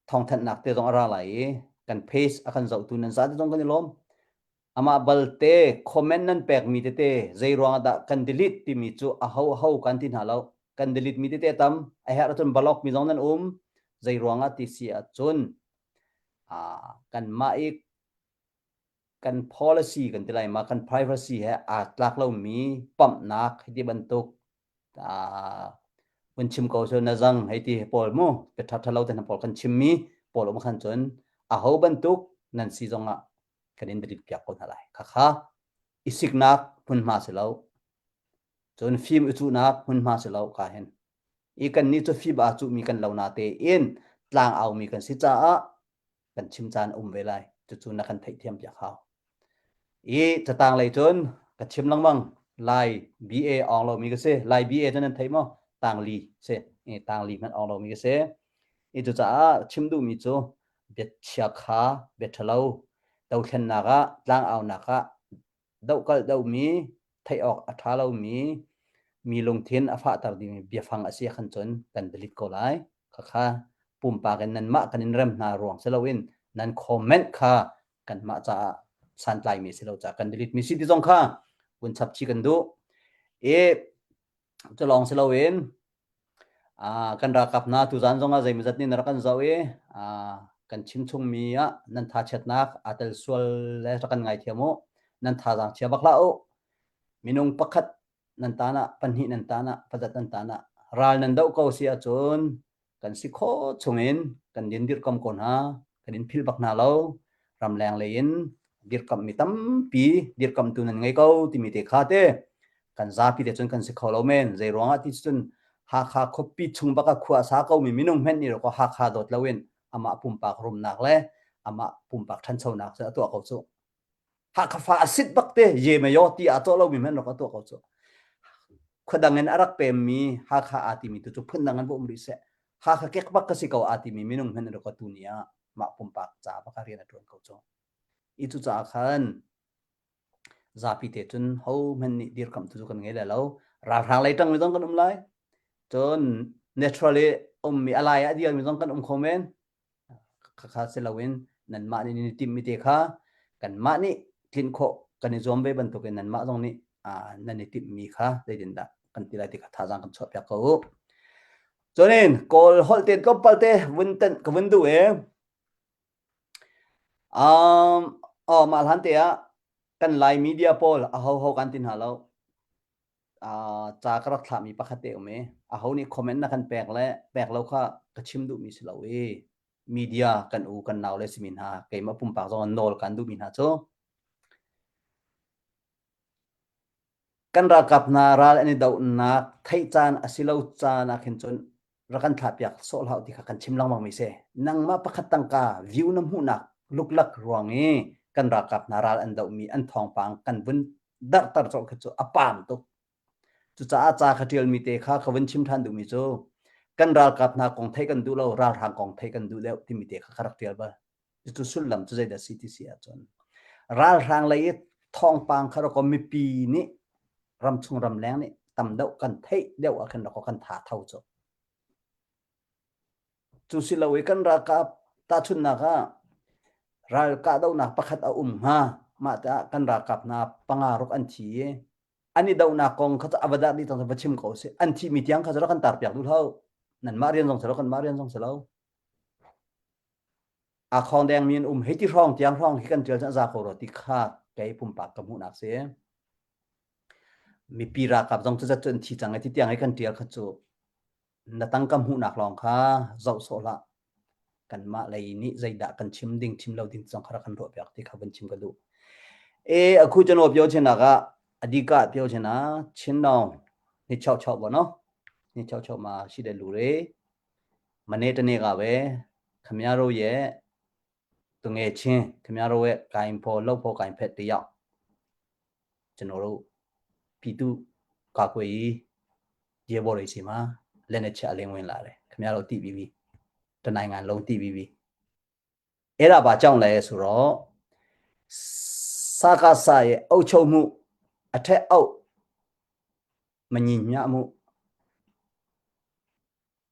S2: thawngthanhnak te zong a ra lai i kan page a kan zohtu nan zate zong kan i lawm. Amah balte comment nan pekmi tete zei ruangah dah kan delete timi cu aho aho kan ti hna lo. Kan delete mi tete tam a herh ahcun block mi zong nan um. Zei ruangah ti si ahcun kanmah i kan policy kan ti lai ma kan privacy he aa tlak lomi pamhnak hiti bantuk vun chim ko cu na zang hei ti pawl mu bia ṭha ṭha lo te hna pawl kan chimmi pawl um khan cun aho bantuk nan si zongah kan in delete piak ko hna lai. Khakha i siknak hmunhma si lo. Cun fim i cuhnak hmunhma si lo ka hin. I kan nih cu fim aa cuhmi kan lo na tein tlang aumi kan si caah kan chim caan a um ve lai. Cucu na kan theihthiam piak hau. I catang lei cun ka chim lengmang Lai BA awng lomi ka si. Lai BA cu nan thei maw? Tangli si. I tangli hmanh awng lomi ka si. I cucaah chim duhmi cu biachia kha bia ṭhalo dothlennak ah tlangaunak ah dohkalh dohmi theih awk a ṭha lomi mi lungthin a fahter dingmi biafang a si khan cun kan delete ko lai. Khakha pumpak in nanmah kan in rem hna ruang si loin nan comment kha kanmah caah santlaimi si lo caah kan delete mi si ti zong kha vun chap chih kan duh. I cu lawng si loin kan ralkap hna tuzaan zongah zeimawzat nih na rak kan zoh i kan chim chungmi ah nan thachiatnak aa tel sual le rak kan ngaithiam u. Nan thazaang chia bak hlah u. Minung pakhat nan tan ah, pahnih nan tan ah, pazat nan tan ah ral nan doh ko si ahcun kan si khawh chungin kan din dirhkamh ko hna, kan in philh bak hna lo. Ramleng lei in dirkamhmi tampi dirkamhtu nan ngei ko timi te kha te kan zapi te cun kan si kho lo men. Zei ruangah ti cun Hakha khuapi chung bak ah khua a sa komi minung hmenh nih ko Hakha dawt loin amah pumpak rumnak le amah pumpak ṭhanchonak cu a tuah ko cu. Hakha fa a sit bak te ye me yo ti aa cawh lomi hmanh rak a tuah ko cu. Khuadang in a rak pemmi Hakha aa timi tu cu phundang an va um rih seh. Hakha kek bak ka si ko aa timi minung hmanh rak tu ni ah mah pumpak ca bak ah rian a ṭuan ko cu. I cu caah khan zapi te cun ho hmanh nih dirkamh tu cu kan ngei lai lo. Ralhrang lei ṭang mi zong kan um lai. Cun naturally ummi a lai ah a dirmi zong kan um kho men. Khakha si loin nanmah nih nan i timhmi te kha kanmah nih tlinh khawh kan i zuam ve bantukin nanmah zong nih nan i timhmi kha zeitindah kan ti lai ti kha thazaang kan chuahpiak ko u. Cunin Kawl holh te tlawmpal te vun tenh ka vun duh i um, oh, mah hlan te ah kan Lai media pawl a ho ho kan ti hna lo. Ca ka rak thlahmi pakhat te um i aho nih comment na kan pek le pek lo kha ka chim duhmi si lo i media kan u kan nau le simi hna keimah pumpak zong nawl kan duhmi hna cu kan ralkap hna ral an i dohnak theih caan a si lo caan ah khin cun rak kan thlahpiak sawh hlah ti kha kan chim lengmang mi si. Nangmah pakhat tangka view na hmuhnak luklak ruang i kan ralkap hna ral an dohmi an thawngpang kan vun darhter colh khi cu a pam tuk. Cucaah ca ka ṭialmi te kha ka vun chim ṭhan duhmi cu kan ralkap hna kong theih kan duh lo, ralhrang kong theih kan duh deuh timi te kha ka rak ṭial bal. Cucu sullam cu zeidah si ti si ahcun ralhrang lei i thawngpang kha rak mipi nih ramchung ramleng nih tam deuh kan theih deuh ah khin rak kan tha tho cu. Cu si lo i kan ralkap tahchunhnak ah ral kahdohnak pakhat a um hnga mah tiah kan ralkap hna panga ruk an thi i an i dohnak kong kha cu a va dah dih cang va chim ko sih an thihmi tiang kha cu rak kan tar piak duh hlah nanmah rian zong si lo kanmah rian zong si lo aa khawng dengmi an um hei ti hrawng tiang hrawng hi kan ṭial cun a za ko rua ti kha kei pumpak ka hmuhnak si. Mipi ralkap zong cu zat cu an thi cang i ti tiang i kan ṭial kha cu na tangka hmuhnak lawng kha zoh sawh hlah. Kanmah lei nih zeidah kan chim ding chim lo ding zong kha rak kan ruah piak ti kha vun chim ka duh. E အခုကျွန်တော်ပြောချင်တာက အဓိကပြောချင်တာချင်းတောင်266ပေါ့နော်266မှာရှိတဲ့လူတွေ မနေ့တနေ့ကပဲခင်ဗျားတို့ရဲ့သူငယ်ချင်းခင်ဗျားတို့ရဲ့ဂိုင်ဖော်လှုပ်ဖို့ဂိုင်ဖက်တယောက်ကျွန်တော်တို့ပြည်သူကာကွယ်ရေးရဲဘော်တွေစီမှာလက်နဲ့ချက်အလင်းဝင်လာတယ်ခင်ဗျားတို့သိပြီးပြီတနိုင်ငံလုံးသိပြီးပြီအဲ့ဒါဘာကြောင့်လဲဆိုတော့စကားစရဲ့အုပ်ချုပ်မှုအထက်အောက်မညီမျှမှု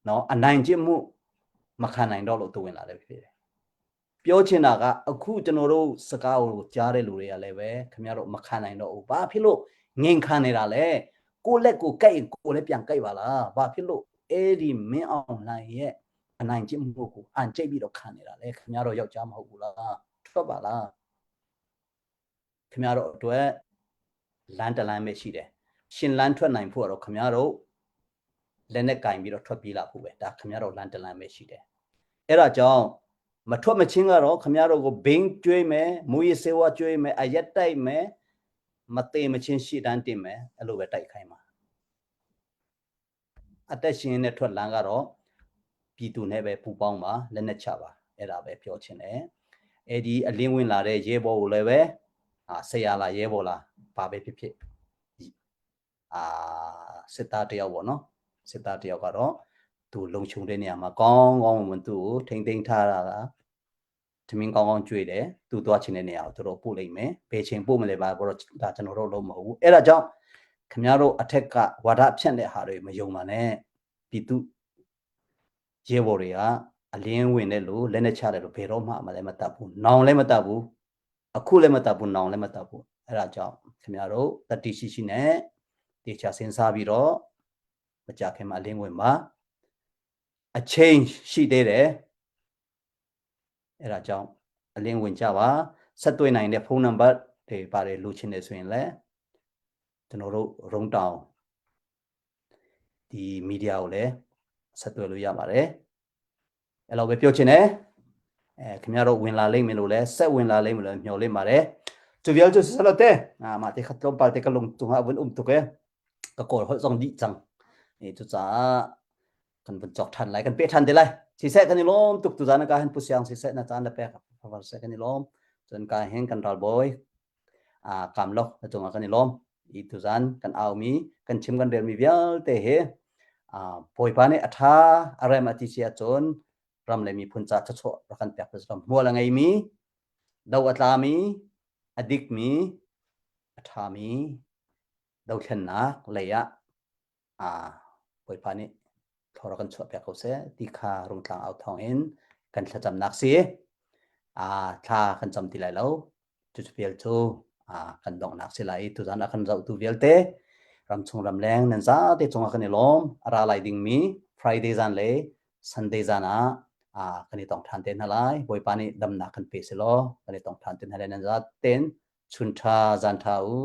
S2: နော်အနိုင်ကျင့်မှုမခံနိုင်တော့လို့သူဝင်လာတယ်ဖြစ်တယ်ပြောချင်တာကအခုကျွန်တော်တို့စကားကိုကြားတဲ့လူတွေကလည်းပဲခင်ဗျားတို့မခံနိုင်တော့ဘူးဘာဖြစ်လို့ငင်ခံနေတာလဲကိုလက်ကိုကြိုက်ရင်ကိုလည်းပြန်ကြိုက်ပါလားဘာဖြစ်လို့အဲ့ဒီမင်းအောင်လှိုင်ရဲ့အနိုင်ကျင့်မှုကိုအန်ကျိတ်ပြီးတော့ခံနေတာလဲခင်ဗျားတို့ယောက်ျားမဟုတ်ဘူးလားထွက်ပါလားခင်ဗျားတို့အတွက်လမ်းတလမ်းပဲရှိတယ်ရှင်လန်းထွက်နိုင်ဖို့ကတော့ခင်ဗျားတို့လက်နဲ့ကင်ပြီးတော့ထွက်ပြေးလာဖို့ပဲဒါခင်ဗျားတို့လမ်းတလမ်းပဲရှိတယ်အဲ့ဒါကြောင့်မထွက်မချင်းကတော့ခင်ဗျားတို့ကိုဘင်းကျွေးမယ်မူရစေဝါကျွေးမယ်အရက်တိုက်မယ်မသေးမချင်းရှိတန်းတင်မယ်အဲ့လိုပဲတိုက်ခိုင်းပါအသက်ရှင်နဲ့ထွက်လန်းကတော့ပြည်သူနဲ့ပဲပူပေါင်းပါလက်နဲ့ချပါအဲ့ဒါပဲပြောချင်တယ်အဲ့ဒီအလင်းဝင်လာတဲ့ရဲဘော်ကိုလည်းပဲအာဆရာလားရဲဘော်လားဘာပဲဖြစ်ဖြစ်အာစစ်သားတယောက်ပေါ့နော်စစ်သားတယောက်ကတော့သူလုံခြုံတဲ့နေရာမှာကောင်းကောင်းဝင်သူ့ကိုထိမ့်သိမ်းထားတာကထမင်းကောင်းကောင်းကျွေးတယ်သူသွားချင်တဲ့နေရာကိုသူတို့ပို့လိုက်မယ်ဘယ်ချိန်ပို့မလဲပါတော့ဒါကျွန်တော်တို့လုံးမဟုတ်ဘူးအဲ့ဒါကြောင့်ခင်ဗျားတို့အထက်ကဝါဒဖြန့်တဲ့ဟာတွေမယုံပါနဲ့ပြည်သူရဲဘော်တွေကအလင်းဝင်တဲ့လူလက်နဲ့ချတယ်လို့ဘယ်တော့မှမလည်းမတတ်ဘူးနောင်လည်းမတတ်ဘူးအခုလည်းမတတ်ဘူးနောင်လည်းမတတ်ဘူးအဲ့ဒါကြောင့်ခင်ဗျားတို့တတိရှိရှိနဲ့တေချာစဉ်းစားပြီးတော့မကြခင်မှာအလင်းဝင်ပါအချိန်ရှိသေးတယ်အဲ့ဒါကြောင့်အလင်းဝင်ကြပါဆက်သွယ်နိုင်တဲ့ဖုန်းနံပါတ်တွေပါတယ်လိုချင်တယ်ဆိုရင်လည်းကျွန်တော်တို့ရုံတောင်ဒီမီဒီယာကိုလည်းဆက်သွယ်လို့ရပါတယ်အဲ့လိုပဲပြောချင်တယ်အဲခင်ဗျားတို့ဝင်လာလိမ့်မယ်လို့လည်းဆက်ဝင်လာလိမ့်မယ်လို့မျှော်လင့်ပါတယ်သူပြောချင်စလို့တဲ့အာမတေခတ်လုံးပါတေကလုံးတုံအဝင်အုံတုကဲကကောဟောဆောင်ဒီချံအဲသူစာkan vun chok than lai kan pe than te lai si se kan i lom tuk tu zan ka hen pusiang si se na chan la pek phavar se kan i lom chun ka hen kan ral boy a kam lok na chunga kan i lom i tu zan kan au mi kan chim kan rel mi vialte he a bawipa nih a tha a rem a ti si ahcun ram le miphun ca thluachuah rak kan pek ram hmual a ngeimi do a tlami a dikmi a ṭhami dothlennak lei ah a Bawipa nih thlawr kan chuah piak ko seh ti kha rungtlang au thawng in kan thlacamnak si. A thla kan cam ti lai lo. Cucu vial cu a kan donghnak si lai i tuzan a kan zohtu vialte ramchung ramleng nan zate cungah kan i lawm. A ra lai dingmi Friday zan le Sunday zan ah a kan i tong ṭhan te hna lai. Bawipa nih damnak kan pe selaw kan i tong ṭhan te hna lai nan zaten chun ṭha zan ṭha u.